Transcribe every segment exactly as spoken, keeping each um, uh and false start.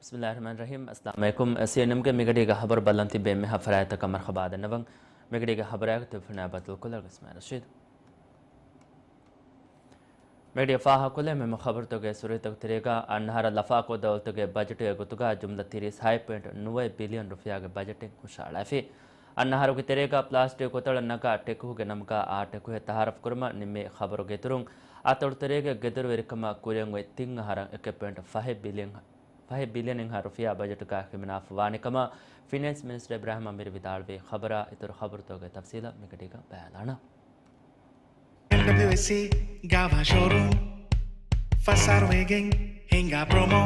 ބިސްމިއްލާހިއްރަޙްމާނިއްރަޙީމް. އައްސަލާމު ޢަލައިކުމް. ސީއެންއެމްގެ މިގަޑީގަ ހަބަރު ބައްލަން ތިއްބެވި އެންމެހާ ފަރާތްތަކަށް މަރުޙަބާ ދަންނަވަން. މިގަޑީގެ ހަބަރާގެ ތެލެފޯނާ ބަދަލުކޮށްލާ ރަސްމާ ރަޝީދު. މިގަޑީގަ ފާހަގަކޮށްލެވޭ މުހިއްމު ޚަބަރުތަކުގެ ސުރުޚީތަކުގެ ތެރޭގަ، އަންނަ އަހަރަށް ލަފާކޮށް ދައުލަތުގެ ބަޖެޓުގެ ގޮތުގަ ޖުމްލަ ތިރީސް ހަތް ޕޮއިންޓް ނުވައެއް ބިލިއަން ރުފިޔާގެ ބަޖެޓެއް ހުށަހަޅައިފި. އަންނަ އަހަރުގެ ތެރޭގަ ޕްލާސްޓިކް ކޮތަޅަށް ނަގާ ޓެކުހުގެ ނަމުގަ އާ ޓެކުހެއް ތައާރަފް ކުރުމަށް ނިންމި ޚަބަރުގެ އިތުރުން، އަތޮޅު ތެރޭގެ ގެދޮރުވެރިކަމަށް ކުރިއަށް އޮތް ތިން އަހަރަށް އެކެއް ޕޮއިންޓް ފަހެއް ބިލިއަން، ފަހެއް ބިލިއަނެއްހާ ރުފިޔާ ބަޖެޓުގަ ހިމަނާފަ ވާނެ ކަމަށް ފިނޭންސް މިނިސްޓަރ އިބްރާހިމް އަމީރު ވިދާޅުވި. ޚަބަރާ އިތުރު ޚަބަރުތަކުގެ ތަފްސީލަށް މިގަޑީގަ ބަލާލާނަން. އެމްޑަބްލިއުއެސްސީ ގާވާ ޝޯރޫމް ފަސް އަހަރު ވެގެން ހިނގާ ޕްރޮމޯ.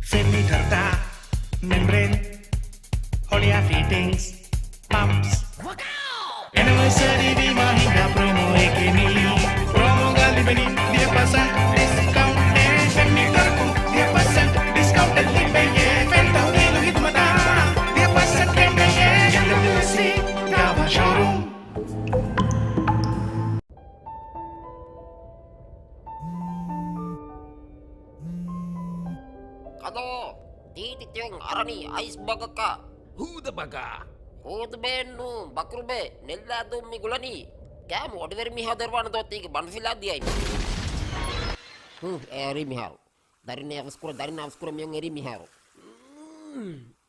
ފެން މީޓަރުތައް، މެމްބްރޭން، ހޮޅިއާ ފިޓިންގްސް، ޕަމްޕްސް. އެނިވަރސަރީ ވީމާ ހިނގާ ޕްރޮމޯއެކޭ މީ. ޕްރޮމޯގަ ލިބެނީ ވިހި ޕަސެންޓް ޑިސްކައުންޓެއް. ފެން މީޓަރަކުން ވިހި ޕަސެންޓް ޑިސްކައުންޓެއް ލިބެޔޭ. ފެން ތަހުލީލު ޚިދުމަތަށް ވިހި ޕަސެންޓް ކެނޑެޔޭ. އެމްޑަބްލިއުއެސްސީ ގާވާ ޝޯރޫމް. ކަލޯ، ދީދި ތިޔަން އަރަނީ އައިސް ބަގަކަށް. ހޫދަ ބަގާ. ހޫދު ބޭން ނޫން، ބަކުރު ބޭ، ނެއްލާ ދުން މި ގުޅަނީ. ކާމު އޮޑިވެރި މިހާ ދޮރުވާނެ ދޯ ތީގެ ބަނޑުފިލާ ދިޔައިމަ. ހު، އެ އަރި މިހާރު. ދަރިން އަވަސްކުރަ، ދަރިން އަވަސްކުރަ މިއޮން އެރީ މިހާރު.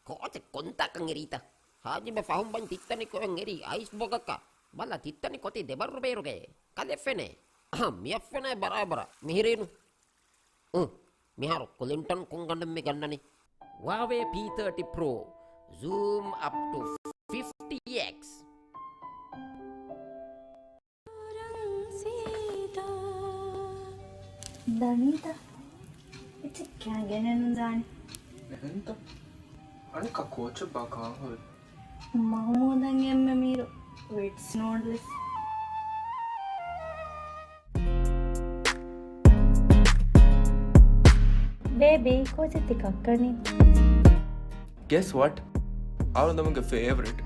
ކޯޗެއް ކޮންތާކަން އެރީތަ؟ ހާޖިބެ ފަހުން ބަން ތިއްތަނި ކޮއެން އެރީ އައިސް ބޮގަކަ. ބަލަ ތިއްތަނި ކޮތީ ދެބައްރު ބޭރުގެ. ކަލެފެނޭ. އަހަ، މިއަށްފެނޭ ބަރާބަރަށް. މިހިރީނު. އު، މިހާރު ކުލިންޓަން ކޮންގަނޑެއް މި ގަންނަނީ؟ ހުއާވޭ ޕީ ތާޓީ ޕްރޯ. ޒޫމް އަޕް ޓު ފިފްޓީ އެކްސް. ދަނީތަ؟ އެއްޗެއް ކާ ގެނެއް ނުދާނެ. އެހެންތަ؟ އަނެއްކާ ކޯޗެއް ބާ ކާހޮވެ؟ މަހުމޫދަށް އެންމެ މީރު ވިޓްސް ނޫޑްލްސް. ބޭބީ، ކޯޗެއް ތި ކައްކަނީ؟ Guess what? އަޅުގަނޑުމެންގެ ފޭވަރިޓް.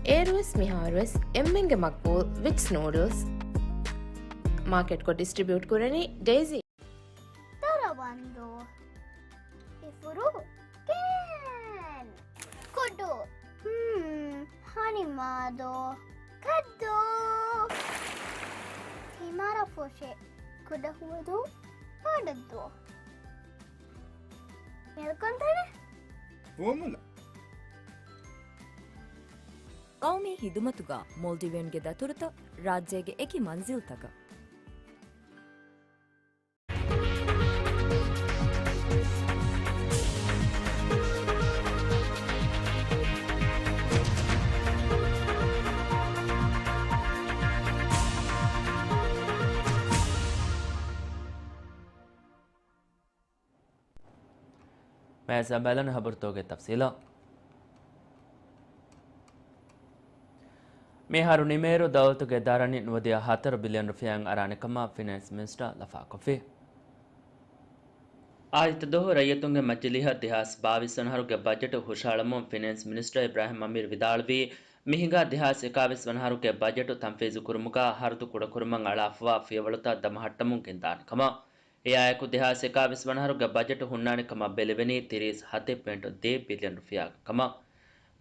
އޭރުވެސް މިހާރުވެސް އެންމެންގެ މަގްބޫލް ވިޓްސް ނޫޑްލްސް. މާކެޓްކޮށް ޑިސްޓްރިބިއުޓް ކުރަނީ ޑެއިސީ. ދަރަވަންދޫ. އިފުރު. ކޭން. ކުޑު. ހުން. ހަނިމާދޯ. ކައްދޫ. ތިމަރަފުށި. ކުޑަހުވަދޫ. ބޮޑަށްދޫ. މެލްކޮންތަނެ. ފުވައްމުލައް. ގައުމީ ހިދުމަތުގަ މޯލްޑިވިއަންގެ ދަތުރުތައް ރާއްޖޭގެ އެކި މަންޒިލްތަކަށް. މޭޒާ ބަލަން ހަބަރުތަކުގެ ތަފްސީލަށް. މިހާރު ނިމޭއިރު ދައުލަތުގެ ދަރަނި ނުވަދިހަ ހަތަރު ބިލިއަން ރުފިޔާއިން އަރާނެ ކަމަށް ފިނޭންސް މިނިސްޓަރ ލަފާކޮށްފި. އާދިއްތަ ދުވަހު ރައްޔިތުންގެ މަޖިލީހަށް ދެހާސް ބާވީސް ވަނަ އަހަރުގެ ބަޖެޓު ހުށަހަޅަމުން ފިނޭންސް މިނިސްޓަރ އިބްރާހިމް އަމީރު ވިދާޅުވީ، މިހިނގާ ދެހާސް އެކާވީސް ވަނަ އަހަރުގެ ބަޖެޓު ތަންފީޒު ކުރުމުގަ ހަރަދު ކުޑަކުރުމަށް އަޅާފަވާ ފިޔަވަޅުތައް ދަމަހައްޓަމުން ގެންދާނެ ކަމަށް. އެއާއެކު، ދެހާސް އެކާވީސް ވަނަ އަހަރުގެ ބަޖެޓު ހުންނާނެ ކަމަށް ބެލެވެނީ ތިރީސް ހަތެއް ޕޮއިންޓް ދޭއް ބިލިއަން ރުފިޔާގެ ކަމަށް.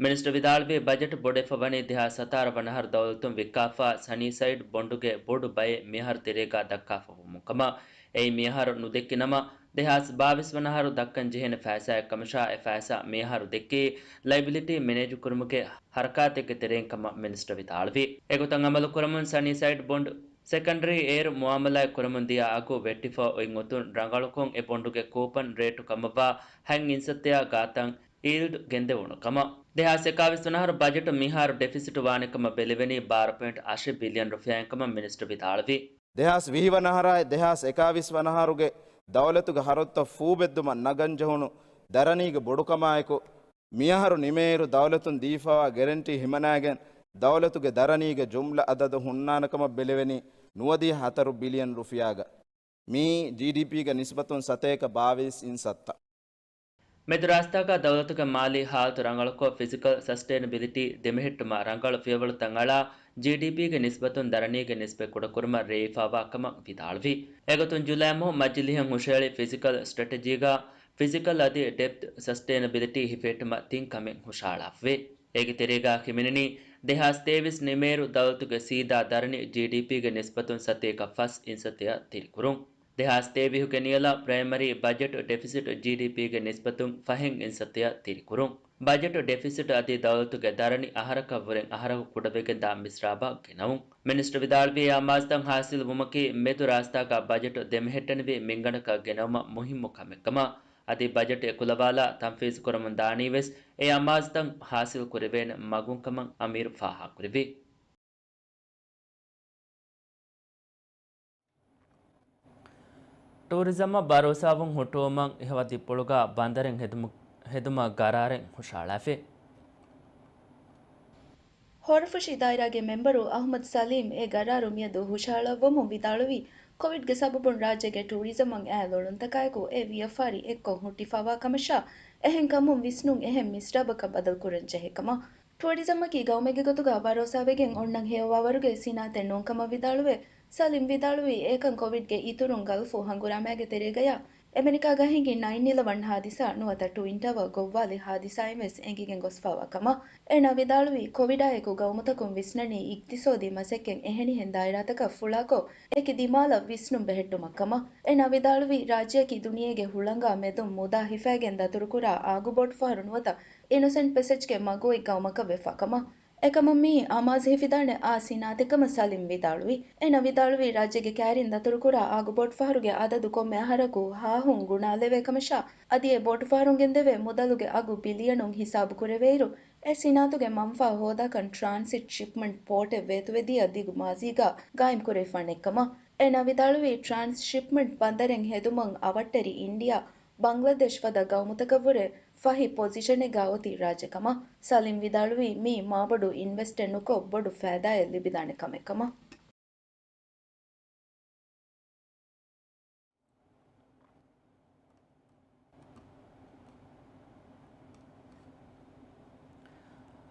މިނިސްޓަރ ވިދާޅުވީ، ބަޖެޓު ބޮޑުވެފަ ވަނީ ދެހާސް ހަތާރަ ވަނަ އަހަރު ދައުލަތުން ވިއްކާފަ ސަނީސައިޑް ބޮންޑުގެ ބޮޑު ބައެއް މިއަހަރު ތެރޭގަ ދައްކާފަ ވުމުން ކަމަށް. އެއީ މިއަހަރު ނުދެއްކި ނަމަ، ދެހާސް ބާވީސް ވަނަ އަހަރު ދައްކަން ޖެހޭނެ ފައިސާއެއް ކަމަށާ، އެ ފައިސާ މިއަހަރު ދެއްކީ ލައިބިލިޓީ މެނޭޖު ކުރުމުގެ ހަރަކާތެއްގެ ތެރެއިން ކަމަށް މިނިސްޓަރ ވިދާޅުވި. އެގޮތަށް އަމަލު ކުރަމުން ސަނީސައިޑް ބޮންޑް ސެކަންޑަރީ އޭރު މުއާމަލާތް ކުރަމުން ދިޔަ އަގު ވެއްޓިފަ އޮތް އޮތުން ރަނގަޅުކޮށް އެ ބޮންޑުގެ ކޫޕަން ރޭޓު ކަމަށްވާ ހަތް އިންސައްތައާ ގާތަށް އީލްޑް ގެންދެވުނު ކަމަށް. ދެހާސް އެކާވީސް ވަނަ އަހަރު ބަޖެޓު މިހާރު ޑެފިސިޓު ވާނެ ކަމަށް ބެލެވެނީ ބާރަ ޕޮއިންޓް އަށެއް ބިލިއަން ރުފިޔާއިން ކަމަށް މިނިސްޓަރ ވިދާޅުވި. ދެހާސް ވިހި ވަނަ އަހަރާއި ދެހާސް އެކާވީސް ވަނަ އަހަރުގެ ދައުލަތުގެ ހަރަދުތައް ފޫބެއްދުމަށް ނަގަން ޖެހުނު ދަރަނީގެ ބޮޑުކަމާއެކު، މިއަހަރު ނިމޭއިރު ދައުލަތުން ދީފަވާ ގެރެންޓީ ހިމަނައިގެން، ދައުލަތުގެ ދަރަނީގެ ޖުމްލަ އަދަދު ހުންނާނެ ކަމަށް ބެލެވެނީ ނުވަދިހަ ހަތަރު ބިލިއަން ރުފިޔާގަ. މިއީ ޖީޑީޕީގެ ނިސްބަތުން ސަތޭކަ ބާވީސް އިންސައްތަ. މެދުރާސްތާގަ ދައުލަތުގެ މާލީ ހާލަތު ރަނގަޅުކޮށް، ފިޒިކަލް ސަސްޓެއިނަބިލިޓީ ދެމެހެއްޓުމަށް ރަނގަޅު ފިޔަވަޅުތައް އަޅާ، ޖީޑީޕީގެ ނިސްބަތުން ދަރަނީގެ ނިސްބަތް ކުޑަކުރުމަށް ރޭވިފާވާ ކަމަށް ވިދާޅުވި. އެގޮތުން ޖުލައި މަހު މަޖިލީހަށް ހުށަހެޅި ފިޒިކަލް ސްޓްރެޓެޖީގަ ފިޒިކަލް އަދި ޑެޕްތް ސަސްޓެއިނަބިލިޓީ ހިފެހެއްޓުމަށް ތިން ކަމެއް ހުށަހަޅާފަވޭ. އޭގެ ތެރޭގަ ހިމެނެނީ ދެހާސް ތޭވީސް ނިމޭރު ދައުލަތުގެ ސީދާ ދަރަނި ޖީޑީޕީގެ ނިސްބަތުން ސަތޭކަ ފަސް އިންސައްތައަށް ތިރިކުރުން. ދެހާސް ތޭވީހުގެ ނިޔަލަށް ޕްރައިމަރީ ބަޖެޓް ޑެފިސިޓް ޖީޑީޕީގެ ނިސްބަތުން ފަހެއް އިންސައްތައަށް ތިރިކުރުން. ބަޖެޓް ޑެފިސިޓް އަދި ދައުލަތުގެ ދަރަނި އަހަރަކަށްވުރެން އަހަރަކު ކުޑަވެގެންދާ މިސްރާބަށް ގެނައުން. މިނިސްޓަރ ވިދާޅުވީ އެ އަމާޒުތައް ހާސިލް ވުމަކީ މެދު ރާސްތާގަ ބަޖެޓް ދެމެހެއްޓެނިވި މިންގަނޑަކަށް ގެނައުމަށް މުހިއްމު ކަމެއްކަމަށް، އަދި ބަޖެޓް އެކުލަވާލާ ތަންފީޒު ކުރަމުން ދާނީވެސް އެ އަމާޒުތައް ހާސިލް ކުރެވޭނެ މަގުންކަމަށް އަމީރު ފާހަގަކުރެއްވި. ޓޫރިޒަމަށް ބަރޯސާވުން ހުއްޓުވުމަށް އިހަވަދި ޕުޅުގަ ބަނދަރެއް ހެދުމު-، ހެދުމަށް ގަރާރެއް ހުށަހަޅާފި. ހޯރަފުށި ދާއިރާގެ މެމްބަރު އަހުމަދު ސަލީމް އެ ގަރާރު މިއަދު ހުށަހަޅައްވަމުން ވިދާޅުވީ، ކޮވިޑްގެ ސަބަބުން ރާއްޖޭގެ ޓޫރިޒަމަށް އައި ލޮޅުންތަކާއެކު އެ ވިޔަފާރި އެއްކޮށް ހުއްޓިފާވާ ކަމަށާ، އެހެންކަމުން ވިސްނުން އެހެން މިސްރާބަކަށް ބަދަލުކުރަން ޖެހޭ ކަމަށް. ޓޫރިޒަމަކީ ގައުމެއްގެ ގޮތުގަ ބަރޯސާވެގެން އޮންނަން ހެޔޮވާވަރުގެ ސިނާއަތެއް ނޫންކަމަށް ވިދާޅުވެ، ސަލީމް ވިދާޅުވީ، އެކަން ކޮވިޑްގެ އިތުރުން ގަލްފު ހަނގުރާމައިގެ ތެރޭގަޔާ އެމެރިކާގަ ހިނގި ނައިން އިލަވަން ހާދިސާ ނުވަތަ ޓުވިން ޓަވަރ ގޮއްވާލި ހާދިސާއިން ވެސް އެނގިގެން ގޮސްފާވާ ކަމަށް. އޭނާ ވިދާޅުވީ، ކޮވިޑާއެކު ގައުމުތަކުން ވިސްނަނީ އިގްތިސޯދީ މަސައްކަތް އެހެނިހެން ދާއިރާތަކަށް ފުޅާކޮށް، އެކި ދިމާލަށް ވިސްނުން ބެހެއްޓުމަށް ކަމަށް. އޭނާ ވިދާޅުވީ، ރާއްޖެއަކީ ދުނިޔޭގެ ހުޅަނގާ މެދުން މުދާ ހިފައިގެން ދަތުރުކުރާ އާގު ބޯޓު ފަހަރު ނުވަތަ އިނޮސެންޓް ޕެސެޖްގެ މަގު އޮތް ގައުމަކަށް ވެފާ ކަމަށް. އެކަމުން މިއީ އަމާޒު ހިފިދާނެ އާ ސިނާއަތެއް ކަމަށް ސަލީމް ވިދާޅުވި. އޭނާ ވިދާޅުވީ، ރާއްޖޭގެ ކައިރިން ދަތުރުކުރާ އާގު ބޯޓު ފަހަރުގެ އަދަދު ކޮންމެ އަހަރަކު ހާހުން ގުނާލެވޭ ކަމަށާ، އަދި އެ ބޯޓު ފަހަރުން ގެންދެވޭ މުދަލުގެ އަގު ބިލިއަނުން ހިސާބު ކުރެވޭއިރު، އެ ސިނާއަތުގެ މަންފާ ހޯދާކަން ޓްރާންސިޓް ޝިޕްމަންޓް ޕޯޓެއް ވޭތުވެދިޔަ ދިގު މާޒީގަ ގާއިމް ކުރެވިފާނެ ކަމަށް. އޭނާ ވިދާޅުވީ، ޓްރާންސް ޝިޕްމަންޓް ބަނދަރެއް ހެދުމަށް އަވަށްޓެރި އިންޑިއާ، ބަންގްލަދޭޝް ފަދަ ގައުމުތަކަށްވުރެ ފަހި ޕޮޒިޝަނެއްގަ އޮތި ރާއްޖެ ކަމަށް. ސަލީމް ވިދާޅުވީ، މީ މާބޮޑު އިންވެސްޓެއް ނުކޮށް ބޮޑު ފައިދާއެއް ލިބިދާނެ ކަމެއް ކަމަށް.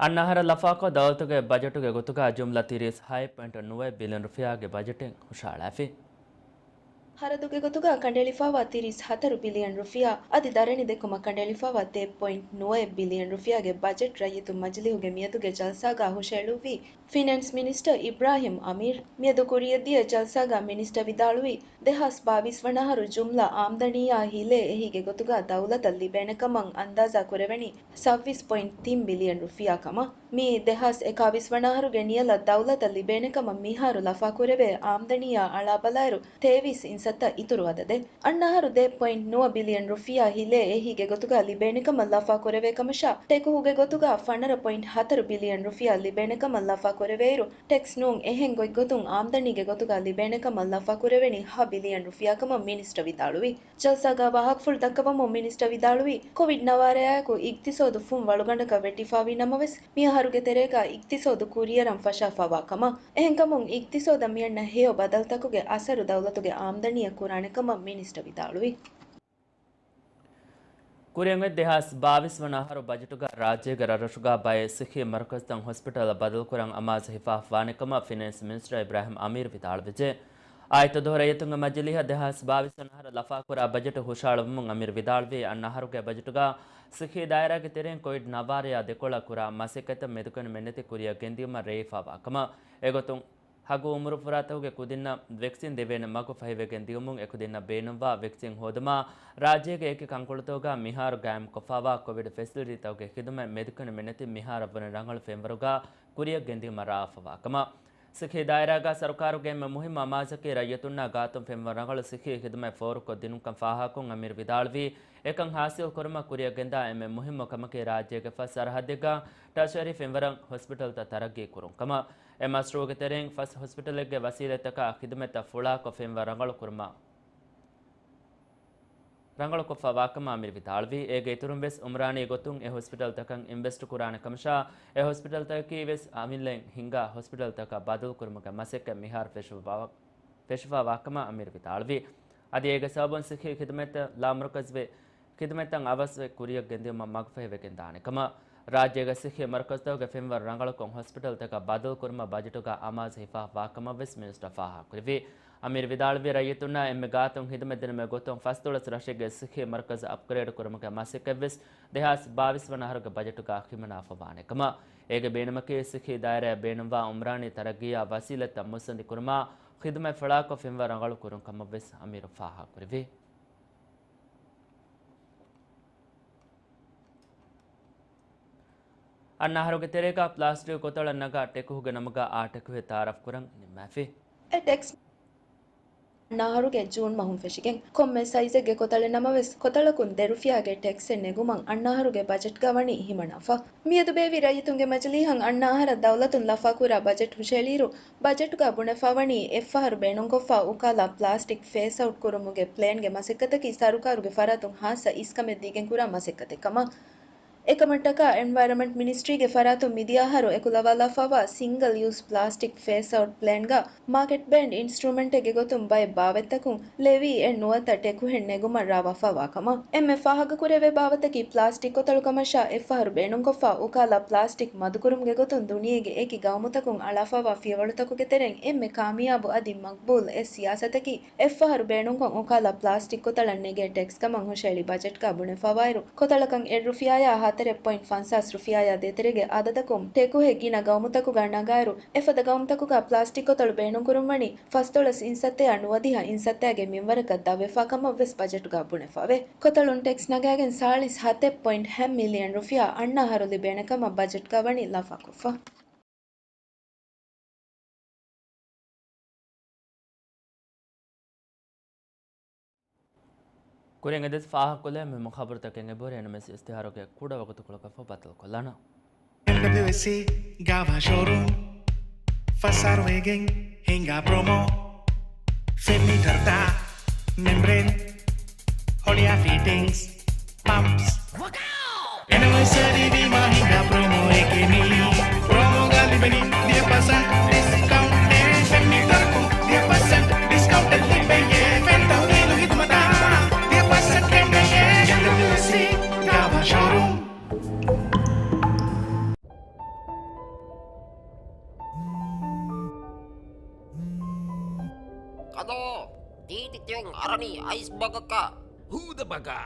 އަންނަ އަހަރަށް ލަފާކޮށް، ދައުލަތުގެ ބަޖެޓުގެ ގޮތުގަ ޖުމްލަ ތިރީސް ހައެއް ޕޮއިންޓް ނުވައެއް ބިލިއަން ރުފިޔާގެ ބަޖެޓެއް ހުށަހަޅާފި. ހަރަދުގެ ގޮތުގަ ކަނޑައެޅިފާވާ ތިރީސް ހަތަރު ބިލިއަން ރުފިޔާ އަދި ދަރަނި ދެއްކުމަށް ކަނޑައެޅިފާވާ ދެ ޕޮއިންޓް ނުވައެއް ބިލިއަން ރުފިޔާގެ ބަޖެޓް ރައްޔިތު މަޖިލީހުގެ މިއަދުގެ ޖަލްސާގަ ހުށައެޅުއްވީ ފިނޭންސް މިނިސްޓަރ އިބްރާހިމް އަމީރް. މިއަދު ކުރިއަށްދިޔަ ޖަލްސާގަ މިނިސްޓަރ ވިދާޅުވީ، ދެހާސް ބާވީސް ވަނަ އަހަރު ޖުމްލަ އާމްދަނީއާ ހިލޭ އެހީގެ ގޮތުގަ ދައުލަތަށް ލިބޭނެ ކަމަށް އަންދާޒާ ކުރެވެނީ ސައްވީސް ޕޮއިންޓް ތިން ބިލިއަން ރުފިޔާ ކަމަށް. މިއީ ދެހާސް އެކާވީސް ވަނަ އަހަރުގެ ނިޔަލަށް ދައުލަތަށް ލިބޭނެ ކަމަށް މިހާރު ލަފާ ކުރެވޭ އާމްދަނީއާ އަޅާ ބަލާއިރު، ތޭވީސް އިންސައްތަ އިތުރު އަދަދެއް. އަންނަ އަހަރު ދެ ޕޮއިންޓް ނުވަ ބިލިއަން ރުފިޔާ ހިލޭ އެހީގެ ގޮތުގަ ލިބޭނެ ކަމަށް ލަފާ ކުރެވޭ ކަމަށާ، ޓެކުހުގެ ގޮތުގަ ފަނަރަ ޕޮއިންޓް ހަތަރު ބިލިއަން ރުފިޔާ ލިބޭނެ ކަމަށް ލަފާ ކުރެވޭއިރު، ޓެކްސް ނޫން އެހެން ގޮތްގޮތުން އާމްދަނީގެ ގޮތުގަ ލިބޭނެ ކަމަށް ލަފާ ކުރެވެނީ ހަ ބިލިއަން ރުފިޔާ ކަމަށް މިނިސްޓަރ ވިދާޅުވި. ޖަލްސާގަ ވާހަކަފުޅު ދައްކަވަމުން މިނިސްޓަރ ވިދާޅުވީ، ކޮވިޑް ނަވާރައާއެކު އިގްތިސޯދު ފުން ވަޅުގަނޑަކަށް ވެއްޓިފާވި ނަމަވެސް، މިއަހަރުގެ ތެރޭގަ އިގްތިސޯދު ކުރިއަރަން ފަށާފާވާ ކަމަށް. އެހެންކަމުން، އިގްތިސޯދަށް މިއަންނަ ހެޔޮ ބަދަލުތަކުގެ އަސަރު ދައުލަތުގެ އާމްދަނީއަށް ކުރާނެ ކަމަށް މިނިސްޓަރ ވިދާޅުވި. ކުރިއަށް އޮތް ދެހާސް ބާވީސް ވަނަ އަހަރު ބަޖެޓުގަ ރާއްޖޭގެ ރަށްރަށުގަ ބައެއް ސިއްހީ މަރުކަޒުތައް ހޮސްޕިޓަލަށް ބަދަލުކުރަން އަމާޒު ހިފާފަވާނެ ކަމަށް ފިނޭންސް މިނިސްޓަރ އިބްރާހިމް އަމީރު ވިދާޅުވެއްޖެ. އާއްތަ ދުވަހު ރައްޔިތުންގެ މަޖިލީހަށް ދެހާސް ބާވީސް ވަނަ އަހަރަށް ލަފާކުރާ ބަޖެޓު ހުށަހަޅުވުމުން އަމީރު ވިދާޅުވީ، އަންނަ އަހަރުގެ ބަޖެޓުގަ ސިއްހީ ދާއިރާގެ ތެރެއިން ކޮވިޑް ނަވާރަޔާ ދެކޮޅަށް ކުރާ މަސައްކަތަށް މެދުކަނި މިނެތި ކުރިއަށް ގެންދިއުމަށް ރޭވިފާވާ ކަމަށް. އެގޮތުން، ހަގު އުމުރުފުރާތަކުގެ ކުދިންނަށް ވެކްސިން ދެވޭނެ މަގު ފަހިވެގެން ދިއުމުން އެކުދިންނަށް ބޭނުންވާ ވެކްސިން ހޯދުމަށް ރާއްޖޭގެ އެކި ކަންކޮޅުތަކުގަ މިހާރު ގާއިމްކޮށްފާވާ ކޮވިޑް ފެސިލިޓީތަކުގެ ޚިދުމަތް މެދުކަނި މިނެތި މިހާރަށްވުރެ ރަނގަޅު ފެންވަރުގަ ކުރިއަށް ގެންދިއުމަށް ރާވާފަވާ ކަމަށް. ސިއްހީ ދާއިރާގަ ސަރުކާރުގެ އެންމެ މުހިއްމު އަމާޒަކީ ރައްޔިތުންނާ ގާތުން ފެންވަ ރަނގަޅު ސިއްހީ ޚިދުމަތް ފޯރުކޮށްދިނުންކަން ފާހަގަކޮށް އަމީރު ވިދާޅުވީ، އެކަން ހާސިލް ކުރުމަށް ކުރިއަށް ގެންދާ އެންމެ މުހިއްމު ކަމަކީ ރާއްޖޭގެ ފަސް ސަރަހައްދެއްގަ ޓަޝަރީ ފެންވަރަށް ހޮސްޕިޓަލްތައް ތަރައްގީ ކުރުން ކަމަށް. އެ މަޝްރޫއުގެ ތެރެއިން ފަސް ހޮސްޕިޓަލެއްގެ ވަސީލަތްތަކާ ޚިދުމަތްތައް ފުޅާކޮށް ފެންވަ ރަނގަޅު ކުރުމަށް ރަނގަޅުކޮށްފަވާކަމަށް އަމީރު ވިދާޅުވި. އޭގެ އިތުރުން ވެސް އުމްރާނީ ގޮތުން އެ ހޮސްޕިޓަލްތަކަށް އިންވެސްޓް ކުރާނެ ކަމަށާ، އެ ހޮސްޕިޓަލްތަކަކީ ވެސް އަމިއްލައިން ހިންގާ ހޮސްޕިޓަލްތަކަށް ބަދަލުކުރުމުގެ މަސައްކަތް މިހާރު ފެށިފަވާ-، ފެށިފަވާކަމަށް އަމީރު ވިދާޅުވި. އަދި އޭގެ ސަބަބުން ސިއްހީ ޚިދުމަތްތައް ލާމަރުކަޒުވެ، ޚިދުމަތްތައް އަވަސްވެ ކުރިއަށް ގެންދިއުމަށް މަގުފަހިވެގެންދާނެ ކަމަށް، ރާއްޖޭގެ ސިއްހީ މަރުކަޒުތަކުގެ ފެންވަރު ރަނގަޅުކޮށް ހޮސްޕިޓަލްތަކަށް ބަދަލުކުރުމަށް ބަޖެޓުގަ އަމާޒު ހިފާ ވާކަމަށްވެސް މިނިސްޓަރ ފާހަގަކުރެއްވި. އަމީރު ވިދާޅުވި، ރައްޔިތުންނަށް އެންމެ ގާތުން ޚިދުމަތްދިނުމުގެ ގޮތުން ފަސްދޮޅަސް ރަށެއްގެ ސިއްހީ މަރުކަޒު އަޕްގްރޭޑް ކުރުމުގެ މަސައްކަތްވެސް ދެހާސް ބާވީސް ވަނަ އަހަރުގެ ބަޖެޓުގަ ހިމަނާފަވާނެ ކަމަށް، އޭގެ ބޭނުމަކީ ސިއްހީ ދާއިރާއަށް ބޭނުންވާ އުމްރާނީ ތަރައްގީއާ ވަސީލަތްތައް މުއްސަނދި ކުރުމާ، ޚިދުމަތް ފަޅާކޮށް ފެންވަރު ރަނގަޅު ކުރުން ކަމަށްވެސް އަމީރު ފާހަގަކުރެއްވި. އަންނަ އަހަރުގެ ތެރޭގަ ޕްލާސްޓިކް ކޮތަޅަށް ނަގާ ޓެކުހުގެ ނަމުގަ އާ ޓެކުހެއް ތައާރަފް ކުރަން ނިންމާފި. އެ ޓެކްސް އަންނަ އަހަރުގެ ޖޫން މަހުން ފެށިގެން، ކޮންމެ ސައިޒެއްގެ ކޮތަޅެއް ނަމަވެސް، ކޮތަޅަކުން ދެ ރުފިޔާގެ ޓެކްސެއް ނެގުމަށް އަންނަ އަހަރުގެ ބަޖެޓްގަ ވަނީ ހިމަނާފަ. މިއަދު ބޭއްވި ރައްޔިތުންގެ މަޖިލީހަށް އަންނަ އަހަރަށް ދައުލަތުން ލަފާކުރާ ބަޖެޓް ހުށައެޅިއިރު، ބަޖެޓުގަ ބުނެފަވަނީ އެއްފަހަރު ބޭނުންކޮށްފަ އުކާލާ ޕްލާސްޓިކް ފޭސް އައުޓް ކުރުމުގެ ޕްލޭންގެ މަސައްކަތަކީ ސަރުކާރުގެ ފަރާތުން ހާއްސަ އިސްކަމެއް ދީގެން ކުރާ މަސައްކަތެއް ކަމަށް. އެކަމަށްޓަކާ އެންވަޔަރަމެންޓް މިނިސްޓްރީގެ ފަރާތުން މިދިޔަ އަހަރު އެކުލަވާލާފަވާ ސިންގަލް ޔޫސް ޕްލާސްޓިކް ފޭސް އައުޓް ޕްލޭންގަ މާކެޓް ބޭންޑް އިންސްޓްރުމެންޓެއްގެ ގޮތުން ބައެއް ބާވަތްތަކުން ލެވީ އެއް ނުވަތަ ޓެކުހެއް ނެގުމަށް ރާވާފަވާ ކަމަށް. އެންމެ ފާހަގަކުރެވޭ ބާވަތަކީ ޕްލާސްޓިކް ކޮތަޅު ކަމަށާ އެއްފަހަރު ބޭނުންކޮށްފަ އުކާލާ ޕްލާސްޓިކް މަދުކުރުމުގެ ގޮތުން ދުނިޔޭގެ އެކި ގައުމުތަކުން އަޅާފަވާ ފިޔަވަޅުތަކުގެ ތެރެއިން އެންމެ ކާމިޔާބު އަދި މަގްބޫލް އެއް ސިޔާސަތަކީ އެއްފަހަރު ބޭނުންކޮށް އުކާލާ ޕްލާސްޓިކް ކޮތަޅަށް ނެގޭ ޓެކްސް ކަމަށް ހުށައެޅި ބަޖެޓްގަ ބުނެފަވާއިރު، ކޮތަޅަކަށް އެއް ރުފިޔާޔާ ހަތަރެއް ޕޮއިންޓް ފަންސާސް ރުފިޔާޔާ ދޭތެރޭގެ އަދަދަކުން ޓެކުހެއް ގިނަ ގައުމުތަކުގަ ނަގާއިރު، އެފަދަ ގައުމުތަކުގަ ޕްލާސްޓިކް ކޮތަޅު ބޭނުންކުރުން ވަނީ ފަސްދޮޅަސް އިންސައްތައާ ނުވަދިހަ އިންސައްތައާގެ މިންވަރަކަށް ދަށްވެފާ ކަމަށް ވެސް ބަޖެޓުގަ ބުނެފަވޭ. ކޮތަޅުން ޓެކްސް ނަގާގެން ސާޅީސް ހަތެއް ޕޮއިންޓް ހަ މިލިއަން ރުފިޔާ އަންނަ އަހަރު ލިބޭނެ ކަމަށް ބަޖެޓްގަ ވަނީ ލަފާކޮށްފަ. ކުރިން އެދެސް ފާހަގަކޮށްލެވޭ މި ޚަބަރުތަކެއް އެބަހުރި އެންއެމްއެސް އިސްތިހާރުގެ ކުޑަ ވަގުތުކޮޅަކަށްފަހު ބައްދަލުކޮށްލާނަން. އެމްޑަބްލިއުއެސްސީ ގާވާ ޝޯރޫމް ފަސް އަހަރު ވެގެން ހިނގާ ޕްރޮމޯ. ފެން މީޓަރުތައް، މެމްބްރޭން، ހޮޅިއާ ފިޓިންގްސް، ޕަމްޕްސް. އެނިވަރސަރީ ވީމާ ހިނގާ ޕްރޮމޯއެކޭ މީ. ޕްރޮމޯގަ ލިބެނީ ދިހަ ޕަސެންޓް ޑިސްކައުންޓެއް. ފެން މީޓަރަކުން ދިހަ ޕަސެންޓް ޑިސްކައުންޓެއް ލިބެޔޭ. ފެން ތަހުލީލު ހިދުމަތާ ދިހަ ޕަސެންޓް ކެނޑެޔޭ. އެމްޑަބްލިއުއެސްސީ ގާވާ ޝޯރޫމް. ކަލޯ، ތީތި ތިޔުން އަރަނީ އައިސް ބަގަކަށް. ހޫދަ ބަގާ.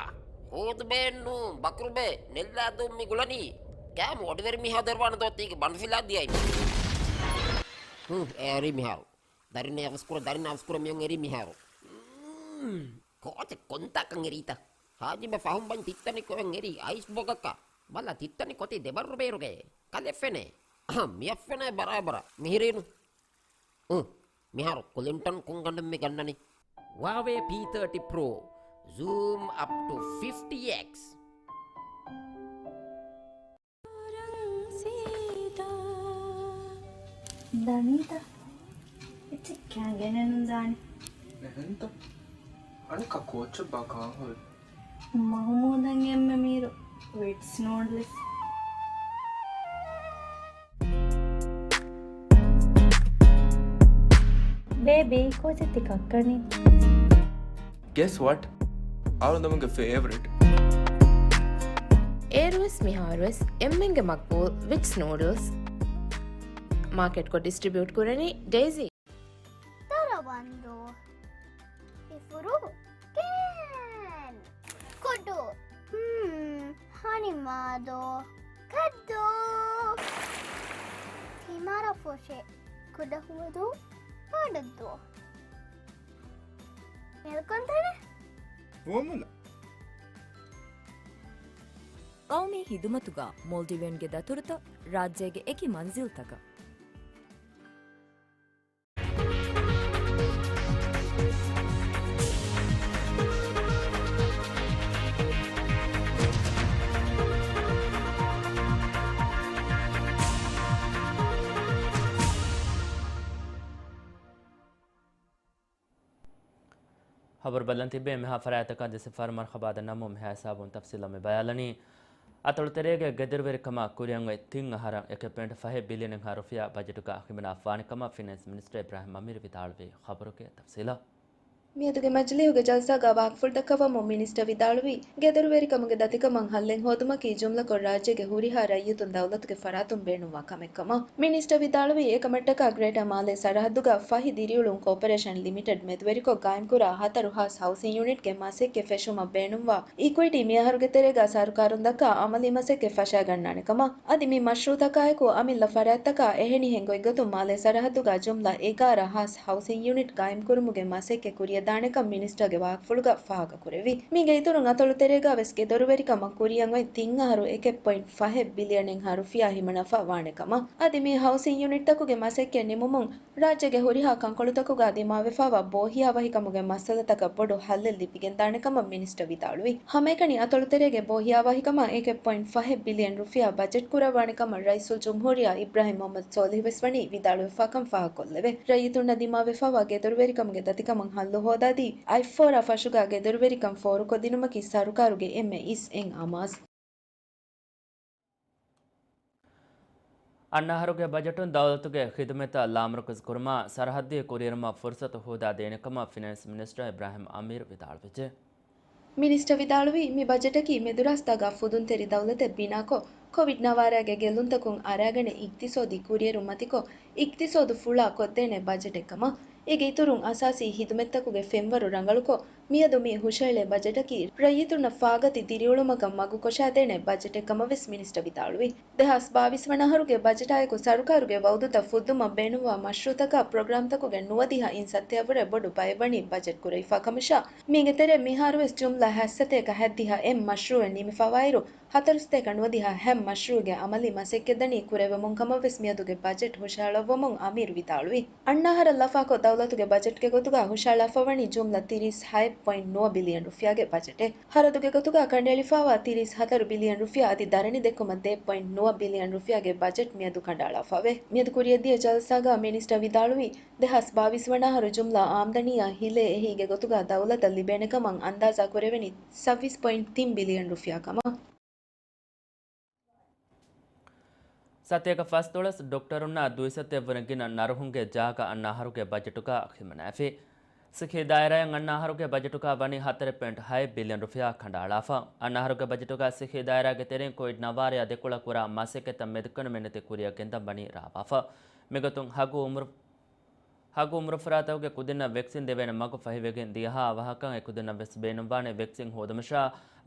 ހޫދުބޭއެއްނޫ، ބަކުރުބޭ، ނެއްލާދޫން މި ގުޅަނީ. ކާމު އޮޑިވެރި މީހާ ދެރުވާނެދޯ ތީގެ ބަނޑުފިލާ ދިޔައި. ހު، އެރީ މިހާރު. ދަރިން އަވަސްކުރ، ދަރިން އަވަސްކުރ މިޔުން އެރީ މިހާރު. މް، ކޯޗެއް ކޮންތާކަން އެރީތަ؟ ހާޖިބަ ފަހުން ބަން ތިއްތަނި ކޮއެން އެރީ އައިސް ބޮގަކަށް. ބަލަ ތިއްތަނި ކޮތީ ދެބައްރު ބޭރުގައޭ. ކަލެ ފެނޭ. އަހަ، މިއަށް ފެނޭ ބަރާބަރަށް. މިހިރީނު. އު، މިހާރު ކުލިންޓަން ކުންގަނޑެއް މި ގަންނަނީ. ހުއާވޭ ޕީ ތާޓީ ޕްރޯ. ޒޫމް އަޕް ޓު ފިފްޓީ އެކްސް. ދަނީތަ؟ އެއްޗެއް ކާން ގެނެއްނު ދާނެ. އެހެންތަ؟ އަނެއްކާ ކޯޗަށް ބާ ކާން ހުރި؟ މަހުމޫދަށް އެންމެ މީރު ވިޓްސް ނޫޑްލްސް. ބޭބީ، ކޯޗެއް ތި ކައްކަނީ؟ Guess what? އަޅުގަނޑުމެންގެ ފޭވަރިޓް. އޭރުވެސް މިހާރުވެސް އެންމެންގެ މަގްބޫލް ވިޓްސް ނޫޑްލްސް. މާކެޓްކޮށް ޑިސްޓްރިބިއުޓް ކުރަނީ ޑެއިސީ. ދަރަވަންދޫ. އިފުރު. ކޭން. ކުޑު. ހުން. ހަނިމާދޯ. ކައްދޫ. ތިމަރަފުށި. ކުޑަހުވަދޫ. ބޮޑަށްދޫ. މެލްކޮންތަނެ. ފުވައްމުލައް. ގައުމީ ހިދުމަތުގަ މޯލްޑިވިއަންގެ ދަތުރުތައް ރާއްޖޭގެ އެކި މަންޒިލްތަކަށް. ޚަބަރު ބަލަން ތިބޭ މިހާ ފަރާތަކަށް ދެސިފަހަރު މަރްޙަބާ ދަންނަމުން މިހާ ހިސާބުން ތަފްސީލަށް މި ބަޔާލަނީ. އަތޮޅު ތެރޭގެ ގެދޮރުވެރިކަމާ ކުރިއަށް އޮތް ތިން އަހަރަށް އެކެއް ޕޮއިންޓް ފަހެއް ބިލިއަނެއްހާ ރުފިޔާ ބަޖެޓުގަ ހިމަނާފާނެ ކަމަށް ފިނޭންސް މިނިސްޓަރ އިބްރާހިމް އަމީރު ވިދާޅުވި. ޚަބަރުގެ ތަފްސީލަށް. މިއަދުގެ މަޖިލީހުގެ ޖަލްސާގަ ވާހަކަފުޅު ދައްކަވަމުން މިނިސްޓަރ ވިދާޅުވީ، ގެދޮރުވެރިކަމުގެ ދަތިކަމަށް ހައްލެއް ހޯދުމަކީ ޖުމްލަކޮށް ރާއްޖޭގެ ހުރިހާ ރައްޔިތުން ދައުލަތުގެ ފަރާތުން ބޭނުންވާ ކަމެއް ކަމަށް. މިނިސްޓަރ ވިދާޅުވީ، އެކަމަށްޓަކާ ގްރޭޓަރ މާލޭ ސަރަހައްދުގަ ފަހި ދިރިއުޅުން ކޯޕަރޭޝަން ލިމިޓެޑް މެދުވެރިކޮށް ގާއިމްކުރާ ހަތަރު ހާސް ހައުސިން ޔުނިޓްގެ މަސައްކަތް ފެށުމަށް ބޭނުންވާ އިކުއިޓީ މިއަހަރުގެ ތެރޭގަ ސަރުކާރުން ދައްކާ އަމަލީ މަސައްކަތް ފަށައިގަންނާނެ ކަމަށް. އަދި މި މަޝްރޫއުތަކާއެކު އަމިއްލަ ފަރާތްތަކާ އެހެނިހެން ގޮތްގޮތުން މާލޭ ސަރަހައްދުގަ ޖުމްލަ އެގާރަ ހާސް ހައުސިން ޔުނިޓް ގާއިމްކުރުމުގެ މަސައްކަތް ކުރިއަށްދާނެކަން މިނިސްޓަރގެ ވާހަކަފުޅުގަ ފާހަގަކުރެއްވި. މީގެ އިތުރުން އަތޮޅު ތެރޭގަ ވެސް ގެދޮރުވެރިކަމަށް ކުރިއަށް އޮތް ތިން އަހަރު އެކެއް ޕޮއިންޓް ފަހެއް ބިލިއަނެއްހާ ރުފިޔާ ހިމަނަފަ ވާނެ ކަމަށް. އަދި މި ހައުސިން ޔުނިޓްތަކުގެ މަސައްކަތް ނިމުމުން ރާއްޖޭގެ ހުރިހާ ކަންކޮޅުތަކުގަ ދިމާވެފައިވާ ބޯހިޔާވަހިކަމުގެ މައްސަލަތަކަށް ބޮޑު ހައްލެއް ލިބިގެންދާނެ ކަމަށް މިނިސްޓަރ ވިދާޅުވި. ހަމައެކަނި އަތޮޅު ތެރޭގެ ބޯހިޔާވަހިކަމަށް އެކެއް ޕޮއިންޓް ފަހެއް ބިލިއަން ރުފިޔާ ބަޖެޓް ކުރައްވާނެ ކަމަށް ރައީސުލްޖުމްހޫރިއްޔާ އިބްރާހިމް މުހައްމަދު ސޯލިހު ވެސް ވަނީ ވިދާޅުވެފާކަން ފާހަގަކޮށްލެވޭ. ރައްޔިތުންނަށް ދިމާވެފައިވާ ގެދޮރުވެރިކަމުގެ ދަތިކަމަށް ހައްލު ހޯދާދީ، އަތްފޯރާ ފަށުގަ ގެދޮރުވެރިކަން ފޯރުކޮށްދިނުމަކީ ސަރުކާރުގެ އެންމެ އިސް އެއް އަމާޒު. އަންނަ އަހަރުގެ ބަޖެޓުން ދައުލަތުގެ ޚިދުމަތްތައް ލާމަރުކަޒު ކުރުމާ، ސަރަހައްދީ ކުރިއެރުމަށް ފުރުސަތު ހޯދާ ދޭނެ ކަމަށް ފިނޭންސް މިނިސްޓަރ އިބްރާހިމް އަމީރު ވިދާޅުވެއްޖެ. މިނިސްޓަރ ވިދާޅުވީ، މި ބަޖެޓަކީ މެދުރާސްތާގަ ފުދުންތެރި ދައުލަތެއް ބިނާކޮށް، ކޮވިޑް ނަވާރައިގެ ގެއްލުންތަކުން އަރާގަނެ އިގްތިސޯދީ ކުރިއެރުން މަތިކޮށް، އިގްތިސޯދު ފުޅާ ކޮށްދޭނެ ބަޖެޓެއް ކަމަށް. އޭގެ އިތުރުން އަސާސީ ހިދުމަތްތަކުގެ ފެންވަރު ރަނގަޅުކޮށް، މިއަދު މި ހުށަހެޅޭ ބަޖެޓަކީ ރައްޔިތުންނަށް ފާގަތި ދިރިއުޅުމަކަށް މަގުކޮށާދޭނެ ބަޖެޓެއް ކަމަށް ވެސް މިނިސްޓަރ ވިދާޅުވި. ދެހާސް ބާވީސް ވަނަ އަހަރުގެ ބަޖެޓާއެކު ސަރުކާރުގެ ވައުދުތައް ފުއްދުމަށް ބޭނުންވާ މަޝްރޫއުތަކާ ޕްރޮގްރާމްތަކުގެ ނުވަދިހަ އިން ސައްތައަށްވުރެ ބޮޑު ބައެއް ވަނީ ބަޖެޓް ކުރެވިފާ ކަމަށާ، މީގެ ތެރޭ މިހާރުވެސް ޖުމްލަ ހަތްސަތޭކަ ހަތްދިހަ އެއް މަޝްރޫއެއް ނިމިފަވާއިރު، ހަތަރުސަތޭކަ ނުވަދިހަ ހަތް މަޝްރޫއުގެ އަމަލީ މަސައްކަތް ދަނީ ކުރެވެމުން ކަމަށް ވެސް މިއަދުގެ ބަޖެޓް ހުށަހަޅައްވަމުން އަމީރު ވިދާޅުވި. އަންނަ އަހަރަށް ލަފާކޮށް ދައުލަތުގެ ބަޖެޓްގެ ގޮތުގަ ހުށަހަޅާފަވަނީ ޖުމްލަ ތިރީސް ހަތް ޕޮއިންޓް ނުވަ ބިލިއަން ރުފިޔާގެ ބަޖެޓެއް. ހަރަދުގެ ގޮތުގަ ކަނޑައެޅިފައިވާ ތިރީސް ހަތަރު ބިލިއަން ރުފިޔާ އަދި ދަރަނި ދެއްކުމަށް ދޭއް ޕޮއިންޓް ނުވަ ބިލިއަން ރުފިޔާގެ ބަޖެޓް މިއަދު ކަނޑައަޅާފަވޭ. މިއަދު ކުރިއަށްދިޔަ ޖަލްސާގަ މިނިސްޓަރ ވިދާޅުވީ، ދެހާސް ބާވީސް ވަނަ އަހަރު ޖުމްލަ އާމްދަނީއާ ހިލޭ އެހީގެ ގޮތުގަ ދައުލަތަށް ލިބޭނެ ކަމަށް އަންދާޒާ ކުރެވެނީ ސައްވީސް ޕޮއިންޓް ތިން ބިލިއަން ރުފިޔާ ކަމަށް. ސަތޭކަ ފަސްދޮޅަސް ޑޮކްޓަރުންނާ ދުއިސައްތައަށްވުރެ ގިނަ ނަރުހުންގެ ޖާގަ އަންނަ އަހަރުގެ ބަޖެޓުގަ ހިމަނައިފި. ސިއްހީ ދާއިރާއަށް އަންނަ އަހަރުގެ ބަޖެޓުގަ ވަނީ ހަތަރެއް ޕޮއިންޓް ހައެއް ބިލިއަން ރުފިޔާ ކަނޑައަޅާފަ. އަންނަ އަހަރުގެ ބަޖެޓުގަ ސިއްހީ ދާއިރާގެ ތެރެއިން ކޮވިޑް ނަވާރަޔާ ދެކޮޅަށް ކުރާ މަސައްކަތްތައް މެދުކުންނަމެއްނެތި ކުރިއަށް ގެންދަން ވަނީ ރާވާފަ. މިގޮތުން ހަގު އުމުރު ހަގު އުމުރުފުރާތަކުގެ ކުދިންނަށް ވެކްސިން ދެވޭނެ މަގު ފަހިވެގެން ދިޔަހާ އަވަހަކަށް އެ ކުދިންނަށް ވެސް ބޭނުންވާނެ ވެކްސިން ހޯދުމަށާ،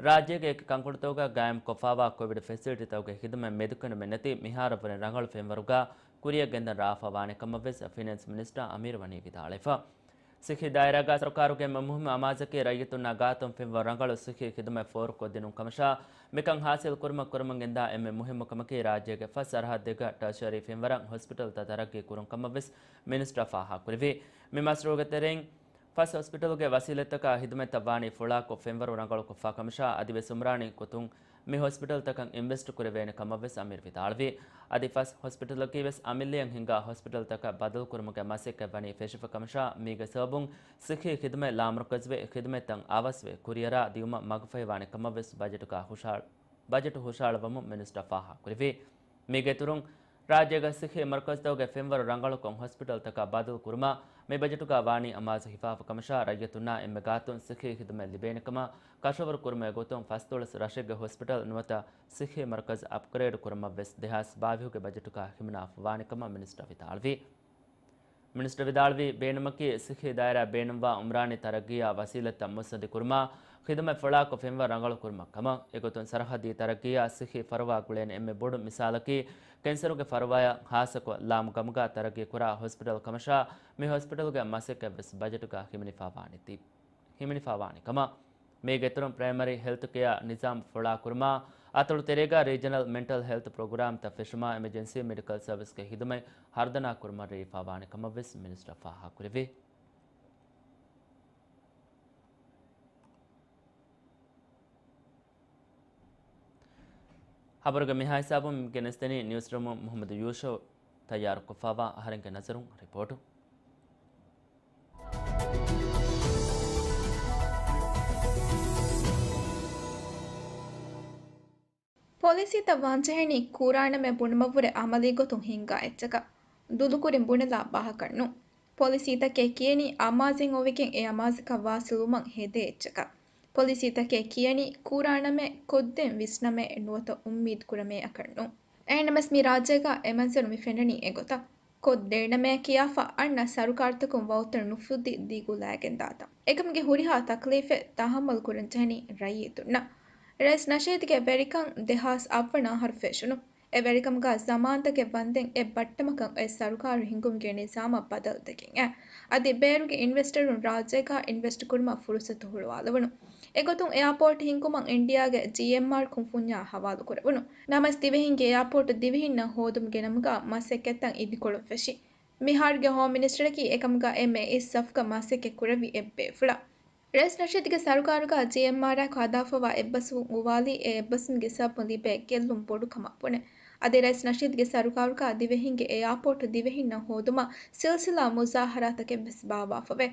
ރާއްޖޭގެ އެކި ކަންކޮޅުތަކުގަ ގާއިމްކޮށްފައިވާ ކޮވިޑް ފެސިލިޓީތަކުގެ ހިދުމަތް މެދުކުންނަމެއްނެތި މިހާރަށްވުރެ ރަނގަޅު ފެންވަރުގަ ކުރިއަށް ގެންދަން ރާވާފަ ވާނެ ކަމަށް ވެސް ފިނޭންސް މިނިސްޓަރ އަމީރު ވަނީ ވިދާޅުވެފަ. ސިއްހީ ދާއިރާގަ ސަރުކާރުގެ އެންމެ މުހިއްމު އަމާޒަކީ ރައްޔިތުންނާ ގާތުން ފެންވަރު ރަނގަޅު ސިއްހީ ޚިދުމަތް ފޯރުކޮށްދިނުން ކަމަށާ، މިކަން ހާސިލް ކުރުމަށް ކުރަމުން ގެންދާ އެންމެ މުހިއްމު ކަމަކީ ރާއްޖޭގެ ފަސް ސަރަހައްދެއްގަ ޓަޝަރީ ފެންވަރަށް ހޮސްޕިޓަލްތައް ތަރައްގީ ކުރުން ކަމަށް ވެސް މިނިސްޓަރ ފާހަގަކުރެއްވި. މި މަޝްރޫއުގެ ތެރެއިން ފަސް ހޮސްޕިޓަލުގެ ވަސީލަތްތަކާ ޚިދުމަތްތައް ވާނީ ފުޅާކޮށް ފެންވަރު ރަނގަޅުކޮށްފާ ކަމަށާ، އަދިވެސް އުމްރާނީ ގޮތުން މި ހޮސްޕިޓަލްތަކަށް އިންވެސްޓް ކުރެވޭނެ ކަމަށް ވެސް އަމީރު ވިދާޅުވި. އަދި ފަސް ހޮސްޕިޓަލަކީ ވެސް އަމިއްލައަށް ހިންގާ ހޮސްޕިޓަލްތަކަށް ބަދަލު ކުރުމުގެ މަސައްކަތް ވަނީ ފެށިފަ ކަމަށާ، މީގެ ސަބަބުން ސިއްހީ ޚިދުމަތް ލާމަރުކަޒުވެ، ޚިދުމަތްތައް އަވަސްވެ، ކުރިއަރާ ދިއުމަށް މަގުފަހިވާނެ ކަމަށް ވެސް ބަޖެޓުގަ ހުށަހަޅ-، ބަޖެޓު ހުށަހަޅައްވަމުން މިނިސްޓަރ ފާހަގަކުރެއްވި. މީގެ އިތުރުން، ރާއްޖޭގަ ސިއްހީ މަރުކަޒުތަކުގެ ފެންވަރު ރަނގަޅުކޮށް ހޮސްޕިޓަލްތަކަށް ބަދަލު ކުރުމަށް މި ބަޖެޓުގަ ވާނީ އަމާޒު ހިފާފަ ކަމަށާ، ރައްޔިތުންނާ އެންމެ ގާތުން ސިއްހީ ޚިދުމަތް ލިބޭނެ ކަމަށް ކަށަވަރު ކުރުމުގެ ގޮތުން ފަސްދޮޅަސް ރަށެއްގެ ހޮސްޕިޓަލް ނުވަތަ ސިއްހީ މަރުކަޒު އަޕްގްރޭޑް ކުރުމަށް ވެސް ދެހާސް ބާވީހުގެ ބަޖެޓުގަ ހިމަނާފަ ވާނެ ކަމަށް މިނިސްޓަރ ވިދާޅުވި. މިނިސްޓަރ ވިދާޅުވީ، ބޭނުމަކީ ސިއްހީ ދާއިރާ ބޭނުންވާ އުމްރާނީ ތަރައްގީއާ ވަސީލަތްތައް މުއްސަނދި ކުރުމާ، ޚިދުމަތް ފުޅާކޮށް ފެންވަރު ރަނގަޅު ކުރުމަށް ކަމަށް. އެގޮތުން ސަރަހައްދީ ތަރައްގީއާ ސިއްހީ ފަރުވާ ގުޅޭނެ އެންމެ ބޮޑު މިސާލަކީ، ކެންސަރުގެ ފަރުވާއަށް ހާއްސަކޮށް ލާމު ގަމުގަ ތަރައްގީ ކުރާ ހޮސްޕިޓަލް ކަމަށާ، މި ހޮސްޕިޓަލުގެ މަސައްކަތް ވެސް ބަޖެޓުގަ ހިމެނިފައިވާނެތީ. ހިމެނިފައިވާނެ ކަމަށް. މީގެ އިތުރުން ޕްރައިމަރީ ހެލްތު ކެއާ ނިޒާމް ފުޅާކުރުމާ، އަތޮޅު ތެރޭގަ ރީޖަނަލް މެންޓަލް ހެލްތު ޕްރޮގްރާމްތައް ފެށުމާ، އެމަޖެންސީ މެޑިކަލް ސަރވިސްގެ ހިދުމަތް ހަރުދަނާ ކުރުމަށް ރޭވިފައިވާނެ ކަމަށް ވެސް މިނިސްޓަރ ފާހަގަކުރެއްވި. ޚަބަރުގެ މިހާ ހިސާބުން ގެނެސްދެނީ ނިއުސްރޫމުން މުޙައްމަދު ޔޫޝައު ތައްޔާރުކޮށްފައިވާ އަހަރެންގެ ނަޒަރުން ރިޕޯޓު. ޕޮލިސީތައް ވާންޖެހެނީ ކުރާނަމޭ ބުނުމަށްވުރެ އަމަލީ ގޮތުން ހިންގާ އެއްޗަކަށް. ދުލުކުރިން ބުނެލާ ބަހަކަށް ނޫން. ޕޮލިސީތަކޭ ކިޔަނީ އަމާޒެއް އޮވެގެން އެ އަމާޒަކަށް ވާސިލުވުމަށް ހެދޭ އެއްޗަކަށް. ޕޮލިސީތަކޭ ކިޔަނީ ކުރާނަމޭ، ކޮށްދޭން ވިސްނަމޭ، ނުވަތަ އުއްމީދު ކުރަމޭއަކަށް ނޫން. އެހެންނަމަވެސް މި ރާއްޖޭގަ އެ މަންޒަރު މި ފެންނަނީ އެގޮތަށް. ކޮށްދޭނަމޭ ކިޔާފަ އަންނަ ސަރުކާރުތަކުން ވައުތު ނުފުއްދި ދިގުލާގެން ދާތަން. އެކަމުގެ ހުރިހާ ތަކްލީފެއް ތަހައްމަލް ކުރަން ޖެހެނީ ރައްޔިތުންނަށް. ރައީސް ނަޝީދުގެ ވެރިކަން ދެހާސް އަށްވަނަ އަހަރު ފެށުނު. އެ ވެރިކަމުގަ ޒަމާންތަކެއް ވަންދެން އެއް ބައްޓަމަކަށް އޮތް ސަރުކާރު ހިންގުމުގެ ނިޒާމަށް ބަދަލު ދެކެން އައި. އަދި ބޭރުގެ އިންވެސްޓަރުން ރާއްޖޭގަ އިންވެސްޓް ކުރުމަށް ފުރުސަތު ހުޅުވާލެވުނު. އެގޮތުން އެއާޕޯޓް ހިންގުމަށް އިންޑިއާގެ ޖީއެމްއާރް ކުންފުންޏާ ހަވާލު ކުރެވުނު. ނަމަވެސް ދިވެހިންގެ އެއާޕޯޓް ދިވެހިންނަށް ހޯދުމުގެ ނަމުގަ މަސައްކަތްތައް އިދިކޮޅުން ފެށި. މިހާރުގެ ހޯމް މިނިސްޓަރަކީ އެކަމުގަ އެންމެ އިސް ސަފުގަ މަސައްކަތް ކުރެއްވި އެއް ބޭފުޅާ. ރައީސް ނަޝީދުގެ ސަރުކާރުގަ ޖީއެމްއާރާއެކު ހަދާފަވާ އެއްބަސްވުން އުވާލީ އެ އެއްބަސްވުމުގެ ސަބަބުން ލިބޭ ގެއްލުން ބޮޑު ކަމަށް ބުނެ. އަދި ރައީސް ނަޝީދުގެ ސަރުކާރުގަ ދިވެހިންގެ އެއާޕޯޓް ދިވެހިންނަށް ހޯދުމަށް ސިލްސިލާ މުޒާހަރާތަކެއް ވެސް ބާއްވާފަވޭ.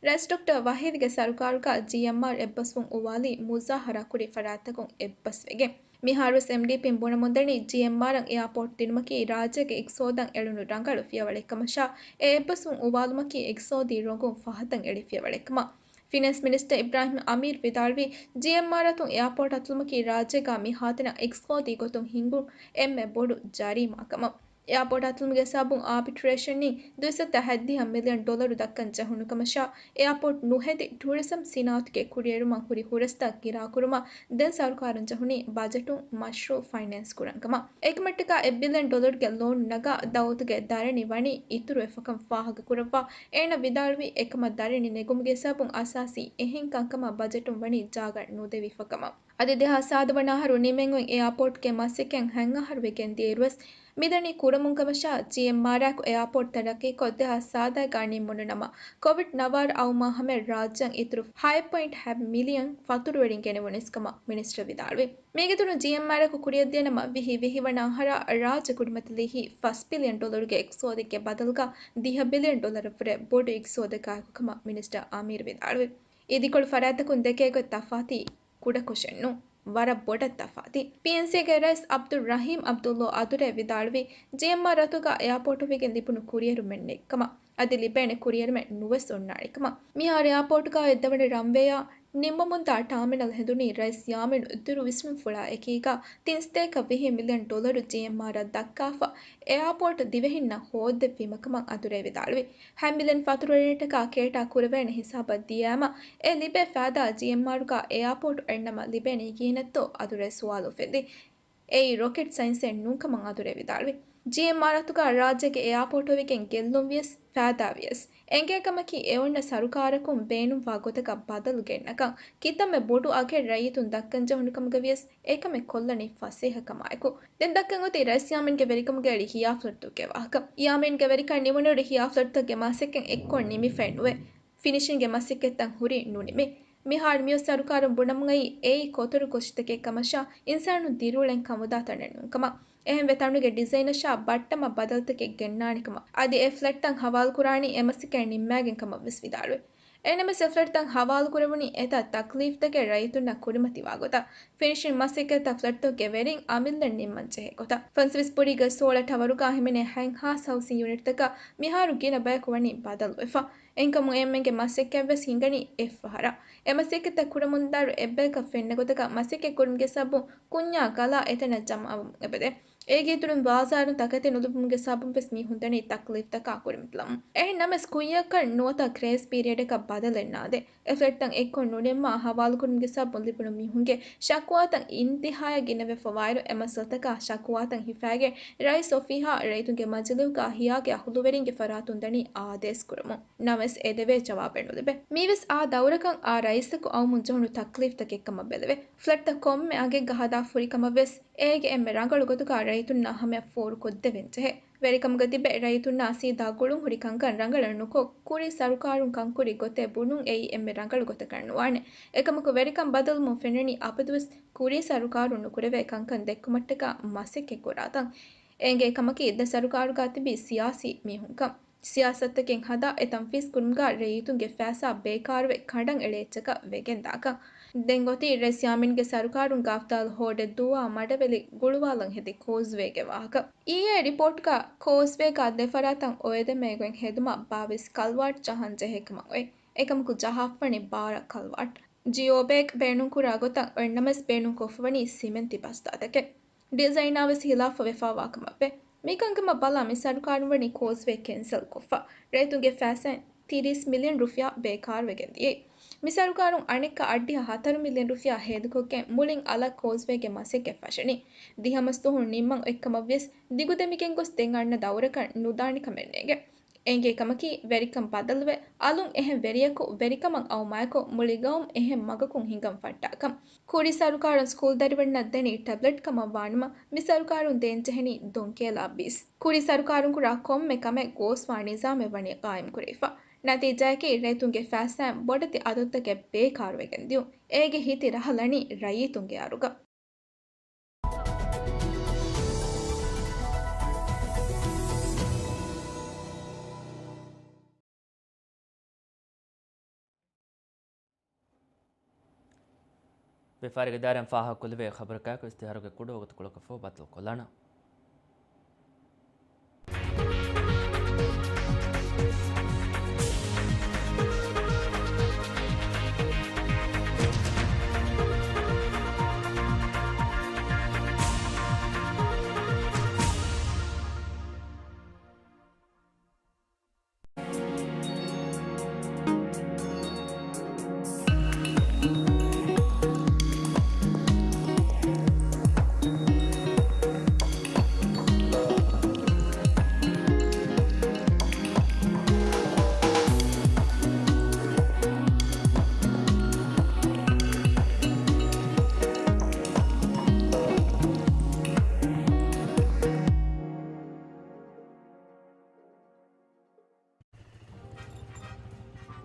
ރައީސް ޑޮކްޓަރ ވަހީދުގެ ސަރުކާރުގަ ޖީއެމްއާރް އެއްބަސްވުން އުވާލީ މުޒާހަރާ ކުރި ފަރާތްތަކުން އެއްބަސްވެގެން. މިހާރުވެސް އެމްޑީޕީން ބުނަމުންދަނީ ޖީއެމްއާރަށް އެއާޕޯޓް ދިނުމަކީ ރާއްޖޭގެ އިގްތިސޯދަށް އެޅުނު ރަނގަޅު ފިޔަވަޅެއްކަމަށާ، އެ އެއްބަސްވުން އުވާލުމަކީ އިގްތިސޯދީ ރޮނގުން ފަހަތަށް އެޅި ފިޔަވަޅެއްކަމަށް. ފިނޭންސް މިނިސްޓަރ އިބްރާހިމް އަމީރު ވިދާޅުވީ، ޖީއެމްއާރް އަތުން އެއާޕޯޓް އަތުލުމަކީ ރާއްޖޭގަ މިހާތަނަށް އިގްތިސޯދީ ގޮތުން ހިނގުނު އެންމެ ބޮޑު ޖަރީމާކަމަށް. އެއާޕޯޓް އަތުލުމުގެ ސަބަބުން އާބިޓްރޭޝަންއިން ދުއިސައްތަ ހަތްދިހަ މިލިއަން ޑޮލަރު ދައްކަން ޖެހުނުކަމަށާ، އެއާޕޯޓް ނުހެދި ޓޫރިޒަމް ސިނާއަތުގެ ކުރިއެރުމަށް ހުރި ހުރަސްތައް ކިރާކުރުމަށް ދެން ސަރުކާރުން ޖެހުނީ ބަޖެޓުން މަޝްރޫއު ފައިނޭންސް ކުރަން ކަމަށް. އެކަމަށްޓަކާ އެއް ބިލިއަން ޑޮލަރުގެ ލޯން ނަގާ ދައުލަތުގެ ދަރަނި ވަނީ އިތުރުވެފަކަން ފާހަގަކުރައްވާ، އޭނަ ވިދާޅުވީ އެކަމަށް ދަރަނި ނެގުމުގެ ސަބަބުން އަސާސީ އެހެން ކަންކަމަށް ބަޖެޓުން ވަނީ ޖާގަ ނުދެވިފަކަމަށް. އަދި ދެހާސް ސާދަ ވަނަ އަހަރު ނިމެން އޮތް އެއާޕޯޓްގެ މަސައްކަތް ހަތް އަހަރު ވެގެން ދިޔައިރުވެސް މިދަނީ ކުރަމުން ކަމަށާ، ޖީއެމްއާރާއެކު އެއާޕޯޓް ތަރައްޤީކޮށް ދެހާސް ސާދައިގާ ނިމުނު ނަމަ، ކޮވިޑް ނަވާރަ އައުމާ ހަމަޔަށް ރާއްޖެއަށް އިތުރު ހަތް ޕޮއިންޓް ހަތް މިލިއަން ފަތުރުވެރިން ގެނެވުނީސް ކަމަށް މިނިސްޓަރ ވިދާޅުވި. މީގެ ދުރުން ޖީއެމްއާރާއެކު ކުރިއަށްދިޔަ ނަމަ ވިހި ވިހި ވަނަ އަހަރާ ރާއްޖެ ކުރިމަތިލީހީ ފަސް ބިލިއަން ޑޮލަރުގެ އިގްތިސޯދެއްގެ ބަދަލުގަ ދިހަ ބިލިއަން ޑޮލަރަށްވުރެ ބޮޑު އިގްތިސޯދެއްގާއެކު ކަމަށް މިނިސްޓަރ އާމީރު ވިދާޅުވި. އިދިކޮޅު ފަރާތްތަކުން ދެކޭގޮތް ތަފާތީ ކުޑަކޮށެއްނޫން، ވަރަށް ބޮޑަށް ތަފާތީ. ޕީއެންސީގެ ރައީސް އަބްދުއްރަހީމް އަބްދުއްލޯ އަދުރޭ ވިދާޅުވީ، ޖީއެމްއާރް އަތުގަ އެއާޕޯޓުވެގެން ލިބުނު ކުރިއެރުމެއް ނެތްކަމަށް، އަދި ލިބޭނެ ކުރިއެރުމެއް ނުވެސް އޮންނާނެ ކަމަށް. މިހާރު އެއާޕޯޓުގަ އޮތް ދެވަނަ ރަންވޭއާ ނިންމަމުންދާ ޓާމިނަލް ހެދުނީ ރައީސް ޔާމީނު ދުރު ވިސްނުންފުޅާ އެކީގަ ތިން ސަތޭކަ ވިހި މިލިއަން ޑޮލަރު ޖީއެމްއާރަށް ދައްކާފަ، އެއާޕޯޓް ދިވެހިންނަށް ހޯއްދެއްވީމަކަމަށް އަދުރޭ ވިދާޅުވި. ހަތް މިލިއަން ފަތުރުވެރިންނަށްޓަކާ ކޭޓާ ކުރެވޭނެ ހިސާބަށް ދިޔައިމަ، އެ ލިބޭ ފައިދާ ޖީއެމްއާރުގަ އެއާޕޯޓް އަންނަމަ ލިބޭނީ ކިހިނެއްތޯ އަދުރޭ ސުވާލު އުފެއްދި. އެއީ ރޮކެޓް ސައިންސެއް ނޫންކަމަށް އަދުރޭ ވިދާޅުވި. ޖީއެމްއާރް އަތުގަ ރާއްޖޭގެ އެއާޕޯޓުވެގެން ގެއްލުންވިޔަސް، ފައިދާވިޔަސް، އެނގޭ ކަމަކީ އެ އޮންނަ ސަރުކާރަކުން ބޭނުންވާ ގޮތަކަށް ބަދަލު ގެންނަކަން. ކިތަންމެ ބޮޑު އަގެއް ރައްޔިތުން ދައްކަން ޖެހުނު ކަމުގަ ވިޔަސް އެކަމެއް ކޮށްލަނީ ފަސޭހަ ކަމާއެކު. ދެން ދައްކަން އޮތީ ރައީސް ޔާމީންގެ ވެރިކަމުގައި އެޅި ހިޔާ ފްލެޓްތަކުގެ ވާހަކަ. ޔާމީންގެ ވެރިކަން ނިމުނުއިރު ހިޔާ ފްލެޓްތަކުގެ މަސައްކަތް އެއްކޮށް ނިމިފައެއް ނުވޭ. ފިނިޝިންގ މަސައްކަތްތައް ހުރީ ނުނިމި. މިހާރު މިއޮތް ސަރުކާރުން ބުނަމުން އައީ އެއީ ކޮތަރު ކޮށިތަކެއް ކަމަށާ، އިންސާނުން ދިރިއުޅެން ކަމުދާ ތަނެއް ނޫން ކަމަށް. އެހެންވެ ތަނުގެ ޑިޒައިނަށާ ބައްޓަމަށް ބަދަލުތަކެއް ގެންނާނެ ކަމަށް. އަދި އެ ފްލެޓްތައް ހަވާލުކުރާނީ އެ މަސައްކަތް ނިންމާގެން ކަމަށް ވެސް ވިދާޅުވި. އެހެންނަމަވެސް އެ ފްލެޓްތައް ހަވާލުކުރެވުނީ އެތައް ތަކްލީފްތަކެއް ރައްޔިތުންނަށް ކުރިމަތިވާ ގޮތަށް. ފިނިޝިން މަސައްކަތްތައް ފްލެޓްތަކުގެ ވެރިން އަމިއްލަ ނިންމަން ޖެހޭ ގޮތަށް. ފަންސަވީސް ބުރީގެ ސޯޅަ ޓަވަރުގަ ހިމެނޭ ހަތް ހާސް ހައުސިން ޔުނިޓްތަކަށް މިހާރު ގިނަ ބަޔަކު ވަނީ ބަދަލުވެފަ. އެހެންކަމުން އެންމެންގެ މަސައްކަތްވެސް ހިނގަނީ އެއްފަހަރަށް. އެ މަސައްކަތްތައް ކުރަމުންދާއިރު އެއްބަޔަކަށް ފެންނަ ގޮތަކަށް މަސައްކަތް ކުރުމުގެ ސަބަބުން ކުންޏާ ކަލާ އެތަނަށް ޖަމާވަމުން އެބަދޭ. އޭގެ އިތުރުން ބާޒާރުން ތަކެތި ނުލިބުމުގެ ސަބަބުން ވެސް މީހުން ދަނީ ތަކްލީފްތަކާ ކުރިމަތިލަމުން. އެހެން ނަމަވެސް ކުއްޔަކަށް ނުވަތަ ގްރޭސް ޕީރިއަޑަކަށް ބަދަލެއް ނާދޭ. އެ ފްލެޓްތައް އެއްކޮށް ނުނިންމާ ހަވާލުކުރުމުގެ ސަބަބުން ލިބުނު މީހުންގެ ޝަކުވާތައް އިންތިހާޔަށް ގިނަވެފަވާއިރު، އެ މައްސަލަތަކާ ޝަކުވާތައް ހިފާގެން ރައީސް އޮފީހާ ރައްޔިތުންގެ މަޖިލީހުގަ ހިޔާގެ އަހުލުވެރިންގެ ފަރާތުން ދަނީ އާދޭސް ކުރަމުން. ނަމަވެސް އެ ދެވޭ ޖަވާބެއް ނުލިބޭ. މީވެސް އާ ދައުރަކަށް އާ ރައީސަކު އައުމުން ޖެހުނު ތަކްލީފްތަކެއް ކަމަށް ބެލެވޭ. ފްލެޓްތައް ކޮންމެ އަގެއްގަ ހަދާފަ ހުރި ކަމަށް ވެސް އޭގެ އެންމެ ރަނގަޅު ގޮތުގަ ރައްޔިތުންނާ ހަމަޔަށް ފޯރުކޮށްދެވެން ޖެހޭ. ވެރިކަމުގަ ތިބެ ރައްޔިތުންނާ ސީދާ ގުޅުން ހުރި ކަންކަން ރަނގަޅަށް ނުކޮށް، ކުރީ ސަރުކާރުން ކަންކުރި ގޮތެއް ބުނުން އެއީ އެންމެ ރަނގަޅު ގޮތަކަށް ނުވާނެ. އެކަމަކު ވެރިކަން ބަދަލުވުމުން ފެންނަނީ އަބަދުވެސް ކުރީ ސަރުކާރުން ނުކުރެވޭ ކަންކަން ދެއްކުމަށްޓަކާ މަސައްކަތް ކުރާތަން. އެނގޭ ކަމަކީ ދެ ސަރުކާރުގަ ތިބި ސިޔާސީ މީހުންކަން. ސިޔާސަތުތަކެއް ހަދާ އެ ތަންފީޒް ކުރުމުގަ ރައްޔިތުންގެ ފައިސާ ބޭކާރުވެ ކަނޑަން އެޅޭ އެއްޗަކަށް ވެގެން ދާކަން. ދެން އޮތީ ރައީސް ޔާމީންގެ ސަރުކާރުން ގާފްދާލު ހޯޑެއް ދޫވާ މަޑަވެލި ގުޅުވާލަން ހެދި ކޯސްވޭގެ ވާހަކަ. އީއޭ ރިޕޯޓްގަ ކޯސްވޭގަ ދެފަރާތަށް އޮވެދެމޭގޮތް ހެދުމަށް ބާވީސް ކަލްވާޓް ޖަހަން ޖެހޭ ކަމަށް އޮތް. އެކަމަކު ޖަހާފަވަނީ ބާރަ ކަލްވާޓް. ޖިއޯ ބޭގް ބޭނުންކުރާ ގޮތަށް އޮތްނަމަވެސް ބޭނުންކޮށްފަވަނީ ސިމެންތި ބަސްތާތަކެއް. ޑިޒައިނާވެސް ހިލާފަށް ވެފައިވާ ކަމަށްވޭ. މިކަންކަމަށް ބަލާ މި ސަރުކާރުން ވަނީ ކޯސްވޭ ކެންސަލް ކޮށްފަ. ރައްޔިތުންގެ ފައިސާއިން ތިރީސް މިލިއަން ރުފިޔާ ބޭކާރުވެގެން ދިޔައީ. މި ސަރުކާރުން އަނެއްކާ އަށްޑިހަ ހަތަރު މިލިއަން ރުފިޔާ ހޭދަކޮށްގެން މުޅިން އަލަށް ކޯސްވޭގެ މަސައްކަތް ފަށަނީ. ދިހަ މަސް ދުވަހު ނިންމަން އޮތްކަމަށްވިޔަސް ދިގުދެމިގެން ގޮސް ދެން އަންނަ ދައުރަކަށް ނުދާނެ ކަމެއް ނޭނގެ. އެނގޭ ކަމަކީ، ވެރިކަން ބަދަލުވެ، އަލުން އެހެން ވެރިޔަކު ވެރިކަމަށް އައުމާއެކު، މުޅި ގައުމު އެހެން މަގަކުން ހިނގަން ފައްޓާކަން. ކުރީ ސަރުކާރުން ސްކޫލް ދަރިވަންނަށް ދެނީ ޓެބްލެޓް ކަމަށް ވާނަމަ، މި ސަރުކާރުން ދޭންޖެހެނީ ދޮންކޭލާ ބީސް. ކުރީ ސަރުކާރުން ކުރާ ކޮންމެ ކަމެއް ގޯސްވާ ނިޒާމެއް ވަނީ ގާއިމް ކުރެވިފަ. ނަތީޖާއަކީ، ރައްޔިތުންގެ ފައިސާއިން ބޮޑެތި އަދަދުތަކެއް ބޭކާރުވެގެން ދިޔުން. އޭގެ ހިތި ރަހަ ލަނީ ރައްޔިތުންގެ އަރުގަ. ވިޔަފާރިގެ ދާއިރާއިން ފާހަގަކުރެވޭ ޚަބަރަކާއެކު އިސްތިހާރުގެ ކުޑަ ވަގުތުކޮޅަކަށްފަހު ބައްދަލުކޮށްލާނަން.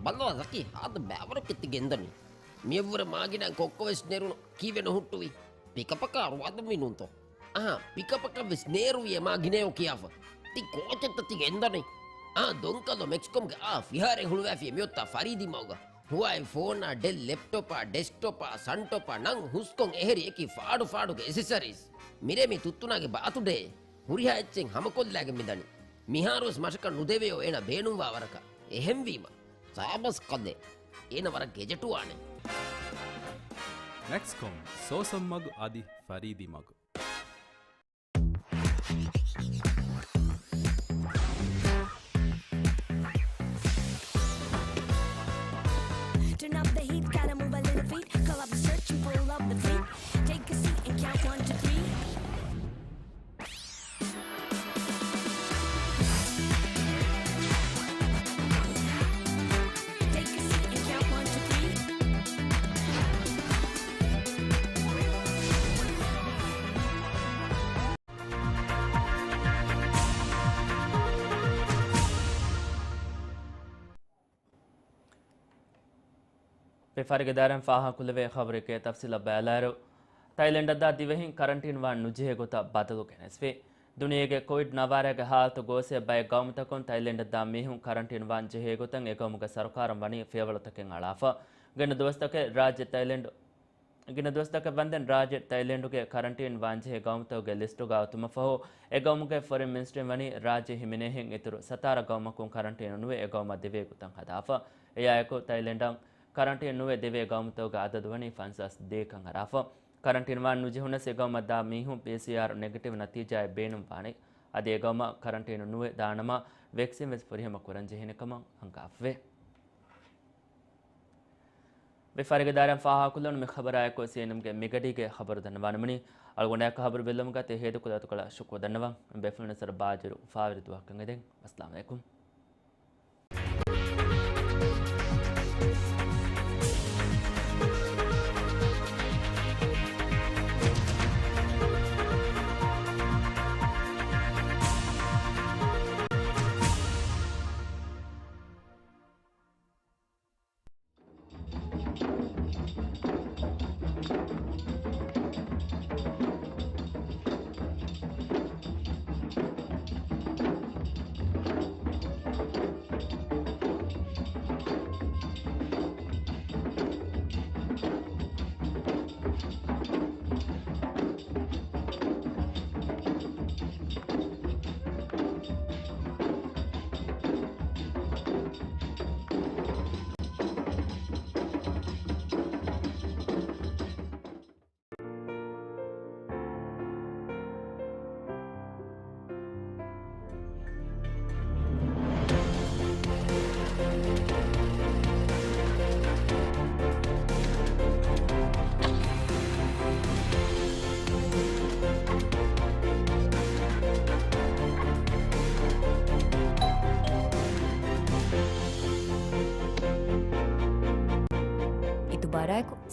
ބައްލަވާ ޒަކީ، ހާދަ ބައިވަރަކަށް ތި ގެންދަނީ. މިއަށްވުރެ މާގިނަ ކޮއްކޮވެސް ނެރުނު ކީއްވެ ނުހުއްޓުވީ؟ ޕިކަޕަކާ ރުވާދުންވީ ނޫންތޯ؟ އަހާ، ޕިކަޕަކަށްވެސް ނޭރުވިއޭ މާގިނަޔޯ ކިޔާފަ. ތި ކޯޗެއްތަ ތި ގެންދަނީ؟ އާ، ދޮންކަލޯ މެކްސްކޮމްގެ އާ ފިހާރައެއް ހުޅުވާފިޔޭ މިއޮތާ ފަރީދީ މަގުގަ. ހުވާއި ފޯނާ، ޑެލް ލެޕްޓޮޕާ، ޑެސްކްޓޮޕާ، ސަންޓޮޕާ، ނަން ހުސްކޮން އެހެރި އެކި ފާޑު ފާޑުގެ އެސެސަރީސް. މިރޭ މި ތުއްތުނާގެ ބާތުޑޭ. ހުރިހާ އެއްޗެއް ހަމަކޮށްލާގެން މިދަނީ. މިހާރުވެސް މަށަކަށް ނުދެވެޔޯ އޭނަ ބޭނުންވާ ވަރަކަށް. އެހެންވީމަ، ސާބަސް ކަލޭ. އޭނަ ވަރަށް ގެޖެޓުވާނެ. މެކްސްކޮމް، ސޯސަން މަގު އަދި ފަރީދީ މަގު. Turn up the heat, gotta move a little feet. Call up the search and pull up the fleet. Take a seat and count one, two, three. Take a seat and count one, two, three. ވިޔަފާރިގެ ދާއިރާއިން ފާހަގަކުރެވޭ ޚަބަރެއްގެ ތަފްސީލަށް ބައިލާއިރު، ތައިލެންޑަށްދާ ދިވެހިން ކަރަންޓީން ވާން ނުޖެހޭ ގޮތަށް ބަދަލު ގެނެސްފި. ދުނިޔޭގެ ކޮވިޑް ނަވާރައިގެ ހާލަތު ގޯސްވެ ބައެއް ގައުމުތަކުން ތައިލެންޑަށްދާ މީހުން ކަރަންޓީން ވާން ޖެހޭ ގޮތަށް އެ ގައުމުގެ ސަރުކާރުން ވަނީ ފިޔަވަޅުތަކެއް އަޅާފަ. ގިނަ ދުވަސްތަކެއް ރާއްޖެ ތައިލެންޑް ގިނަ ދުވަސްތަކަށް ވަންދެން ރާއްޖެ ތައިލެންޑުގެ ކަރަންޓީން ވާންޖެހޭ ގައުމުތަކުގެ ލިސްޓުގަ އޮތުމަށްފަހު، އެ ގައުމުގެ ފޮރިން މިނިސްޓްރީން ވަނީ ރާއްޖެ ހިމެނޭހެން އިތުރު ސަތާރަ ގައުމަކުން ކަރަންޓީނު ނުވެ އެ ގައުމަށް ދެވޭ ގޮތަށް ހަދާފަ. އެއާއެކު ތައިލެންޑަށް ކަރަންޓީން ނުވެ ދެވޭ ގައުމުތަކުގެ އަދަދު ވަނީ ފަންސާސް ދޭކަން އަރާފަ. ކަރަންޓީން ވާން ނުޖެހުނަސް އެ ގައުމަށް ދާ މީހުން ޕީސީއާރް ނެގެޓިވް ނަތީޖާއެއް ބޭނުން ވާނެ. އަދި އެ ގައުމަށް ކަރަންޓީނު ނުވެ ދާނަމަ ވެކްސިން ވެސް ފުރިހަމަ ކުރަން ޖެހޭނެ ކަމަށް އަންގާފަވޭ. ވިޔަފާރިގެ ދާއިރާއިން ފާހަގަކޮށްލަން މި ޚަބަރާއެކު ސީއެންއެމްގެ މިގަޑީގެ ޚަބަރު ދަންނަވާނަމުނީ، އަޅުގަނޑާއެކު ޚަބަރު ބެއްލުމުގަ ތި ހޭދަކޮށްލި އަތުކޮޅަށް ޝުކުރު ދަންނަވަން. ބޭފުޅުންނަށް ބާޖިރު އުފާވެރި ދުވަހަކަށް އެދެން. އައްސަލާމު ޢަލައިކުމް.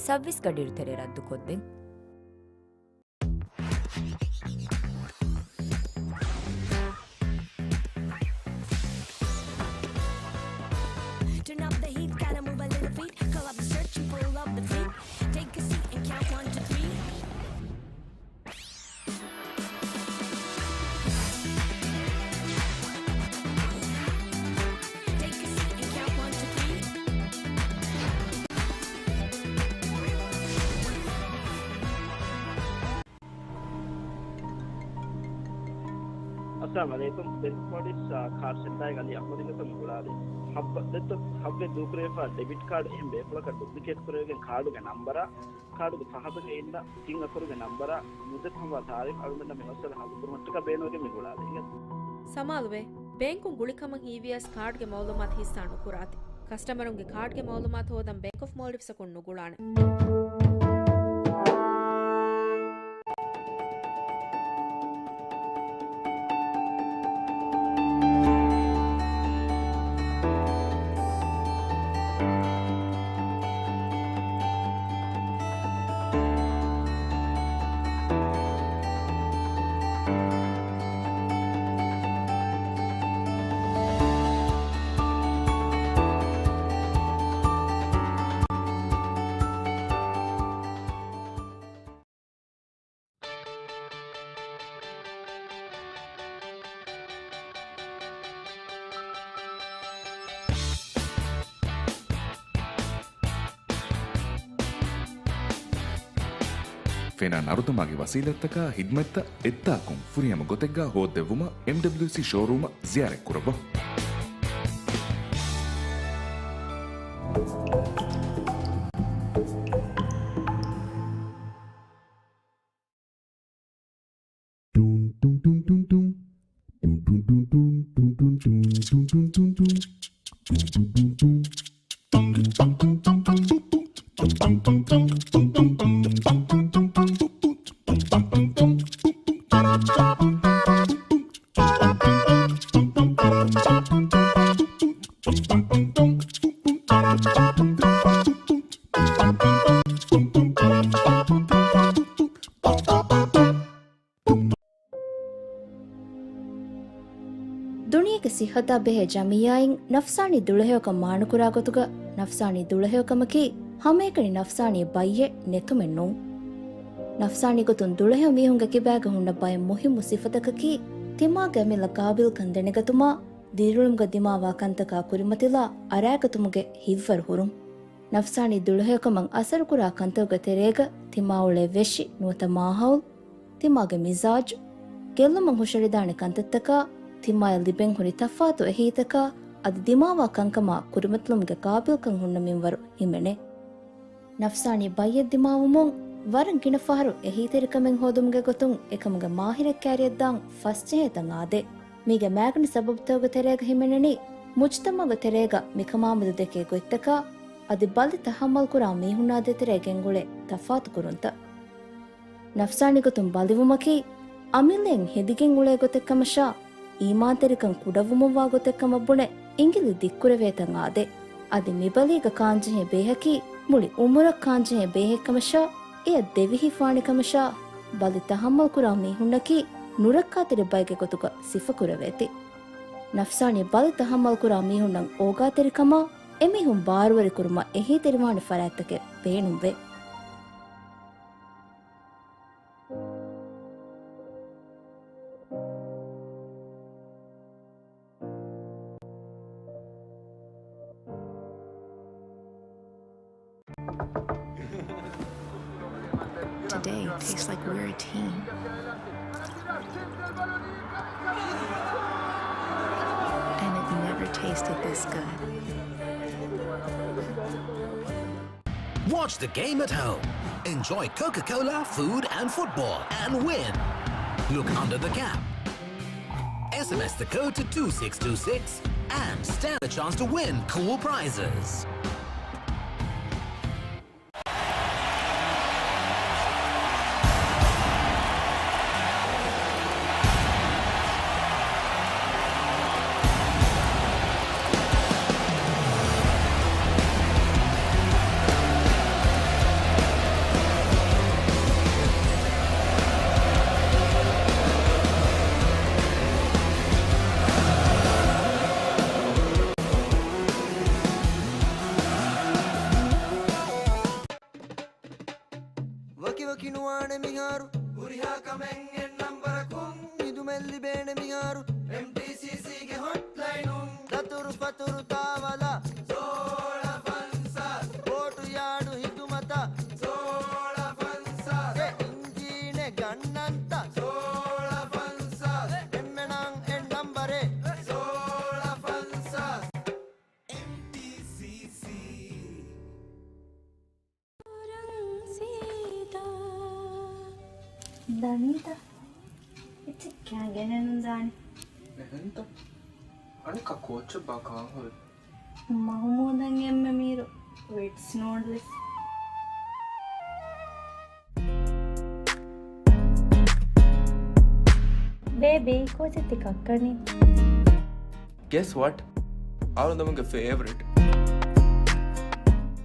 ސައްވީސް ގަޑިއިރު ތެރޭ ރައްދުކޮށްދެން. Turn up the heat, gotta move a little feet. Call up the search and pull up the fleet. Take a seat and count one, two, three. Take a seat and count one, two, three. އައްސަލާމު ޢަލައިކުމް. ބޭންކް މޯލްޑިވްސް، އާ، ކާޑް ސެންޓާގެ އަލީ އަޙްމަދުގެ ގޮތުން ގުޅާލީ. ހައްވަ-، ދެއްތޯ ހައްވެ ދޫކުރެވިފަ ޑެބިޓް ކާޑް އެހެން ބޭފުޅަކަށް ޑުޕްލިކޭޓް ކުރެވިގެން ކާޑުގެ ނަންބަރާ، ކާޑުގެ ފަހަތުގައި އިންނަ ތިން އަކުރުގެ ނަންބަރާ މުއްދަތު ހަމަ ތާރީޚް އަޅުގަނޑަށް މި މައްސަލަ ހައްލުކުރުމަށްޓަކާ ބޭނުންވެގެން މި ގުޅާލީ. ސަމާލުވޭ، ބޭންކުން ގުޅިކަމަށް ހީވިޔަސް ކާޑްގެ މައުލޫމާތު ހިއްސާ ނުކުރާތި. ކަސްޓަމަރުންގެ ކާޑްގެ މައުލޫމާތު ހޯދަން ބޭންކް އޮފް މޯލްޑިވްސްއަކުން ނުގުޅާނެ. ފެނާ ނަރުދަމާގެ ވަސީލަތްތަކާ ހިދްމަތްތައް އެއްތާކުން ފުރިހަމަ ގޮތެއްގާ ހޯއްދެއްވުމަށް އެމްޑަބްލިއުސީ ޝޯރޫމަށް ޒިޔާރަތްކުރައްވާ. ދުނިޔޭގެ ސިއްހަތާ ބެހޭ ޖަމިއްޔާއިން ނަފްސާނީ ދުޅަހެޔޮކަން މާނަކުރާ ގޮތުގަ، ނަފްސާނީ ދުޅަހެޔޮކަމަކީ ހަމައެކަނި ނަފްސާނީ ބައްޔެއް ނެތުމެއް ނޫން. ނަފްސާނީ ގޮތުން ދުޅަހެޔޮ މީހުންގެ ކިބާގަ ހުންނަ ބައެއް މުހިއްމު ސިފަތަކަކީ، ތިމާގެ އަމިއްލަ ގާބިލްކަން ދެނެގަތުމާ، ދިރިއުޅުމުގަ ދިމާވާ ކަންތަކާ ކުރިމަތިލާ އަރާގަތުމުގެ ހިތްވަރު ހުރުން. ނަފްސާނީ ދުޅަހެޔޮކަމަށް އަސަރުކުރާ ކަންތަކުގެ ތެރޭގަ ތިމާ އުޅޭ ވެށި ނުވަތަ މާހައުލް، ތިމާގެ މިޒާޖު، ގެއްލުމަށް ހުށަހެޅިދާނެ ކަންތައްތަކާ، ތިމާޔަށް ލިބެން ހުރި ތަފާތު އެހީތަކާ، އަދި ދިމާވާ ކަންކަމާ ކުރިމަތިލުމުގެ ގާބިލްކަން ހުންނަ މިންވަރު ހިމެނޭ. ނަފްސާނީ ބައްޔެއް ދިމާވުމުން ވަރަށް ގިނަ ފަހަރު އެހީތެރިކަމެއް ހޯދުމުގެ ގޮތުން އެކަމުގެ މާހިރެއް ކާރިއަށްދާން ފަސްޖެހޭތަން އާދޭ. މީގެ މާގަނޑު ސަބަބުތަކުގެ ތެރޭގަ ހިމެނެނީ، މުޖްތަމަޢުގެ ތެރޭގަ މިކަމާމެދު ދެކޭ ގޮތްތަކާ، އަދި ބަލި ތަޙައްމަލްކުރާ މީހުންނާ ދޭތެރޭ ގެންގުޅޭ ތަފާތު ކުރުންތައް. ނަފްސާނީ ގޮތުން ބަލިވުމަކީ، އަމިއްލައިން ހެދިގެން އުޅޭ ގޮތެއްކަމަށާ، އީމާންތެރިކަން ކުޑަވުމަށްވާ ގޮތެއްކަމަށް ބުނެ، އިނގިލި ދިއްކުރެވޭތަން އާދޭ. އަދި މިބަލީގަ ކާންޖެހޭ ބޭހަކީ، މުޅި އުމުރަށް ކާންޖެހޭ ބޭހެއްކަމަށާ، އެޔަށް ދެވިހި ފާނެކަމަށާ، ބަލި ތަޙައްމަލްކުރާ މީހުންނަކީ، ނުރައްކާތެރި ބައެއްގެ ގޮތުގަ ސިފަކުރެވޭތީ. ނަފްސާނީ ބަލި ތަޙައްމަލްކުރާ މީހުންނަށް އޯގާތެރިކަމާ، އެމީހުން ބާރުވެރިކުރުމަށް އެހީތެރިވާނެ ފަރާތްތަކެއް ބޭނުންވޭ. Today tastes like we're a team. And it never tasted this good. Watch the game at home. Enjoy Coca-Cola, food and football, and win. Look under the cap. S M S the code to two six two six and stand a chance to win cool prizes. އެމްޓީސީސީގެ ހޮޓްލައިނުން ދަތުރު ފަތުރު ތާވަލަށް ސޯޅަ ފަންސާސް، ބޯޓު ޔާޑު ހިދުމަތަށް ސޯޅަ ފަންސާސް، އެ އިންޖީނެއް ގަންނަންތަ ސޯޅަ ފަންސާސް، އެންމެނަށް އެއް ނަންބަރެއް ސޯޅަ ފަންސާސް. ދަނީތަ؟ އެއްޗެއް ކާ ގެނެއް ނުދާނެ. އެހެންތަ؟ އަނެއްކާ ކޯއްޗެއްބާ ކާން ހުރީ؟ މަހުމޫދަށް އެންމެ މީރު ވިޓްސް ނޫޑްލްސް. ބޭބީ، ކޯޗެއް ތި ކައްކަނީ؟ Guess what? އަޅުގަނޑުގެ ފޭވަރިޓް.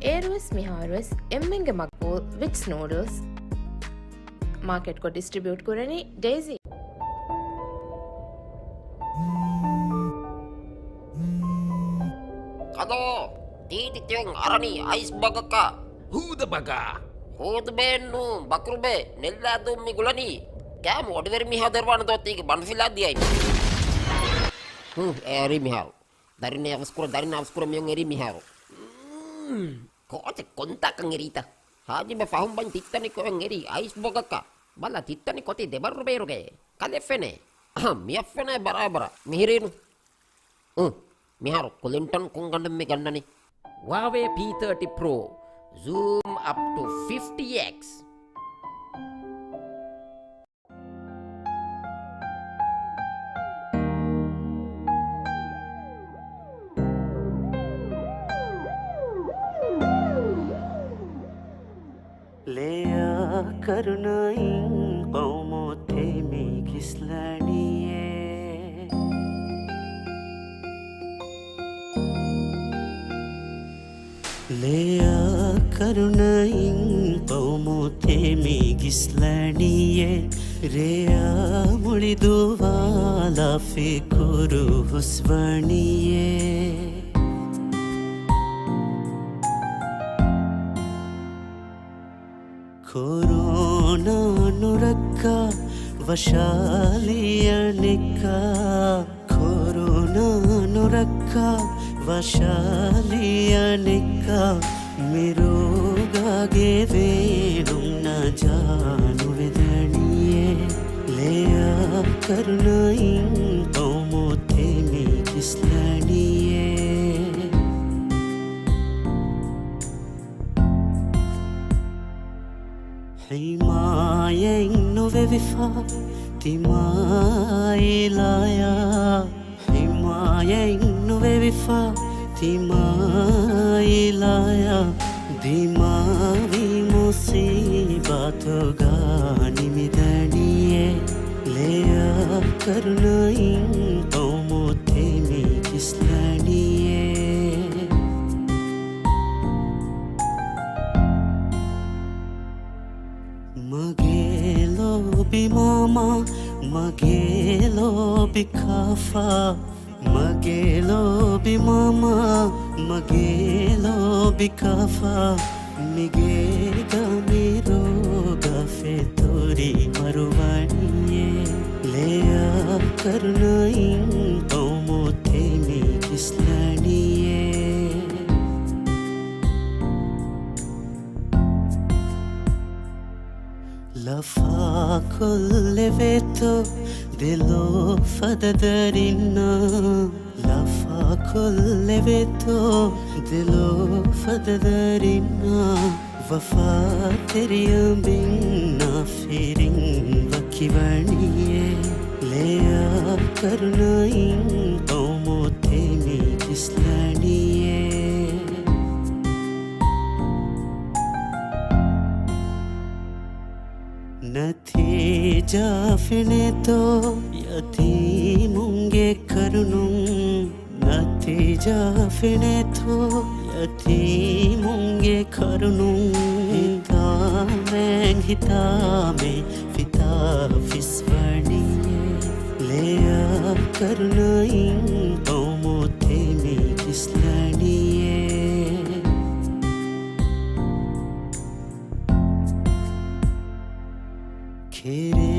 އޭރުވެސް މިހާރުވެސް އެންމެންގެ މަގްބޫލް ވިޓްސް ނޫޑްލްސް މާކެޓްކޮށް ޑިސްޓްރިބިއުޓް ކުރަނީ ޑެއިސީ. ކަލޯ، ތީ ތިތިއުން އަރަނީ އައިސް ބަގަކަށް. ހޫދަ ބަގާ. ހޫދު ބޭނު، ބަކުރުބޭ، ނެއްލާދޫ މި ގުޅަނީ. ކާމު އޮޑިވެރި މީހާ ދެރުވާނެ ދޯ ތީގެ ބަނޑު ފިލާ ދިޔައި. ހު، އެރީ މިހާރު. ދަރިން އަވަސްކުރ، ދަރިން އަވަސްކުރ މިއުން އެރީ މިހާރު. ކޯޗެއް ކޮންތާކަން އެރީތަ؟ ހާޖިބެ ފަހުން ބަން ތިއްތަނި ކޮއެން އެރީ އައިސް ބޮގަކަށް. ބަލަ ތިއްތަނި ކޮތީ ދެބަރު ބޭރުގައޭ. ކަލެ ފެނޭ. އަހަ، މިއަށް ފެނޭ ބަރާބަރަށް. މިހިރީނު. އު، މިހާރު ކުލިންޓަން ކޮން ގަނޑެއް މި ގަންނަނީ؟ ހުއާވޭ ޕީ ތާޓީ ޕްރޯ. Zoom up to fifty X. ލޭއާ ކަރުނައިން ޤައުމު ތެމި ގިސްލަނީއޭ. ލޭއާ ކަރުނައިން ޤައުމު ތެމި ގިސްލަނީއޭ. ރެޔާ މުޅި ދުވާލާ ފިކުރު ހުސްވަނީއޭ. ކޮރޯނާ ނުރައްކާ ވަށާލި އަނެއްކާ. ކޮރޯނާ ނުރައްކާ ވަށާލި އަނެއްކާ. މި ރޯގާގެ ވޭނުން ނަޖާ ނުވެދަނީއޭ. ލޭއާ ކަރުނައިން ޤައުމު ތެމި ގިސްލަނީއޭ. ޙިމާޔަތް ނުވެވިފަ ތިމާއިލާޔާ. ޙިމާޔަތް ނުވެވިފަ ތިމާއިލާޔާ. ދިމާވި މުޞީބާތުގަ ނިމިދަނީއޭ. ލޭއާ ކަރުނައިން ޤައުމު ތެމި ގިސްލަނީއޭ. މަގޭ ލޯބި މާމާ، މަގޭ ލޯބި ކާފާ. މަގޭ ލޯބި މާމާ، މަގޭ ލޯބި ކާފާ. މިގޭގަ މި ރޯގާ ފެތުރި މަރުވަނީއޭ. ލޭއާ ކަރުނައިން ޤައުމު ތެމި ގިސްލަނީއޭ. ލަފާކޮށްލެވޭތޯ ދެލޯ ފަދަ ދަރިންނާ. ލަފާކޮށްލެވޭތޯ ދެލޯ ފަދަ ދަރިންނާ. ވަފާތެރިއަނބިންނާ ފިރިން ވަކިވަނީއޭ. ލޭއާ ކަރުނައިން ޤައުމު ތެމި ގިސްލަނީއޭ. ނަތީޖާ ފެނޭތޯ ޔަތީމުންގެ ކަރުނުން. ނަތީޖާ ފެނޭތޯ ޔަތީމުންގެ ކަރުނުން. ހިތާމެން ހިތާމެން ފިތާ ފިސްވަނީއޭ. ލޭއާ ކަރުނައިން ޤައުމު ތެމި ގިސްލަނީއޭ. ކެރޭ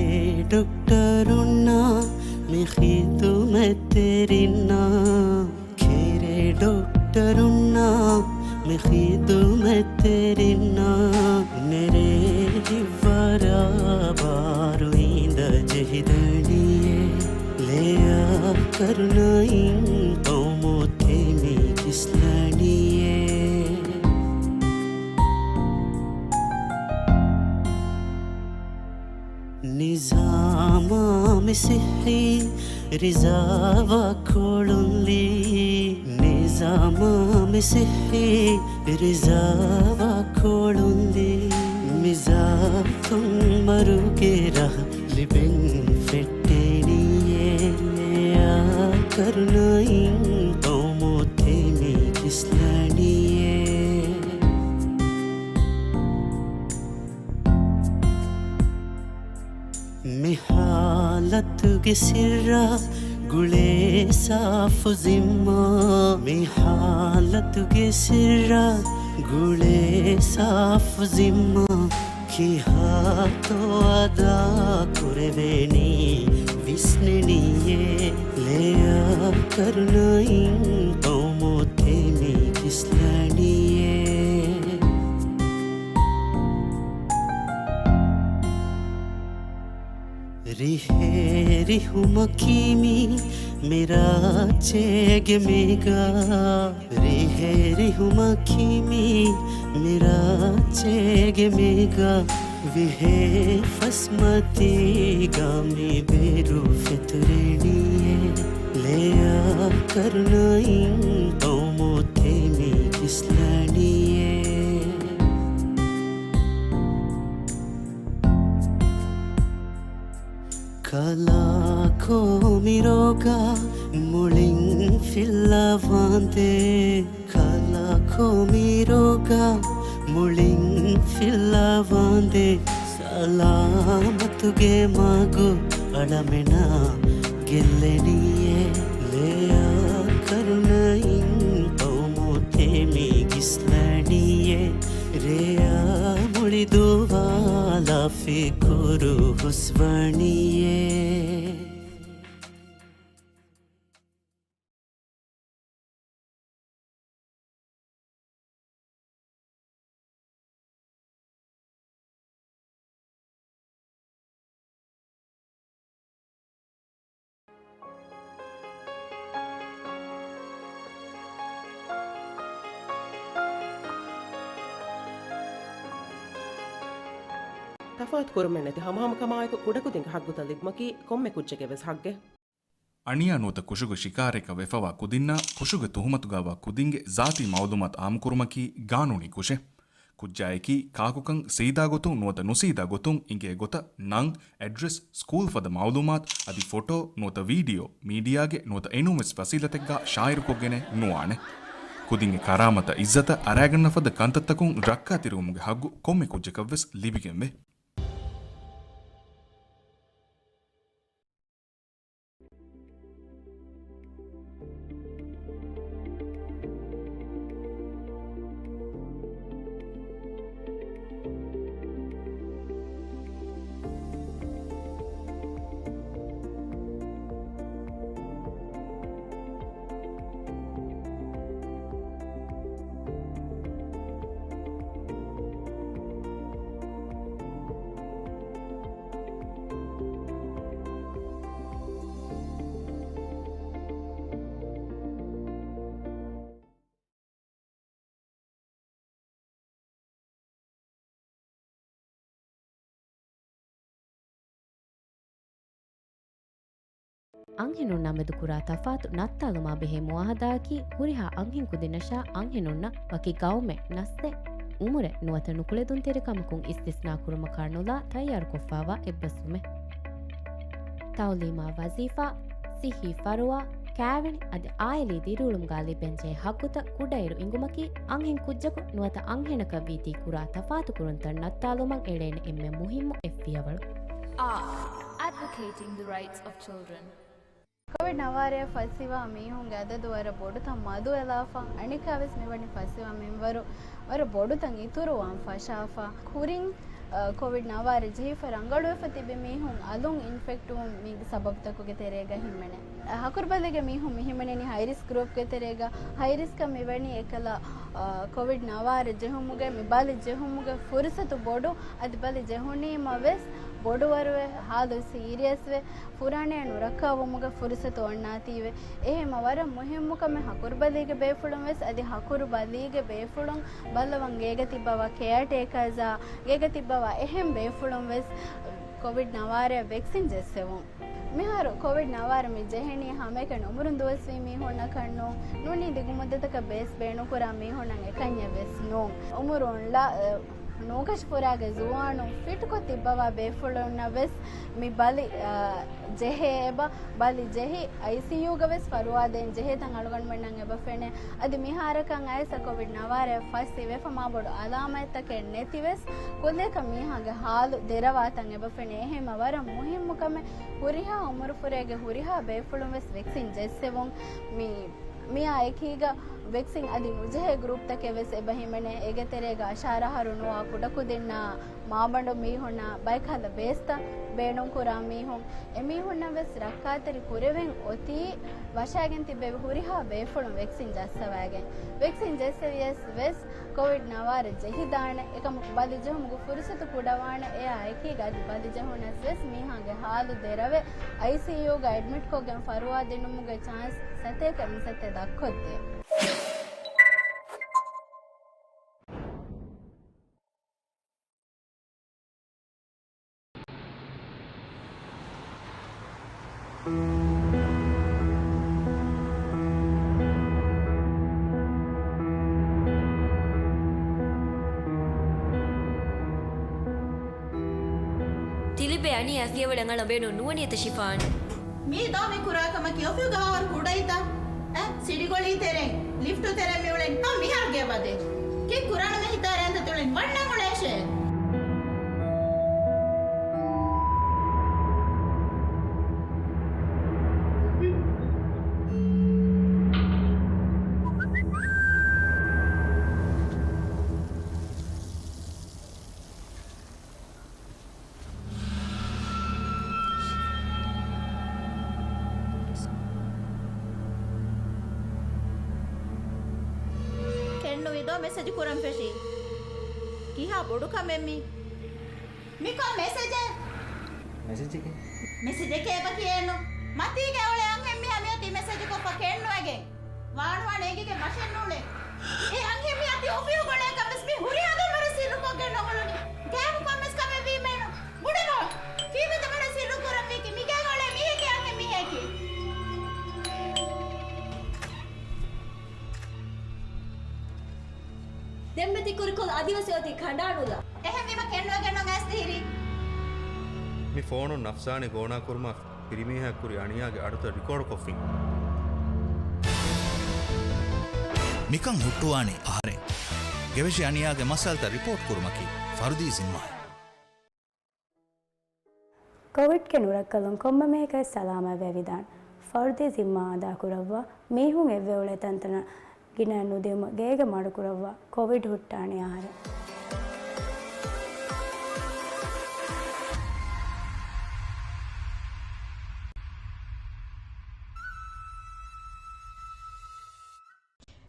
ޑޮކްޓަރުންނާ މި ޚިދް ޚިދުމަތްތެރިންނާ، ކެރޭ ޑޮކްޓަރުންނާ، މި ޚިދުމަތްތެރިންނާ، ނެރޭ ހިތްވަރާ ބާރު އިނދަ ޖެހިދަނީއޭ. ލެޔާ ކަރުނައިން ޤައުމު ތެމި ކިސްލަނީއޭ. ނިޒާމާ މި ސިއްހީ ރިޒާވާ ކޮޅުންލީ. ނިޒާމާ މި ސިއްހީ ރިޒާވާ ކޮޅުންލީ. މި ޒާތުން މަރުގެ ރަހަ ލިބެން ފެއްޓެނީއޭ. ލެޔާ ކަރުނައިން ޤައުމު ތެމި ކިސްލަނީއޭ. މި ހާލަތުގެ ސިއްރާ ގުޅޭ ސާފު ޒިންމާ. މި ހާލަތުގެ ސިއްރާ ގުޅޭ ސާފު ޒިންމާ. ކިހާ ތޯ އަދާ ކުރެވޭނީ ވިސްނެނީއޭ. ލެޔާ ކަރުނައިން ޤައުމު ތެމި ކިސްލަނީއޭ. ރިހޭ ރިހުމަކީ މީ މި ރާއްޖޭގެ މޭގާ. ރިހޭ ރިހުމަކީ މީ މި ރާއްޖޭގެ މޭގާ. ވިހޭ ފަސްމަތީގަ މި ބޭރު ފެތުރެނީއޭ. ލެޔާ ކަރުނައިން ޤައުމު ތެމި ކިސްލަނީއޭ. ކަލާކޯ މި ރޯގާ މުޅިން ފިއްލާ ވާނދޭ. ކަލާކޯ މި ރޯގާ މުޅިން ފިއްލާ ވާނދޭ. ސަލާމަތުގެ މަގު އަޅަމެނާ ގެއްލެނީއޭ. ލެޔާ ކަރުނައިން ޤައުމު ތެމި ކިސްލަނީއޭ. ރެޔާ މުޅި ދުވާލާ ފިކުރު ހުސްވަނީއޭ. ތަފާތު ކުރުމެއް ނެތި ހަމަހަމަކަމާއެކު ކުޑަކުދިންގެ ހައްގުތައް ލިބުމަކީ ކޮންމެ ކުއްޖެއްގެ ވެސް ހައްގެއް. އަނިޔާ ނުވަތަ ކުށުގެ ޝިކާރައަކަށް ވެފަވާ ކުދިންނާ ކުށުގެ ތުހުމަތުގައިވާ ކުދިންގެ ޒާތީ މައުލޫމާތު އާއްމުކުރުމަކީ ގާނޫނީ ކުށެއް. ކުއްޖާއަކީ ކާކުކަން ސީދާގޮތުން ނުވަތަ ނުސީދާ ގޮތުން އިނގޭ ގޮތަށް ނަން، އެޑްރެސް، ސްކޫލް ފަދަ މައުލޫމާތު އަދި ފޮޓޯ ނުވަތަ ވީޑިއޯ، މީޑިއާގެ ނުވަތަ އެނޫންވެސް ފަސީލަތެއްގާ ޝާއިއުކޮށްގެނެއް ނުވާނެ. ކުދިންގެ ކަރާމަތަށް އިއްޒަތަށް އަރާގަންނަ ފަދަ ކަންތައްތަކުން ރައްކާތެރިވުމުގެ ހައްގު ކޮންމެ ކުއްޖަކަށްވެސް ލިބިގެންވޭ. އަންހެނުންނާ މެދު ކުރާ ތަފާތު ނައްތާލުމާ ބެހޭ މުއާހަދާއަކީ، ހުރިހާ އަންހެން ކުދިންނަށާ އަންހެނުންނަށް ވަކި ގައުމެއް، ނަސްލެއް، އުމުރެއް ނުވަތަ ނުކުޅެދުންތެރިކަމަކުން އިސްތިސްނާކުރުމަކާ ނުލާ ތައްޔާރުކޮށްފާވާ އެއްބަސްވުމެއް. ތައުލީމާ ވަޒީފާ، ސިއްހީ ފަރުވާ، ކާވެނި އަދި އާއިލީ ދިރިއުޅުމުގާ ލިބެންޖެހޭ ހައްގުތައް ކުޑައިރު އިނގުމަކީ، އަންހެން ކުއްޖަކު ނުވަތަ އަންހެނަކަށް ވީތީ ކުރާ ތަފާތުކުރުންތައް ނައްތާލުމަށް އެޅޭނެ އެންމެ މުހިއްމު އެއް ފިޔަވަޅު. Advocating the rights of children. ކޮވިޑް ނަވާރައަށް ފައްސިވާ މީހުންގެ އަދަދު ވަރަށް ބޮޑުތަން މަދުވެލާފަ، އަނެއްކާވެސް މިވަނީ ފައްސިވާ މިންވަރު ވަރަށް ބޮޑުތަން އިތުރުވާން ފަށާފަ. ކުރިން އަ، ކޮވިޑް ނަވާރަ ޖެހިފަ ރަނގަޅުވެފަ ތިބި މީހުން އަލުން އިންފެކްޓްވުން މި ސަބަބުތަކުގެ ތެރޭގަ ހިމެނޭ. އަ، ހަކުރުބަލީގެ މީހުން މި ހިމެނެނީ ހައި ރިސްކް ގްރޫޕްގެ ތެރޭގަ. ހައި ރިސްކަށް މިވަނީ އެކަލަ، އަ، ކޮވިޑް ނަވާރަ ޖެހުމުގެ މި ބަލި ޖެހުމުގެ ފުރުސަތު ބޮޑު. އަދި ބަލި ޖެހުނީމަ ވެސް ބޮޑުވަރުވެ ހާލު ސީރިއަސްވެ ފުރާނަ ނުރައްކާވުމުގެ ފުރުސަތު އޮންނާތީވެ. އެހެންމަ ވަރަށް މުހިއްމު ކަމެއް ހަކުރުބަލީގެ ބޭފުޅުން ވެސް އަދި ހަކުރުބަލީގެ ބޭފުޅުން ބައްލަވަން ގޭގަ ތިއްބަވާ ކެއާޓޭކާޒާ، ގޭގަ ތިއްބަވާ އެހެން ބޭފުޅުން ވެސް ކޮވިޑް ނަވާރަ ވެކްސިން ޖެއްސެވުން. މިހާރު ކޮވިޑް ނަވާރަ މި ޖެހެނީ ހަމައެކަނި އުމުރުން ދުވަސްވީ މީހުންނަކަށް ނޫން. ނޫނީ ދިގު މުއްދަތަކަށް ބޭސް ބޭނުންކުރާ މީހުންނަށް އެކަންޏެއް ވެސް ނޫން. އުމުރުން ނޫންކަށި ފުރާގެ ޒުވާނުން ފިޓްކޮށް ތިއްބަވާ ބޭފުޅުންނަށް ވެސް މި ބަލި، އަ، ޖެހޭ އެބަ. ބަލި ޖެހި އައިސީޔޫގަ ވެސް ފަރުވާދޭން ޖެހޭތަން އަޅުގަނޑުމެންނަށް އެބަ ފެނޭ. އަދި މިހާރަކަށް އައިސް ކޮވިޑް ނަވާރަ ފަސް އިވެފަ މާ ބޮޑު އަލާމަތްތަކެއް ނެތިވެސް ކުއްލިއަކަށް މީހާގެ ހާލު ދެރަވާތަން އެބަ ފެނޭ. އެހެންމަ ވަރަށް މުހިއްމު ކަމެއް ހުރިހާ އުމުރުފުރޭގެ ހުރިހާ ބޭފުޅުން ވެސް ވެކްސިން ޖެއްސެވުން. މި މިއާ އެކީގަ ވެކްސިން އަދި ނުޖެހޭ ގްރޫޕްތަކެއް ވެސް އެބަ ހިމެނޭ. އޭގެ ތެރޭގަ އަށާރަ އަހަރު ނުވާ ކުޑަކުދިންނާ މާބަނޑު މީހުންނާ ބައެއްކަހަލަ ބޭސްތައް ބޭނުންކުރާ މީހުން، އެމީހުންނަށް ވެސް ރައްކާތެރި ކުރެވެން އޮތީ ވަށާގެން ތިއްބެވި ހުރިހާ ބޭފުޅުން ވެކްސިން ޖައްސަވައިގެން. ވެކްސިން ޖެއްސެވިޔަސް ވެސް ކޮވިޑް ނަވާރަ ޖެހިދާނެ. އެކަމަކު ބަލި ޖެހުމުގެ ފުރުސަތު ކުޑަވާނެ. އެއާ އެކީގަ އަދި ބަލި ޖެހުނަސް ވެސް މީހާގެ ހާލު ދެރަވެ އައިސީޔޫގަ އެޑްމިޓްކޮށްގެން ފަރުވާ ދިނުމުގެ ޗާންސް ސަތޭކަ އިން ސަތޭ ދައްކޮށްދޭ. ތިލިބޭ އަނިޔާ ފިޔަވަޅެއް އަޅަން ބޭނުން ނުވަނީތަ ޝިފާން؟ މީ ދޯ މި ކުރާ ކަމަކީ އޮފީހުގަ ހާވަރު ކުޑައިތަ؟ އަ، ސިޑިގޮޅީ ތެރެއިން، ލިފްޓު ތެރެއިން މިއުޅެން. ހަމަ މިހާރު ގެއަށް ވަދޭ. ކީއްކުރާނަމޭ ހިތާރޭ އަނދަތި އުޅެން ވަންނަން އުޅޭށޭ. ކެންނުވި ދޯ މެސެޖު ކުރަން ފެށީ. ކިހާ ބޮޑު ކަމެއް މީ؟ މި ކޮން މެސެޖެއް؟ މެސެޖެކޭ؟ މެސެޖެކޭ އެބަ ކިޔޭނު. މަތީގަ އުޅޭ އަންހެން މީހާ މިއޮތީ މެސެޖު ކޮށްފަ ކެންނުވެގެން. ވާނުވާނެ އެނގިގެން މަށެއް ނޫޅޭ. އެ އަންހެން މީހާ ތި އޮފީހު ގޮޅޭ ކަން ވެސް މި ހުރިހާ ދަން ވަރަށް ސިއްރުކޮށްގެން ނުހުޅުނީ. ގޭމު ކޮންމެސް ކަމެއް ވީމޭނު. ބުނެލޯ. ކީއްވެތަ ވަރަށް ސިއްރު ކުރަން ވީކީ؟ މިގޭގަ އުޅޭ މީހަކީ އަންހެން މީހަކީ. ދެންމެ ތި ކުރިކޮޅު އަދިވެސް އޮތީ ކަނޑާނުލާ. އެހެންވީމަ ކެންނުވެގެން އައިސް ދިހިރީ. މި ފޯނުން ނަފްސާނީ ގޯނާކުރުމާ ފިރިމީހާ ކުރި އަނިޔާގެ އަޑުތައް ރިކޯޑުކޮށްފިން. މިކަން ހުއްޓުވާނީ އަހަރެން ގެވެށި އަނިޔާގެ މައްސަލަތައް ރިޕޯޓް ކުރުމަކީ ފަރުދީ ޒިންމާއެއް. ކޮވިޑްގެ ނުރައްކަލުން ކޮންމެ މީހަކަށް ސަލާމަތްވެވިދާނެ. ފަރުދީ ޒިންމާ އަދާކުރައްވާ، މީހުން އެއްވެ އުޅޭ ތަންތަނަށް ގިނައިން ނުދިއުމަށް ގޭގަ މަޑުކުރައްވާ. ކޮވިޑް ހުއްޓާނީ އަހަރެން.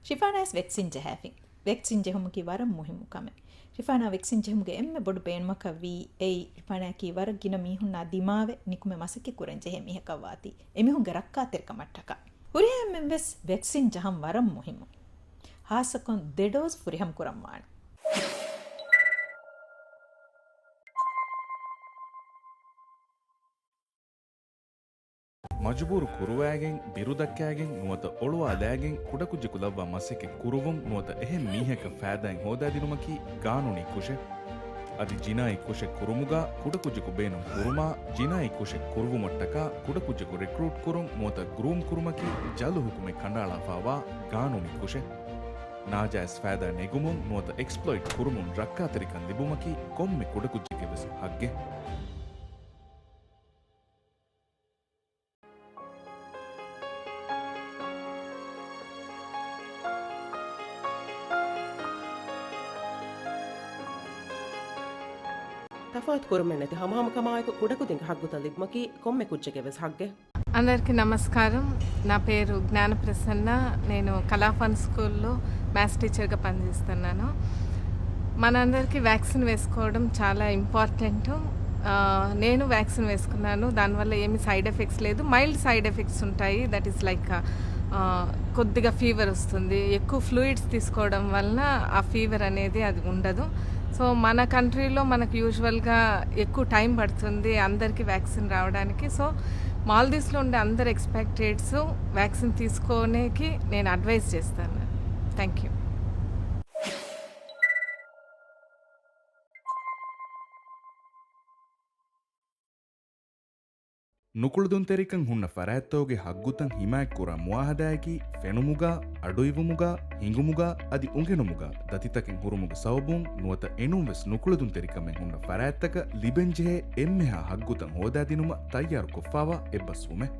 ޝިފާނާ ވެސް ވެކްސިން ޖަހާފިން. ވެކްސިން ޖެހުމަކީ ވަރަށް މުހިއްމު ކަމެއް. ޝިފާނާ ވެކްސިން ޖެހުމުގެ އެންމެ ބޮޑު ބޭނުމަކަށް ވީ އެއީ، ޝިފާނާއަކީ ވަރަށް ގިނަ މީހުންނާ ދިމާވެ ނިކުމެ މަސައްކަތް ކުރަން ޖެހޭ މީހަކަށް ވާތީ، އެމީހުންގެ ރައްކާތެރިކަމަށްޓަކާ. ހުރިހާ އެންމެން ވެސް ވެކްސިން ޖަހަން ވަރަށް މުހިއްމު. ހާއްސަކޮށް ދެ ޑޯޒް ފުރިހަމަ ކުރަން ވާނެ. މަޖުބޫރު ކުރުވައިގެން، ބިރުދައްކައިގެން ނުވަތަ އޮޅުވާލައިގެން ކުޑަކުއްޖަކު ލައްވާ މަސައްކަތް ކުރުވުން ނުވަތަ އެހެން މީހަކަށް ފައިދާއެއް ހޯދާދިނުމަކީ ގާނޫނީ ކުށެއް. އަދި ޖިނާއީ ކުށެއް ކުރުމުގަ ކުޑަކުއްޖަކު ބޭނުން ކުރުމާ، ޖިނާއީ ކުށެއް ކުރުވުމަށްޓަކާ ކުޑަކުއްޖަކު ރެކްރޫޓް ކުރުން ނުވަތަ ގްރޫމް ކުރުމަކީ ޖަލު ހުކުމެއް ކަނޑައަޅާފައިވާ ގާނޫނީ ކުށެއް. ނާޖާއިޒް ފައިދާ ނެގުމުން ނުވަތަ އެކްސްޕްލޮއިޓް ކުރުމުން ރައްކާތެރިކަން ލިބުމަކީ ކޮންމެ ކުޑަކުއްޖެއްގެ ވެސް ހައްގެއް. ތަފާތު ކުރުމެއް ނެތި ހަމަހަމަ ކަމާއެކު ކުޑަކުދިންގެ ހައްގުތައް ލިބުމަކީ ކޮންމެ ކުއްޖެއްގެ ވެސް ހައްގެއް. అందరికీ నమస్కారం. నా పేరు జ్ఞాన ప్రసన్న. నేను కళా ఫన్ స్కూల్లో మ్యాథ్స్ టీచర్గా పనిచేస్తున్నాను. మనందరికీ వ్యాక్సిన్ వేసుకోవడం చాలా ఇంపార్టెంట్. ఆ, నేను వ్యాక్సిన్ వేసుకున్నాను. దానివల్ల ఏమి సైడ్ ఎఫెక్ట్స్ లేదు. మైల్డ్ సైడ్ ఎఫెక్ట్స్ ఉంటాయి. దట్ ఈస్ లైక్, ఆ, కొద్దిగా ఫీవర్ వస్తుంది. ఎక్కువ ఫ్లూయిడ్స్ తీసుకోవడం వలన ఆ ఫీవర్ అనేది అది ఉండదు. సో మన కంట్రీలో మనకు యూజువల్గా ఎక్కువ టైం పడుతుంది అందరికీ వ్యాక్సిన్ రావడానికి. సో మాల్దీవ్స్లో ఉండే అందరు ఎక్స్‌పాట్రియేట్స్ వ్యాక్సిన్ తీసుకోనికి నేను అడ్వైస్ చేస్తాను. Thank you. ނުކުޅެދުންތެރިކަން ހުންނަ ފަރާތްތަކުގެ ހައްގުތައް ހިމާޔަތްކުރާ މުއާހަދާއަކީ ފެނުމުގަ، އަޑުއިވުމުގަ، ހިނގުމުގަ އަދި އުނގެނުމުގަ ދަތިތަކެއް ހުރުމުގެ ސަބަބުން ނުވަތަ އެނޫންވެސް ނުކުޅެދުންތެރިކަމެއް ހުންނަ ފަރާތްތަކަށް ލިބެންޖެހޭ އެންމެހާ ހައްގުތައް ހޯދާދިނުމަށް ތައްޔާރުކޮށްފާވާ އެއްބަސްވުމެއް.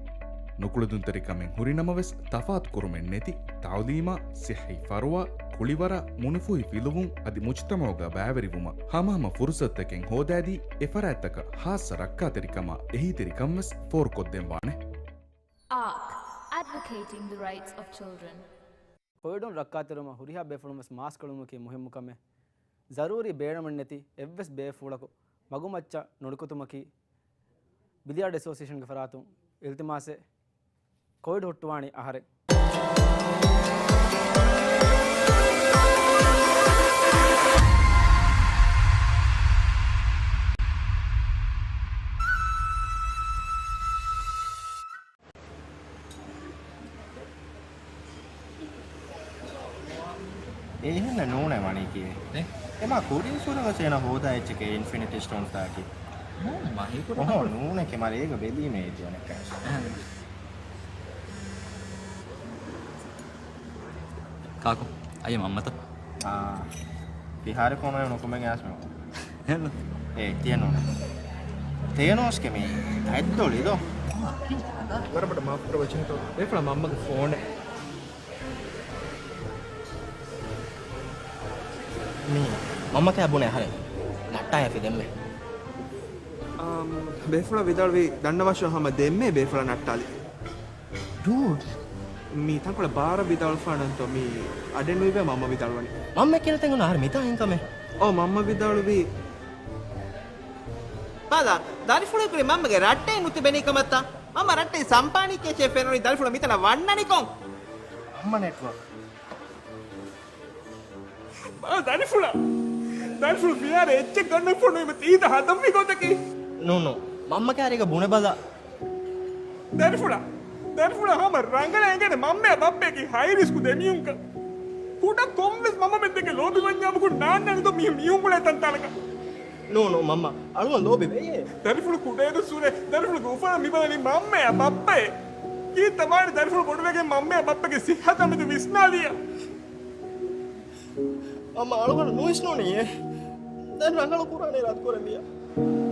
ނުކުޅެދުންތެރިކަމެއް ހުރިނަމަވެސް ތަފާތުކުރުމެއް ނެތި ތައުލީމާ، ސިއްހީ ފަރުވާ، ކުޅިވަރާ، މުނިފޫހި ފިލުވުން އަދި މުޖްތަމަޢުގަ ބައިވެރިވުމަށް ހަމަހަމަ ފުރުސަތުތަކެއް ހޯދާދީ، އެފަރާތްތަކަށް ޚާއްޞަ ރައްކާތެރިކަމާ އެހީތެރިކަންވެސް ފޯރުކޮށްދޭންވާނެ. އާކް، Advocating the Rights of Children. ކޮވިޑުން ރައްކާތެރިވުމަށް ހުރިހާ ބޭފުޅުން ވެސް މާސްކު އެޅުމަކީ މުހިއްމު ކަމެއް. ޒަރޫރީ ބޭނުމެއްނެތި އެއްވެސް ބޭފުޅަކު މަގުމައްޗަށް ނުނިކުތުމަކީ ބިލިޔާޑް އެސޯސިއޭޝަންގެ ފަރާތުން އިލްތިމާސެއް. ކޮވިޑް ހުއްޓުވާނީ އަހަރެން. އެހެންނަ ނޫނޭ ވަނީކީ. އެ؟ އެމާ ކުރިން ސުރަވެސޭނަ ހޯދާ އެއްޗެކޭ އިންފިނިޓީ ސްޓޯންސް ދާކީ. ނޫނޭ މާ ހީކުރި އޮހޯ، ނޫނޭ ކެ މާ އޭގަ ބެލީމޭ އެދިޔަނެއްކާ. އެހެން. ކާކު، އައްޔަ މަންމަތަ؟ އާ، ފިހާރަ ފޯނު ނުކުމެގެ އާސްމެ. އެ، ތިޔަ ނޫން. ތޭނޯސްގެ މީ ހައްދޮޅި ދޯ. ވަރަށް ބޮޑަށް މާފު ކުރައްވަ ޗިންތޯ. ބޭފުޅާ މަންމަގެ ފޯނެއް. މީ މަންމަ ކާ ބުނެ އަހަރެން. ނައްޓާޔަފި ދެންމެ. އާ، ބޭފުޅާ ވިދާޅުވީ ދަންނަވާށޯ ހަމަ ދެންމެ ބޭފުޅާ ނައްޓާލި. ޑޫޑް. މީ ތަންކޮޅެއް ބާރަށް ވިދާޅުފާނަންތޯ މީ އަޑެއް ނުއިވޭ މަންމަ ވިދާޅުވަނީ. މަންމަ ކިނަތެން އަހަރެން މިތާ އިންކަމެއް. އޯ މަންމަ ވިދާޅުވީ. ބަލަ، ދަރިފުޅު ކުރި މަންމަގެ ރައްޓެއް ނުތިބެނީ ކަމަށްތަ؟ މަންމަ ރައްޓެއް ސަމްޕާނީ ކޭޗޭ ފެނުނީ ދަރިފުޅު މިތަނަށް ވަންނަނިކޮން. މަންމަ ނެޓްވޯކް. ބާ ދަރިފުޅާ. ދަރިފުޅު ފިޔާރަ އެއްޗެއް ގަންނަން ފޮނުވީމަ ތީތަ ހަދަން މި ގޮތަކީ. ނޫ ނޫ. މަންމަ ކާރީގަ ބުނެ ބަލަ. ދަރިފުޅާ. ދަރިފުޅާ ހަމަ ރަނގަޅަށް އެނގޭނެ މަންމައާ ބައްޕަޔަކީ ހައި ރިސްކު ދެމީހުންކަން. ކުޑަ ކޮންމެސް މަންމަމެން ދެކެ ލޯބިވަންޏާމަކުން ނާންނާނެ ދޯ މީހުން މީހުން ގުޅޭ ތަންތާނަކަށް. ނޫ ނޫ މަންމަ. އަޅުގަނޑު ލޯބިވޭ. ދަރިފުޅު ކުޑައެދު ސުރެ. ދަރިފުޅުގެ އުފަލަށް މިބަލަނީ މަންމައާ ބައްޕައޭ. ކީއްތަ ވާނީ ދަރިފުޅު ބޮޑުވެގެން މަންމައާ ބައްޕަގެ ސިއްހަތާ މެދު ވިސްނާލިޔާ. މަންމަ އަޅުގަނޑު ނުވިސްނޫނީއޭ. ދެން ރަނގަޅު ކުރާނީ ރަދް ކުރެވިޔާ.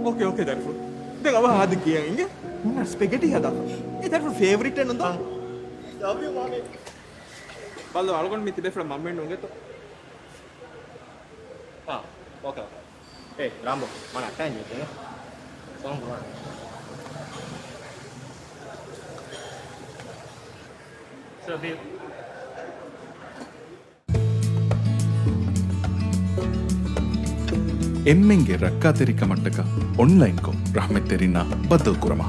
އޯކޭ، އޯކޭ ދަރިފުޅު. ދެން އަވަހަށް އާދެ ކިޔަން އިނގޭ. ހުންނަ ސްޕެގެޓީ ހަދާފަ. އެ ދަރިފުޅު ފޭވަރިޓް އެއްނުން ދޯ. އާ. ލަވް ޔޫ މާމީ. ބަލޯ އަޅުގަނޑު މި ތިބޭފުޅަށް މަންމައެއް ނުނގޭތޯ. އާ، އޯކޭ، އޯކޭ. އޭ، ރާމްބޯ، މަނަ އައްޓާ އިންޖެކްޝަން. ސޯން ގުރާން. ސަބީރް. އެންމެންގެ ރައްކާތެރިކަމަށްޓަކާ އޮންލައިންކޮށް ރަޙްމަތްތެރިންނާ ބައްދަލުކުރަމާ.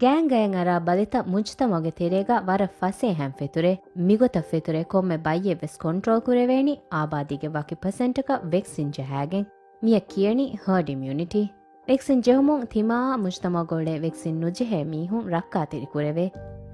ގާނގަޔަށް އަރާ ބަލިތައް މުޖްތަމަޢުގެ ތެރޭގަ ވަރަށް ފަސޭހައިން ފެތުރޭ. މިގޮތަށް ފެތުރޭ ކޮންމެ ބައްޔެއްވެސް ކޮންޓްރޯލް ކުރެވޭނީ އާބާދީގެ ވަކި ޕަސެންޓަކަށް ވެކްސިން ޖަހާގެން. މިއަށް ކިޔަނީ ހާޑް އިމިއުނިޓީ. ވެކްސިން ޖެހުމުން ތިމާއާ މުޖްތަމަޢުގަ އުޅޭ ވެކްސިން ނުޖެހޭ މީހުން ރައްކާތެރި ކުރެވޭ.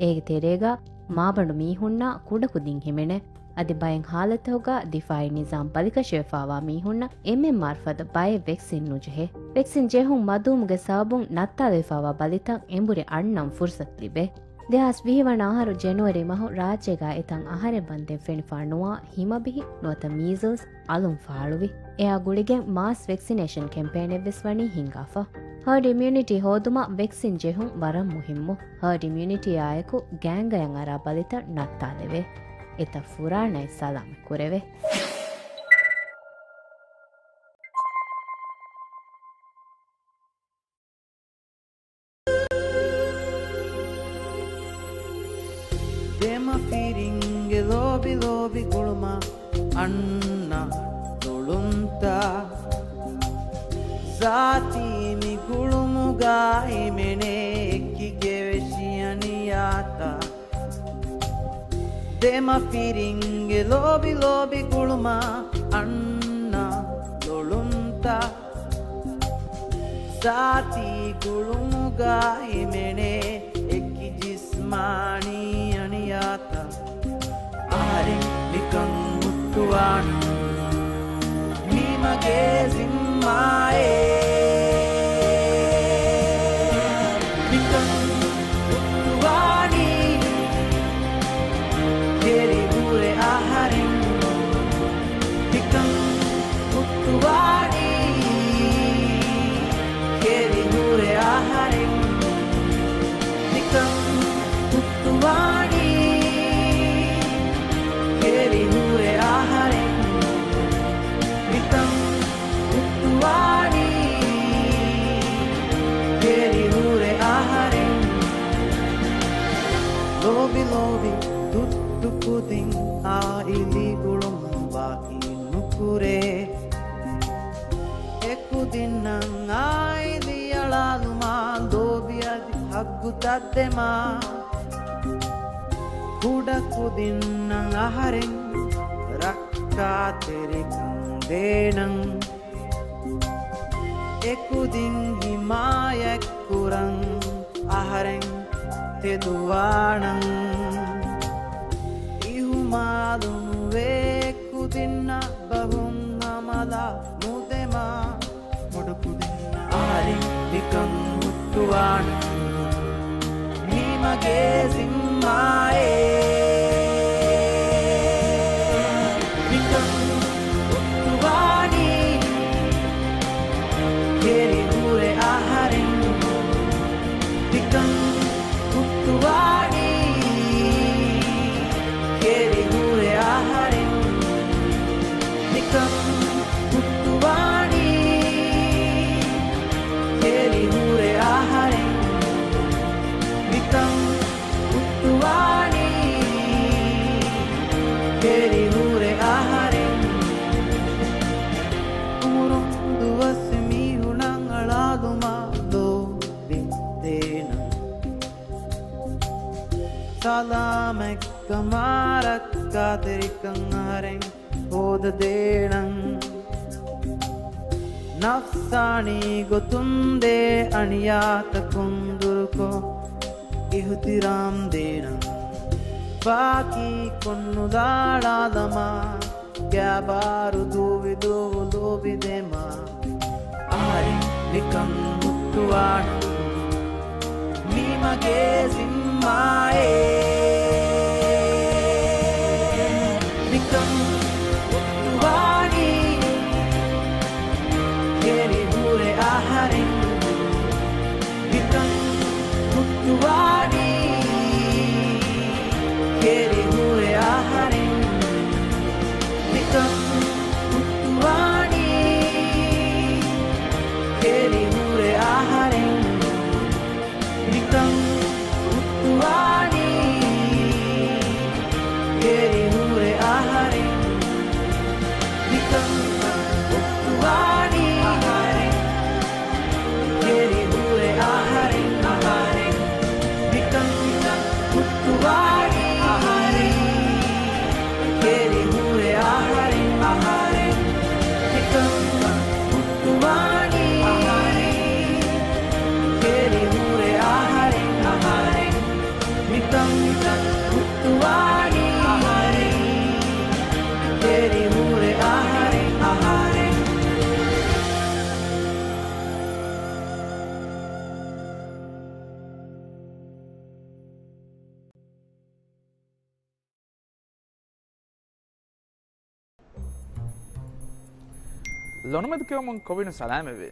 އޭގެ ތެރޭގަ މާބަނޑު މީހުންނާ ކުޑަކުދިން ހިމެނޭ. އަދި ބައެއް ހާލަތުތަކުގަ ދިފާޢީ ނިޒާމް ބަލިކަށިވެފާވާ މީހުންނަށް އެންއެމްއާރް ފަދަ ބައެއް ވެކްސިން ނުޖެހޭ. ވެކްސިން ޖެހުން މަދުވުމުގެ ސަބަބުން ނައްތާލެވިފާވާ ބަލިތައް އެނބުރި އަންނަން ފުރުސަތު ލިބޭ. ދެހާސް ވިހި ވަނަ އަހަރު ޖެނުއަރީ މަހު ރާއްޖޭގަ އެތައް އަހަރެއް ވަންދެން ފެނިފާ ނުވާ ހިމަބިހި ނުވަތަ މީޒަލްސް އަލުން ފާޅުވި. އެއާ ގުޅިގެން މާސް ވެކްސިނޭޝަން ކެމްޕޭނެއްވެސް ވަނީ ހިންގާފަ. ހާޑް އިމިއުނިޓީ ހޯދުމަށް ވެކްސިން ޖެހުން ވަރަށް މުހިއްމު. ހާޑް އިމިއުނިޓީއާއެކު ގޭންގަޔަށް އަރާ ބަލިތައް ނައްތާލެވޭ. އެތައް ފުރާނައި ސަލާމަތް ކުރެވޭ. ދެމަފިރިންގެ ލޯބި ލޯބި ގުޅުމަށް އަންނަ ލޮޅުންތައް. ޒާތީ މި ގުޅުމުގަ ހިމެނޭ އެކި ގެވެށި އަނިޔާތައް. ދެމަފިރިންގެ ލޯބި ލޯބި ގުޅުމަށް އަންނަ ލޮޅުންތައް. ޒާތީ ގުޅުމުގަ ހިމެނޭ އެކި ޖިސްމާނީ އަނިޔާތައް. އަހަރެން ނިކަން ހުއްޓުވާނީ މީ މަގޭ ޒިންމާއޭ. ނިކަން ހުއްޓުވާނީ ކެރި ހުރެ އަހަރެން. ނިކަން ހުއްޓުވާނީ ކެރި ހުރެ އަހަރެން. ނިކަން ހުއްޓުވާނީ ކެރި ހުރެ އަހަރެން. ނިކަން ހުއްޓުވާނީ ކެރި ހުރެ އަހަރެން. ލޯބި ލޯބި ތުއްތު ކުދިން އާއިލީ ގުޅުމުން ވަކި ނުކުރޭ. އެކުދިންނަށް އާއިލީ އަޅާލުމާ ލޯބި އަދި ހައްގުތައް ދެމާ. ކުޑަ ކުދިންނަށް އަހަރެން ރައްކާތެރިކަން ދޭނަން. އެކުދިން ހިމާޔަތްކުރަން އަހަރެން ތެދުވާނަން. އިހުމާލު ނުވޭ ކުދިންނަށް ބަހުން ހަމަލާ ނުދެމާ. ކުޑަކުދިންނަށް އަހަރެން ނިކަން ހުއްޓުވާނީ މީ މަގޭ ޒިންމާއޭ. ނިކަން ހުއްޓުވާނީ ކެރި ހުރެ އަހަރެން. ނިކަން ހުއްޓުވާނީ ކެރި ހުރެ އަހަރެން. ނިކަން ހުއްޓުވާނީ ކެރި ހުރެ އަހަރެން. ނިކަން ހުއްޓުވާނީ ކެރި ހުރެ އަހަރެން. އުމުރުން ދުވަސް މީހުނަށް އަޅާލުމާ ލޯބި ދޭނަން. ސަލާމަތްކަމާ ރައްކާތެރިކަން އަހަރެން ހޯދަދޭނަން. ނަފްސާނީ ގޮތުން ދޭ އަނިޔާތަކުން ދުރުކޮށް އިހުތިރާމް ދޭނަން. ފާކީ ކޮންނުލާޅާލަމާ ގާބާރު ދޫވި ދޫވު ލޯބި ދެމާ. އަހަރެން ނިކަން ހުއްޓުވާނީ މީ މަގޭ ޒިންމާއޭ. ނިކަން ހުއްޓުވާނީ ކެރި ހުރެ އަހަރެން. ނިކަން ހުއްޓުވާނީ ކެރި ހުރެ އަހަރެން. ނިކަން ހުއްޓުވާނީ ކެރި ހުރެ އަހަރެން. ނިކަން ހުއްޓުވާނީ ކެރި ހުރެ އަހަރެން. ނިކަން ހުއްޓުވާނީ ކެރި ހުރެ އަހަރެން. ނިކަން ހުއްޓުވާނީ ކެރި ހުރެ އަހަރެން. ނިކަން ހުއްޓުވާނީ ކެރި ހުރެ އަހަރެން. ނިކަން ހުއްޓުވާނީ ކެރި ހުރެ އަހަރެން. ލޮނުމެދު ކެއުމުން ކޮވިނު ސަލާމެވެ.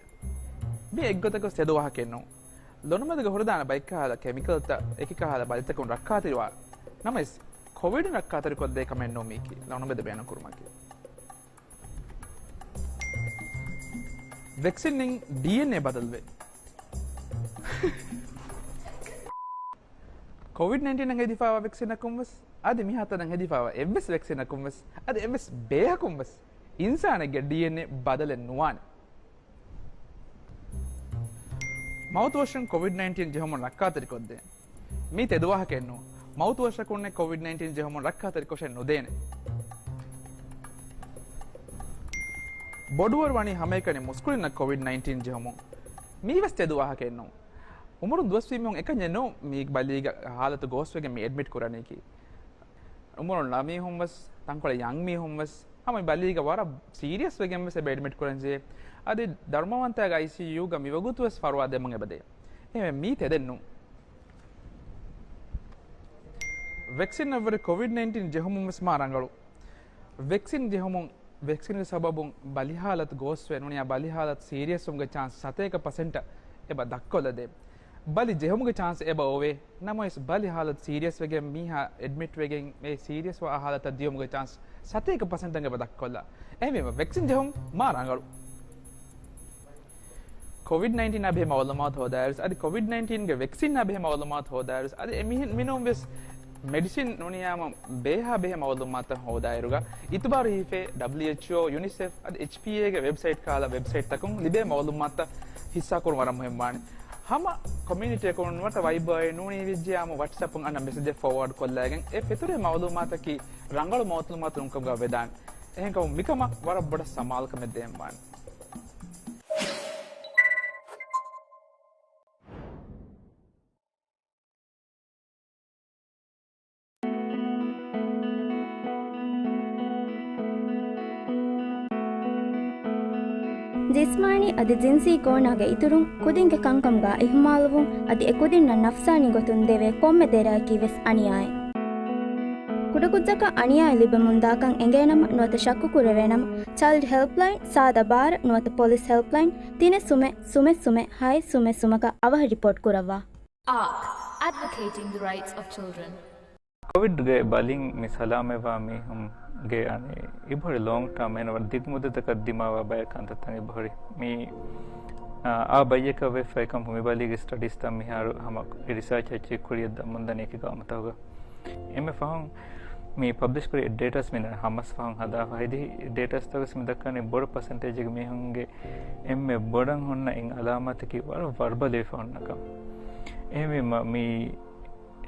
މީ އެއްގޮތަކަށް ތެދު ވާހަކައެއް ނޫން. ލޮނުމެދުގަ ހުރެދާނެ ބައެއްކަހަލަ ކެމިކަލްތައް އެކިކަހަލަ ބަލިތަކުން ރައްކާތެރިވާ. ނަމަވެސް، ކޮވިޑުން ރައްކާތެރިކޮށްދޭ ކަމެއް ނޫން މީކީ ލޮނުމެދު ބޭނުންކުރުމަކީ. ވެކްސިންއިން ޑީއެންއޭ ބަދަލުވޭ. ކޮވިޑް ނައިންޓީނަށް ހެދިފާވާ ވެކްސިނަކުން ވެސް، އަދި މިހާތަނަށް ހެދިފާވާ އެއްވެސް ވެކްސިނަކުން ވެސް، އަދި އެއްވެސް ބޭހަކުން ވެސް، އިންސާނެއްގެ ޑީއެންއޭ ބަދަލެއް ނުވާނެ. މައުތުވަށުން ކޮވިޑް ނައިންޓީން ޖެހުމުން ރައްކާތެރިކޮށްދޭ. މީ ތެދުވާހަކައެއް ނޫން. މައުތުވަށަކުންނެއް ކޮވިޑް ނައިންޓީން ޖެހުމުން ރައްކާތެރިކޮށެއް ނުދޭނެ. ބޮޑުވަރު ވަނީ ހަމައެކަނި މުސްކުޅިންނަށް ކޮވިޑް ނައިންޓީން ޖެހުމުން. މީވެސް ތެދުވާހަކައެއް ނޫން. އުމުރުން ދުވަސްވީ މީހުން އެކަންޏެއް ނޫން މީ ބަލީގަ ހާލަތު ގޯސްވެގެން މި އެޑްމިޓް ކުރަނީކީ. އުމުރުން ޅަ މީހުން ވެސް، ތަންކޮޅެއް ޔަންގް މީހުން ވެސް، ހަމަ މި ބަލީގަ ވަރަށް ސީރިއަސް ވެގެން ވެސް އެބަ އެޑްމިޓް ކުރަންޖެހޭ. އަދި ދަރުމަވަންތައިގެ އައިސީޔޫގަ މިވަގުތު ވެސް ފަރުވާ ދެމުން އެބަދޭ. އެހެންވެ މީ ތެދެއް ނޫން. ވެކްސިންއަށްވުރެ ކޮވިޑް ނައިންޓީން ޖެހުމުން ވެސް މާ ރަނގަޅު. ވެކްސިން ޖެހުމުން، ވެކްސިންގެ ސަބަބުން ބަލި ހާލަތު ގޯސްވެ ނޫނިޔާ ބަލި ހާލަތު ސީރިއަސްވުމުގެ ޗާންސް ސަތޭކަ ޕަސެންޓަށް އެބަ ދަށްކޮށްލަދޭ. ބަލި ޖެހުމުގެ ޗާންސް އެބަ އޮވޭ. ނަމަވެސް ބަލި ހާލަތު ސީރިއަސް ވެގެން މީހާ އެޑްމިޓް ވެގެން އެ ސީރިއަސް ވާ ހާލަތަށް ދިޔުމުގެ ޗާންސް ސަތޭކަ ޕަސެންޓަށް އެބަ ދަށްކޮށްލާ. އެހެންވީމަ ވެކްސިން ޖެހުން މާ ރަނގަޅު. ކޮވިޑް ނައިންޓީނާ ބެހޭ މައުލޫމާތު ހޯދާއިރުސް، އަދި ކޮވިޑް ނައިންޓީންގެ ވެކްސިންއާ ބެހޭ މައުލޫމާތު ހޯދާއިރުސް، އަދި އެ މިހެން މިނޫން ވެސް މެޑިސިން ނޫނިޔާމަ ބޭހާ ބެހޭ މައުލޫމާތު ހޯދާއިރުގަ، އިތުބާރު ހިފޭ ޑަބްލިއުއެޗްއޯ، ޔުނިސެފް، އަދި އެޗްޕީއޭގެ ވެބްސައިޓް ކަހަލަ ވެބްސައިޓްތަކުން ލިބޭ މައުލޫމާތު ހިއްސާކުރުން ވަރަށް މުހިންމުވާނެ. ހަމަ ކޮމިއުނިޓީއަކުން ނުވަތަ ވައިބަރ ނޫނީ ވެއްޖެޔާމަ ވަޓްސްއެޕުން އަންނަ މެސެޖެއް ފޯވާޑް ކޮށްލައިގެން އެ ފެތުރޭ މައުލޫމާތަކީ ރަނގަޅު މައުލޫމާތު ނޫންކަމުގަ ވެދާނެ. އެހެންކަމުން މިކަމަށް ވަރަށް ބޮޑަށް ސަމާލުކަމެއް ދޭންވާނެ. ޖިސްމާނީ އަދި ޖިންސީ ގޯނާގެ އިތުރުން ކުދިންގެ ކަންކަމުގަ އިހުމާލުވުން އަދި އެ ކުދިންނަށް ނަފްސާނީ ގޮތުން ދެވޭ ކޮންމެ ދެރައަކީ ވެސް އަނިޔާއެއް. ކުޑަކުއްޖަކަށް އަނިޔާއެއް ލިބެމުންދާކަން އެނގޭނަމަ ނުވަތަ ޝައްކު ކުރެވޭނަމަ، ޗައިލްޑް ހެލްޕްލައިން، ސާދަ ބާރަ ނުވަތަ ޕޮލިސް ހެލްޕްލައިން، ތިނެއް ސުމެއް ސުމެއް ސުމެއް ހައެއް ސުމެއް ސުމަކަށް އަވަހަށް ރިޕޯޓް ކުރައްވާ. އާކް، Advocating the Rights of Children. ކޮވިޑްގެ ބަލިން މި ސަލާމަތްވާ މީހުންގެ އަނެއް އިބަހުރި ލޯންގް ޓާމް އޭނަ ވަރަށް ދިގު މުއްދަތަކަށް ދިމާވާ ބައެއް ކަންތައްތައް އިބަހުރި. މި، އާ، އާ ބައްޔަކަށް ވެފައި ކަމަކު މި ބަލީގެ ސްޓަޑީސްތައް މިހާރު ހަމަ ރިސާޗް އެއްޗެއް ކުރިއަށް ދަމުންދަނީ އެކި ގައުމުތަކުގަ. އެންމެ ފަހުން މި ޕަބްލިޝް ކުރި ޑޭޓާސް މި ހަމަސް ފަހުން ހަދާފަ ހެދި ޑޭޓާސްތަކުސް މި ދައްކަނީ ބޮޑު ޕަސެންޓޭޖެއްގެ މީހުންގެ އެންމެ ބޮޑަށް ހުންނަ އިން އަލާމާތަކީ ވަރަށް ވަރުބަލިވެފަ ހުންނަކަން. އެހެންވީމަ މި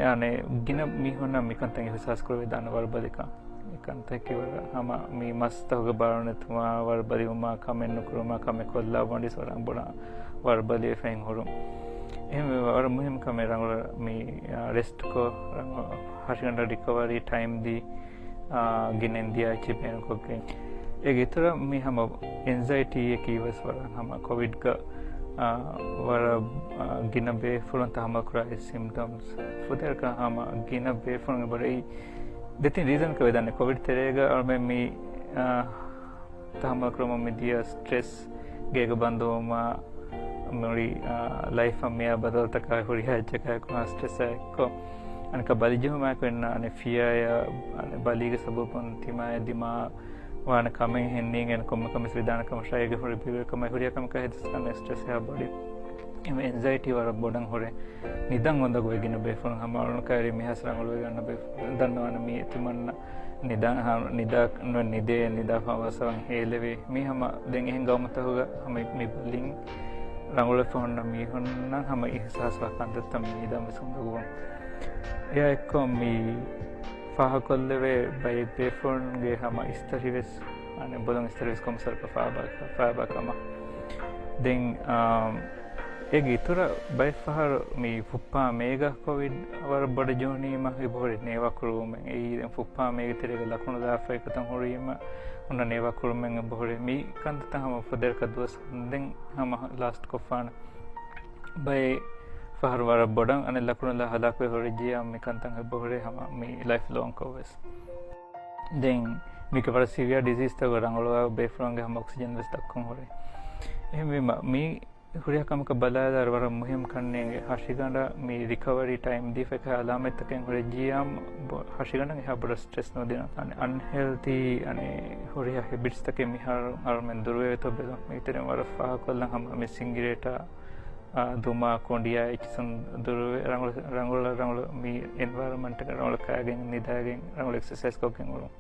އަނެއް ގިނަ މީހުންނަށް މިކަންތައް އިހުސާސް ކުރެވިދާނެ ވަރުބަލިކަން. މިކަންތަކީ ވަރަށް ހަމަ މި މަސްތަކުގެ ބާރު ނެތުމާ، ވަރުބަލިވުމާ، ކަމެއް ނުކުރުމާ، ކަމެއް ކޮށްލާ ވަނީސް ވަރަށް ބޮޑަށް ވަރުބަލިވެފައި ހުރުން. އެހެންވެ ވަރަށް މުހިންމު ކަމެއް ރަނގަޅަށް މި، އާ، ރެސްޓްކޮށް، ރަނގަޅަށް ހަށިގަނޑަށް ރިކަވަރީ ޓައިމް ދީ، އާ، ގިނަ އިންދިޔާ އެއްޗެއް ބޭނުންކޮށްގެން. އޭގެ އިތުރަށް މި ހަމަ އެންޒައިޓީއަކީ ވެސް ވަރަށް ހަމަ ކޮވިޑްގަ، އާ، ވަރަށް، އާ، ގިނަ ބޭފުޅުން ތަހައްމަލް ކުރާ ސިމްޓަމްސް. ފުދޭވަރަކަށް ހަމަ ގިނަ ބޭފުޅުން އެބަ އެއީ ދެތިން ރީޒަނަކަށް ވެދާނެ. ކޮވިޑް ތެރޭގަ އަޅުމެން މި، އާ، ތަހައްމަލް ކުރަމުން މިދިޔަ ސްޓްރެސް، ގޭގަ ބަންދުވުމާ، މުޅި، އާ، ލައިފަށް މިއާ ބަދަލުތަކާ ހުރިހާ އެއްޗަކާއެކު ސްޓްރެސްއާ އެއްކޮށް، އަނެއްކާ ބަލިޖެހުމާއެކު އިންނަ އަނެއް ފިޔާއާ، އަނެއް ބަލީގެ ސަބަބުން ތިމާޔަށް ދިމާވާނެ ކަމެއް ހެން ނީނގޭނެ ކޮންމެ ކަމެއް ވެސް ވިދާނެ ކަމަށާ އޭގެ ހުރި ބިރުވެރިކަމާއި ހުރިހާ ކަމަކާ ހެދިސްކަން ސްޓްރެސް އެހާ ބޮޑި. އެމް އެންޒައިޓީ ވަރަށް ބޮޑަށް ހުރޭ. ނިދަން އޮންދަގު ވެ ގިނަ ބޭފުޅުން ހަމަ އަޅުން ކައިރި މިހާސް ރަނގަޅުވެގެން އަންނަ ބޭފުޅުން ދަންނަވާނެ މީ އެތިމަންނަ ނިދާ، ހަ، ނިދާ، ނު، ނިދޭ، ނިދާ ފަން ވަސަވަން ހޭލެވޭ. މީ ހަމަ ދެން އެހެން ގައުމުތަކުގަ ހަމަ މި ބަލިން ރަނގަޅުވެފަ ހުންނަ މީހުންނަށް ހަމަ އިހުސާސްވާ ކަންތައްތައް މި ނިދަން ވެސް އުނދަގޫ. އެއާ އެއްކޮށް މި ފާހަގަކޮށްލެވޭ ބައެއް ބޭފުޅުންގެ ހަމަ އިސްތަށިވެސް، އަނެއް ބޮލުން އިސްތަށިވެސް ކޮންމެ ސަރަކަށް ފާބާ، ފާބާ ކަމަށް. ދެން، އާ، އޭގެ އިތުރަށް ބައެއް ފަހަރު މި ފުއްޕާ މޭގަ ކޮވިޑް ވަރަށް ބޮޑަށް ޖެހުނީމަ އެބަހުރި ނޭވާ ކުރުވުމެއް. އެއީ ދެން ފުއްޕާ މޭގެ ތެރޭގަ ލަކުނު ލާފައި ގޮތަށް ހުރީމަ، އޮންނަ ނޭވާ ކުރުމެއް އެބަހުރި. މި ކަންތައްތައް ހަމަ ފުދޭވަރަކަށް ދުވަސް ދެން ހަމަ ލާސްޓް ކޮށްފާނެ. ބައެއް ފަހަރު ވަރަށް ބޮޑަށް އަނެއް ލަކުނުލާ ހަލާކުވެ ހުރިއްޖިޔާ މި ކަންތައް އެބަހުރޭ ހަމަ މި ލައިފް ލޯންކޮށް ވެސް. ދެން މީގެ ވަރަށް ސިވިއާ ޑިޒީޒްތަކުގަ ރަނގަޅުވާ ބޭފުޅުންގެ ހަމަ އޮކްސިޖަން ވެސް ދައްކަން ހުރޭ. އެހެންވީމަ މި ހުރިހާ ކަމަކަށް ބަލާލާއިރު ވަރަށް މުހިއްމު ކަންނޭނގެ. ހަށިގަނޑަށް މި ރިކަވަރީ ޓައިމް ދީފަ އެކަހަލަ އަލާމަތްތަކެއް ހުރެއްޖިއްޔާ، ބޮ-، ހަށިގަނޑަށް އެހާ ބޮޑަށް ސްޓްރެސް ނުދިނަ. އަންހެލްތީ، އަނެއް ހުރިހާ ހެބިޓްސްތަކެއް މިހާރު އަޅުމެން ދުރުވެވޭތޯ ބެލުން. މީތެރެއިން ވަރަށް ފާހަގަކޮށްލަން ހަމަ މި ސިންގިރޭޓާ، އާ، ދުމާ، ކޮނޑިއާ އެއްޗިސުން ދުރުވެ ރަނގަޅު، ރަނގަޅު، ރަނގަޅު މި އެންވަޔަރަންމަންޓަކަށް ރަނގަޅު ކާގެން ނިދާގެން ރަނގަޅު އެކްސަސައިޒް ކޮށްގެން އުޅުން.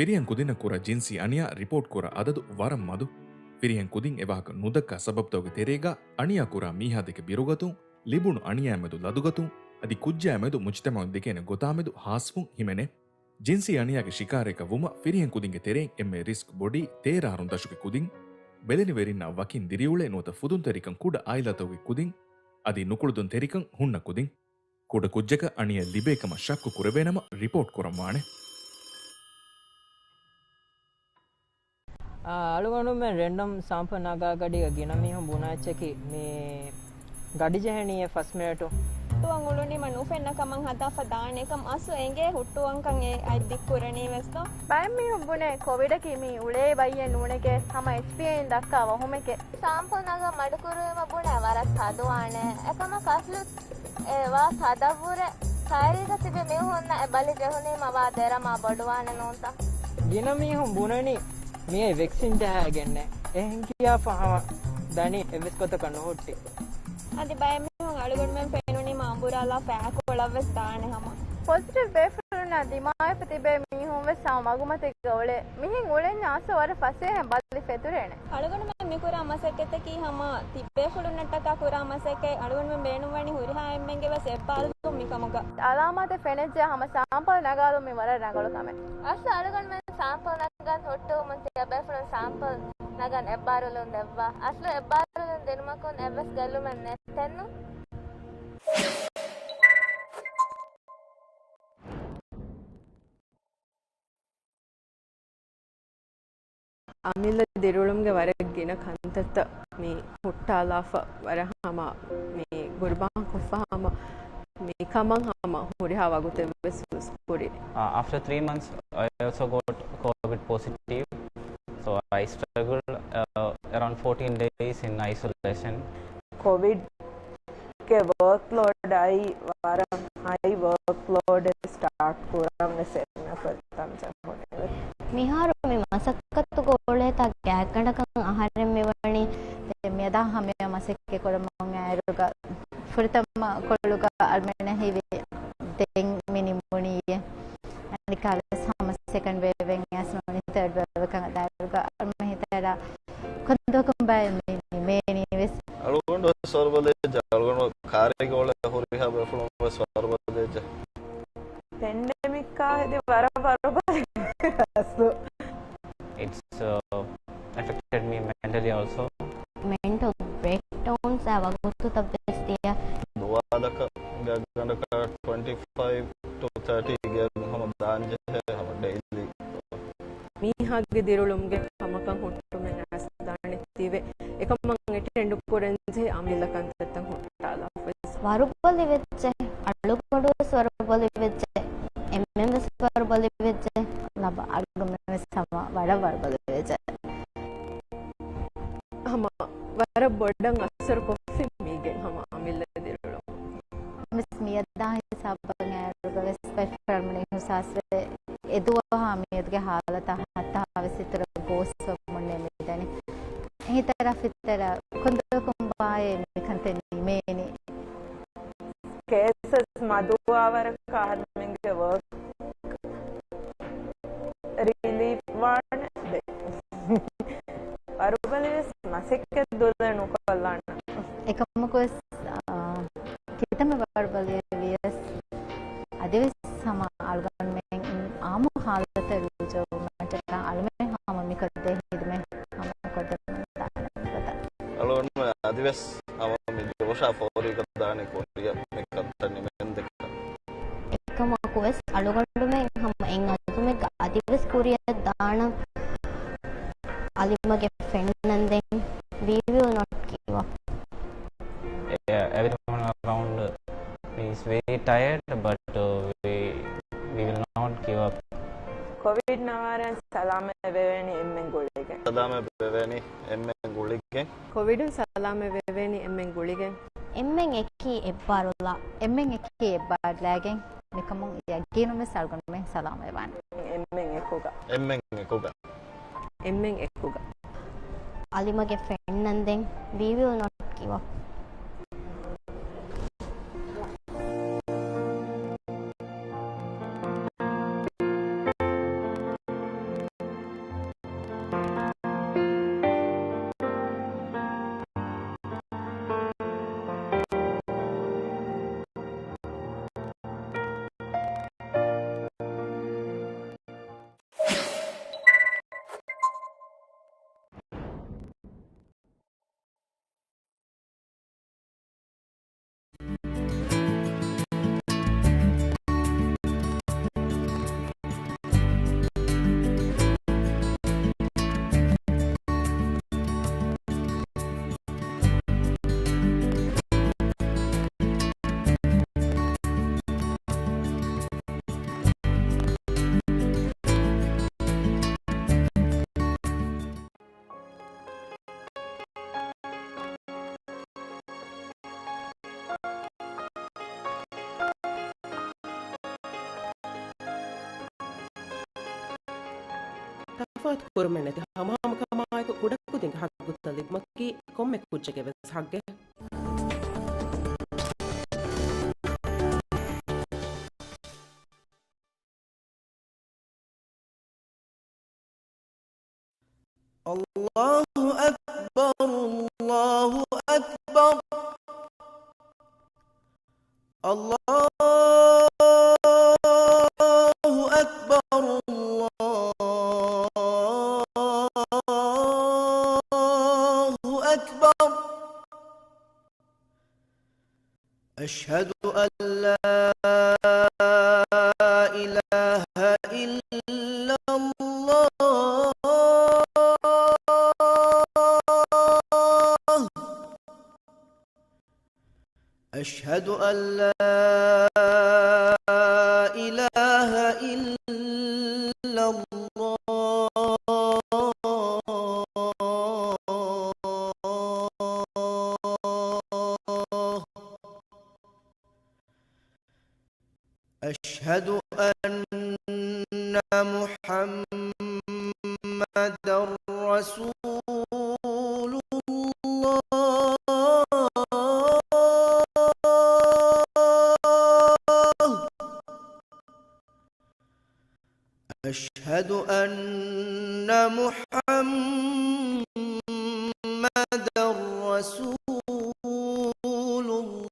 ފިރިހެން ކުދިންނަށް ކުރާ ޖިންސީ އަނިޔާ ރިޕޯޓް ކުރާ އަދަދު ވަރަށް މަދު. ފިރިހެން ކުދިން އެވާހަކަ ނުދައްކާ ސަބަބުތަކުގެ ތެރޭގަ އަނިޔާ ކުރާ މީހާ ދެކެ ބިރުގަތުން، ލިބުނު އަނިޔާއާ މެދު ލަދުގަތުން، އަދި ކުއްޖާއާ މެދު މުޖްތަމަޢުން ދެކޭނެ ގޮތާ މެދު ހާސްވުން ހިމެނޭ. ޖިންސީ އަނިޔާގެ ޝިކާރައަކަށް ވުމަށް ފިރިހެން ކުދިންގެ ތެރެއިން އެންމެ ރިސްކް ބޮޑީ ތޭރަ އަހަރުން ދަށުގެ ކުދިން، ބެލެނިވެރިންނާ ވަކިން ދިރިއުޅޭ ނުވަތަ ފުދުންތެރިކަން ކުޑަ އާއިލާތަކުގެ ކުދިން، އަދި ނުކުޅެދުންތެރިކަން ހުންނަ ކުދިން. ކުޑަ ކުއްޖަކަށް އަނިޔާ ލިބޭ ކަމަށް ޝައްކު ކުރެވޭނަމަ ރިޕޯޓް ކުރަން ވާނެ. އަޅުގަނޑުމެން ރެންޑަމް ސާމްޕަލް ނަގާ ގަޑީގަ ގިނަ މީހުން ބުނާ އެއްޗަކީ މި ގަޑި ޖެހެނީ އެ ފަސް މިނެޓު. ހުއްޓުވަން އުޅުނީމަ ނުފެންނަ ކަމަށް ހަދާފަ ދާނެ ކަމަށް އަސްލު އެނގޭ ހުއްޓުވަންކަން އެ އަތް ދިއްކުރަނީ ވެސް ދޯ. ބައެއް މީހުން ބުނޭ ކޮވިޑަކީ މި އުޅޭ ބައްޔެއް ނޫނެކޭ، ހަމަ އެޗްޕީވީން ދައްކާ ވަހުމެކޭ. ސާމްޕަލް ނަގާ މަޑުކުރުވީމަ ބުނޭ ވަރަށް ތަދުވާނެ. އެކަމަކު އަސްލު އެ ވާ ތަދަށްވުރެ ކައިރީގަ ތިބި މީހުންނަށް އެ ބަލި ޖެހުނީމަ ވާ ދެރަމާ ބޮޑުވާނެ ނޫންތަ؟ ގިނަ މީހުން ބުނަނީ މިއީ ވެކްސިން ޖަހައިގެންނޭ. އެހެން ކިޔާފަ ހަމަ ދަނީ އެއްވެސް ގޮތަކަށް ނުހުއްޓި. އަދި ބައެއް މީހުން އަޅުގަނޑުމެން ފެނުނީމަ އަނބުރާލާފަ އަތްކޮޅަށް ވެސް ދާނެ ހަމަ. ޕޮޒިޓިވް ބޭފުޅުންނާ ދިމާވެފަ ތިބޭ މީހުން ވެސް ހަމަ މަގުމަތެއްގަ އުޅޭ. މިހެން އުޅެންޏާ އަސްލު ވަރަށް ފަސޭހައިން ބަލި ފެތުރޭނެ. އަޅުގަނޑުމެން މިކުރާ މަސައްކަތަކީ ހަމަ ތިބޭފުޅުންނަށްޓަކާ ކުރާ މަސައްކަތް. އަޅުގަނޑުމެން ބޭނުންވަނީ ހުރިހާ އެންމެންގެ ވެސް އެއްބާރުލުން މިކަމުގަ. އަލާމާތެއް ފެނިއްޖެ ހަމަ ސާމްޕަލް ނަގާލުން މި ވަރަށް ރަނގަޅު ކަމެއް. އަސްލު އަޅުގަނޑުމެން ސާމްޕަލް ނަގަން ހުއްޓުވުމުން ތިޔަބޭފުޅުން ސާމްޕަލް ނަގަން އެއްބާރުލުން ދެއްވާ. އަސްލު އެއްބާރުލުން ދިނުމަކުން އެއްވެސް ގެއްލުމެއް ނެތް ތެއްނު. އަމިއްލަ ދިރިއުޅުމުގެ ވަރަށް ގިނަ ކަންތައްތައް މި ހުއްޓާލާފަ ވަރަށް ހަމަ މި ގުރުބާން ކޮށްފަ ހަމަ މި ކަމަށް ހަމަ ހުރިހާ ވަގުތެއް ވެސް ހުސްކުރި. Uh, after three months, I also got COVID positive. So I struggled, uh, around fourteen days in isolation. ކޮވިޑްގެ ވަރކްލޯޑާއި ވަރަށް ހައި ވަރކްލޯޑެއް ސްޓާޓް ކުރަން ވެސް އެންމެ ފުރަތަމަ ޖެހުނީ. މިހާރު މި މަސައްކަތުގަ އުޅޭތާ ގާތްގަނޑަކަށް އަހަރެން މިވަނީ މިއަދާ ހަމަޔަށް މަސައްކަތް ކުރަމުން އައިރުގަ ފުރަތަމަ ކޮޅުގަ އަޅުމެންނަށް ހީވި ދެން މި ނިމުނީއޭ. އަނެއްކާވެސް ހަމަ ސެކަންޑް ވޭވެއް އަސް ނޫނީ ތާޑް ވޭވެއްކަން އަދާއިރުގަ އަޅުމެން ހިތަށް ކޮންދުވަހަކުން ބައެއް މި ނިމޭނީ ވެސް. އަޅުގަނޑު ވެސް ވަރުބަލައްޖެ، އަޅުގަނޑު ކާރޭގަ އުޅޭ ހުރިހާ ބޭފުޅުން ވެސް ވަރުބަލައްޖެ. ޕެންޑެމިކާ ހެދި ވަރަށް ވަރުބަލައްޖެ އަސްލު. It's, uh, affected me mentally also. މެންޓަލް ބްރޭކްޑައުންސް އާ ވަގުތުތައް ވެސް ދިޔަ. ދުވާލަކަށް ގާތްގަނޑަކަށް ޓްވެންޓީ ފައިވް ޓު ތާޓީ ގެއަރުން ހަމަ ދާންޖެހޭ ހަމަ ޑެއިލީ. މީހާގެ ދިރިއުޅުމުގެ ކަމަކަށް ހުއްޓުމެއް އަސްލު ދާނެ ތިބެ. އެކަމަށް އެޓެންޑް ކުރަންޖެހޭ އަމިއްލަ ކަންތައްތައް ހުއްޓާލާފަވެސް. ވަރުބަލިވެއްޖެ، އަޅުގަނޑުވެސް ވަރުބަލިވެއްޖެ، އެންމެންވެސް ވަރުބަލިވެއްޖެ، ލަބަ އަޅުގަނޑުމެންވެސް ހަމަ ވަރަށް ވަރުބަލިވެއްޖެ. ހަމަ ވަރަށް ބޮޑަށް އަސަރު ކޮށްފި މީގެ ހަމަ އަމިއްލަ ދިރިއުޅުމުން. މިސް މިއަދާ ހިސާބަށް އައިރުގަވެސް ބައެއް ފަރާތް މުޅި އިހުސާސްވެ، އެދުވަހާ މިއަދުގެ ހާލަތާ ހައްތާވެސް އިތުރަށް ގޯސްވަމުންނޭ މިދަނީ. އެހިތަރާ ފިތަރާ ކޮންދުވަހަކުން ބާއޭ މިކަންތައް ނިމޭނީ. ކޭސަސް މަދުވާވަރަކަށް އަހަރުމެންގެ ވަރކް ރިލީފް ވާނެ. ފޯރީގަ ދާނީ ކުރިއަށް މި ކަންތައް ނިމެންދެކަން. އެކަމަކުވެސް އަޅުގަނޑުމެން ހަމަ އެއް އަޒުމެއްގަ އަދިވެސް ކުރިއަށް ދާނަން. އަލިމަގެ ފެންނަންދެން we will not give up. Yeah, everyone around is very tired, but, uh, we, we will not give up. ކޮވިޑް ނަވާރައިން ސަލާމަތް ވެވޭނީ އެންމެން ގުޅިގެން. ސަލާމަތް ވެވޭނީ އެންމެން ގުޅިގެން. ކޮވިޑުން ސަލާމަތް ވެވޭނީ އެންމެން ގުޅިގެން. އެންމެން އެކީ އެއްބާރުލާ. އެންމެން އެކީ އެއްބާރުލާގެން. މިކަމުން ޔަގީނުންވެސް އަޅުގަނޑުމެން ސަލާމަތްވާނެ. އެންމެން އެކުގަ. އެންމެން އެކުގަ. އެންމެން އެކުގަ. އަލިމަގެ ފެންނަންދެން we will not give up. ތަފާތު ކުރުމެއް ނެތި ހަމަހަމަކަމާއެކު ކުޑަކުދިންގެ ހައްގުތައް ލިބުމަކީ ކޮންމެ ކުއްޖެއްގެ ވެސް ހައްގެއް. الله أكبر، الله أكبر، الله أكبر، الله أكبر. أشهد أن لا إله إلا الله. أشهد أن لا إله إلا الله. أشهد أن محمدا رسول الله. أشهد أن محمدا رسول الله.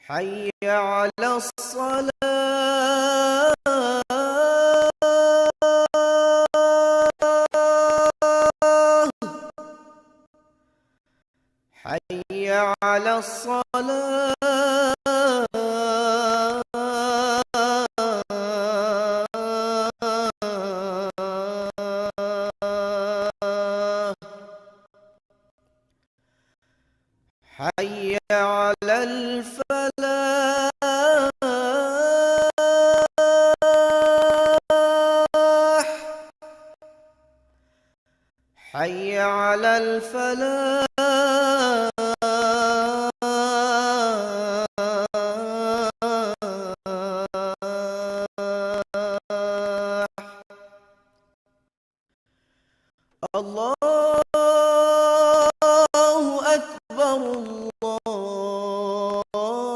حي على الصلاة. حي على الصلاة. حي على الفلاح. حي على الفلاح. الله أكبر، الله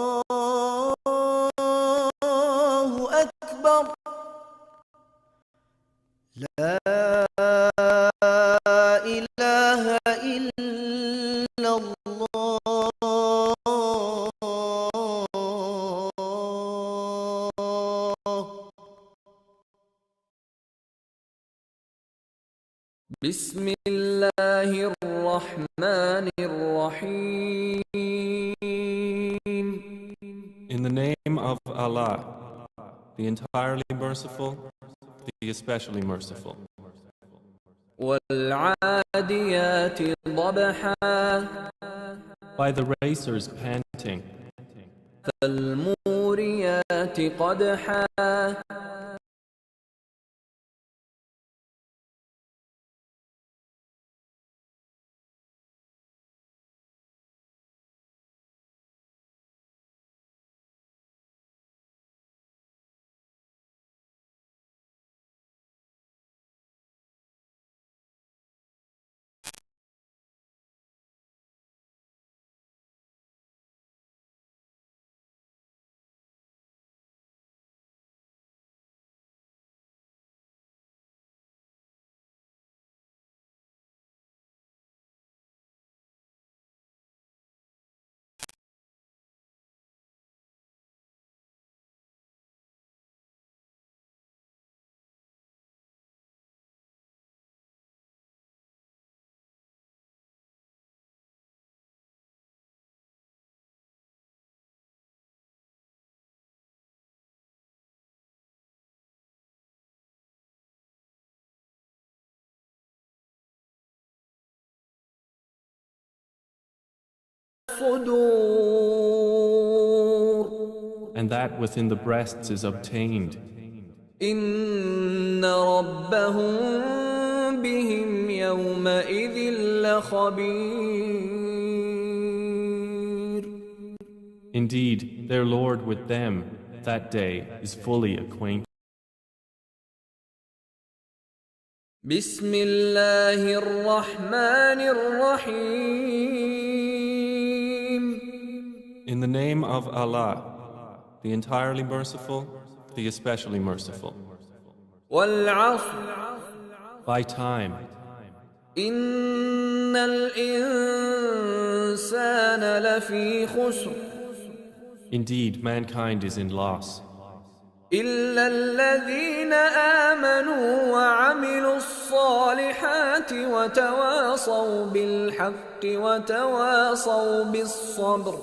بسم الله الرحمن الرحيم. In the name of Allah, the entirely merciful, the especially merciful. والعاديات ضبحا. By the racers panting. فالموريات قدحا. الصدور. And that within the breasts is obtained. إن ربهم بهم يومئذ لخبير. Indeed, their Lord with them that day is fully acquainted. بسم الله الرحمن الرحيم. In the name of Allah, the entirely merciful, the especially merciful. والعصر. By time. إن الإنسان لفي خسر. Indeed, mankind is in loss. إلا الذين آمنوا وعملوا الصالحات وتواصوا بالحق وتواصوا بالصبر.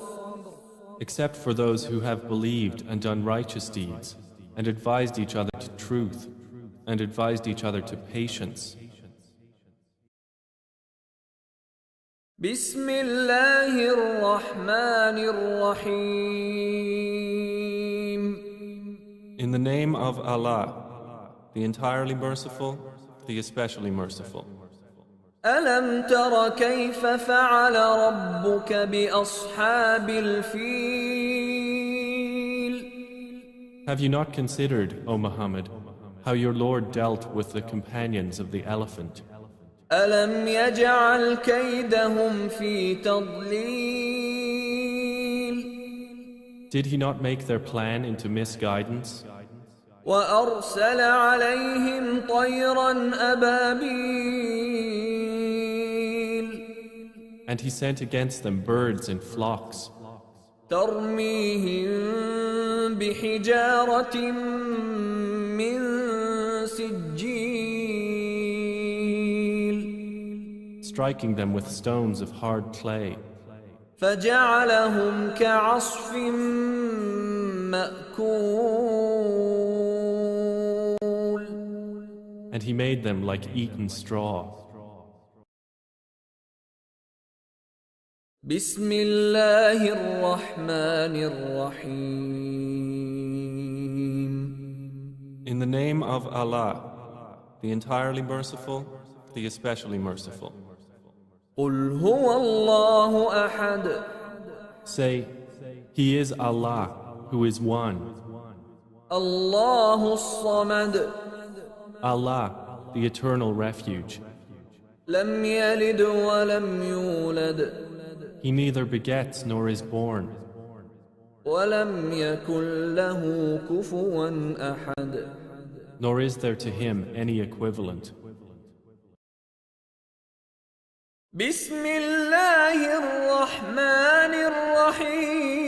Except for those who have believed and done righteous deeds, and advised each other to truth, and advised each other to patience. بسم الله الرحمن الرحيم. In the name of Allah, the entirely merciful, the especially merciful. ألم تر كيف فعل ربك بأصحاب الفيل. Have you not considered, O Muhammad, how your Lord dealt with the companions of the elephant? ألم يجعل كيدهم في تضليل. Did he not make their plan into misguidance? وأرسل عليهم طيرا أبابيل. And he sent against them birds in flocks. ترميهم بحجارة من سجيل. Striking them with stones of hard clay. فجعلهم كعصف مأكول. And he made them like eaten straw. بسم الله الرحمن الرحيم. In the name of Allah, the entirely merciful, the especially merciful. قل هو الله أحد. Say, He is Allah, who is one. الله الصمد. Allah, the eternal refuge. لم يلد ولم يولد. He neither begets nor is born. ولم يكن له كفوا أحد. Nor is there to him any equivalent. بسم الله الرحمن الرحيم.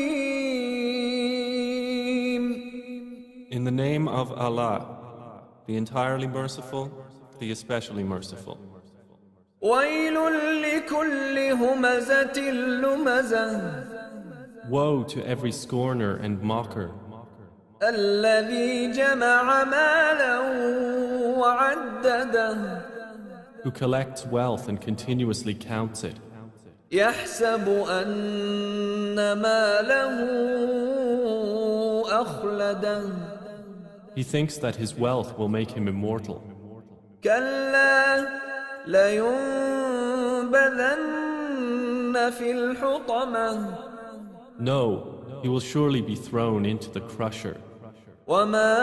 In the name of Allah, the entirely merciful, the especially merciful. ويل لكل همزة لمزة. Woe to every scorner and mocker. الذي جمع مالا وعدده. Who collects wealth and continuously counts it. يحسب أن ماله أخلده. He thinks that his wealth will make him immortal. كلا لينبذن في الحطمة. No, he will surely be thrown into the crusher. وما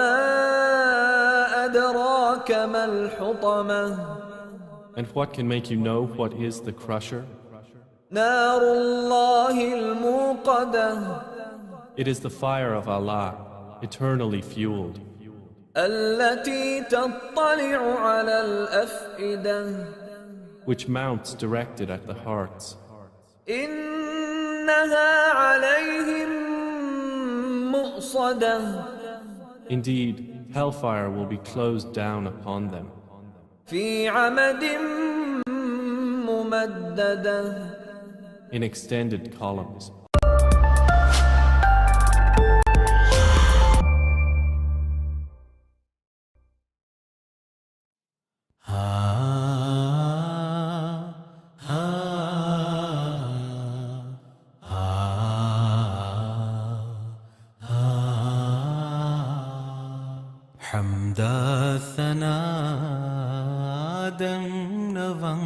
أدراك ما الحطمة. And what can make you know what is the crusher? نار الله الموقدة. It is the fire of Allah, eternally fueled. التي تطلع على الأفئدة. Which mounts directed at the hearts. إنها عليهم مؤصدة. Indeed, hellfire will be closed down upon them. في عمد ممددة. In extended columns. ޙަމްދާ ސަނާ ދެންނަވަން.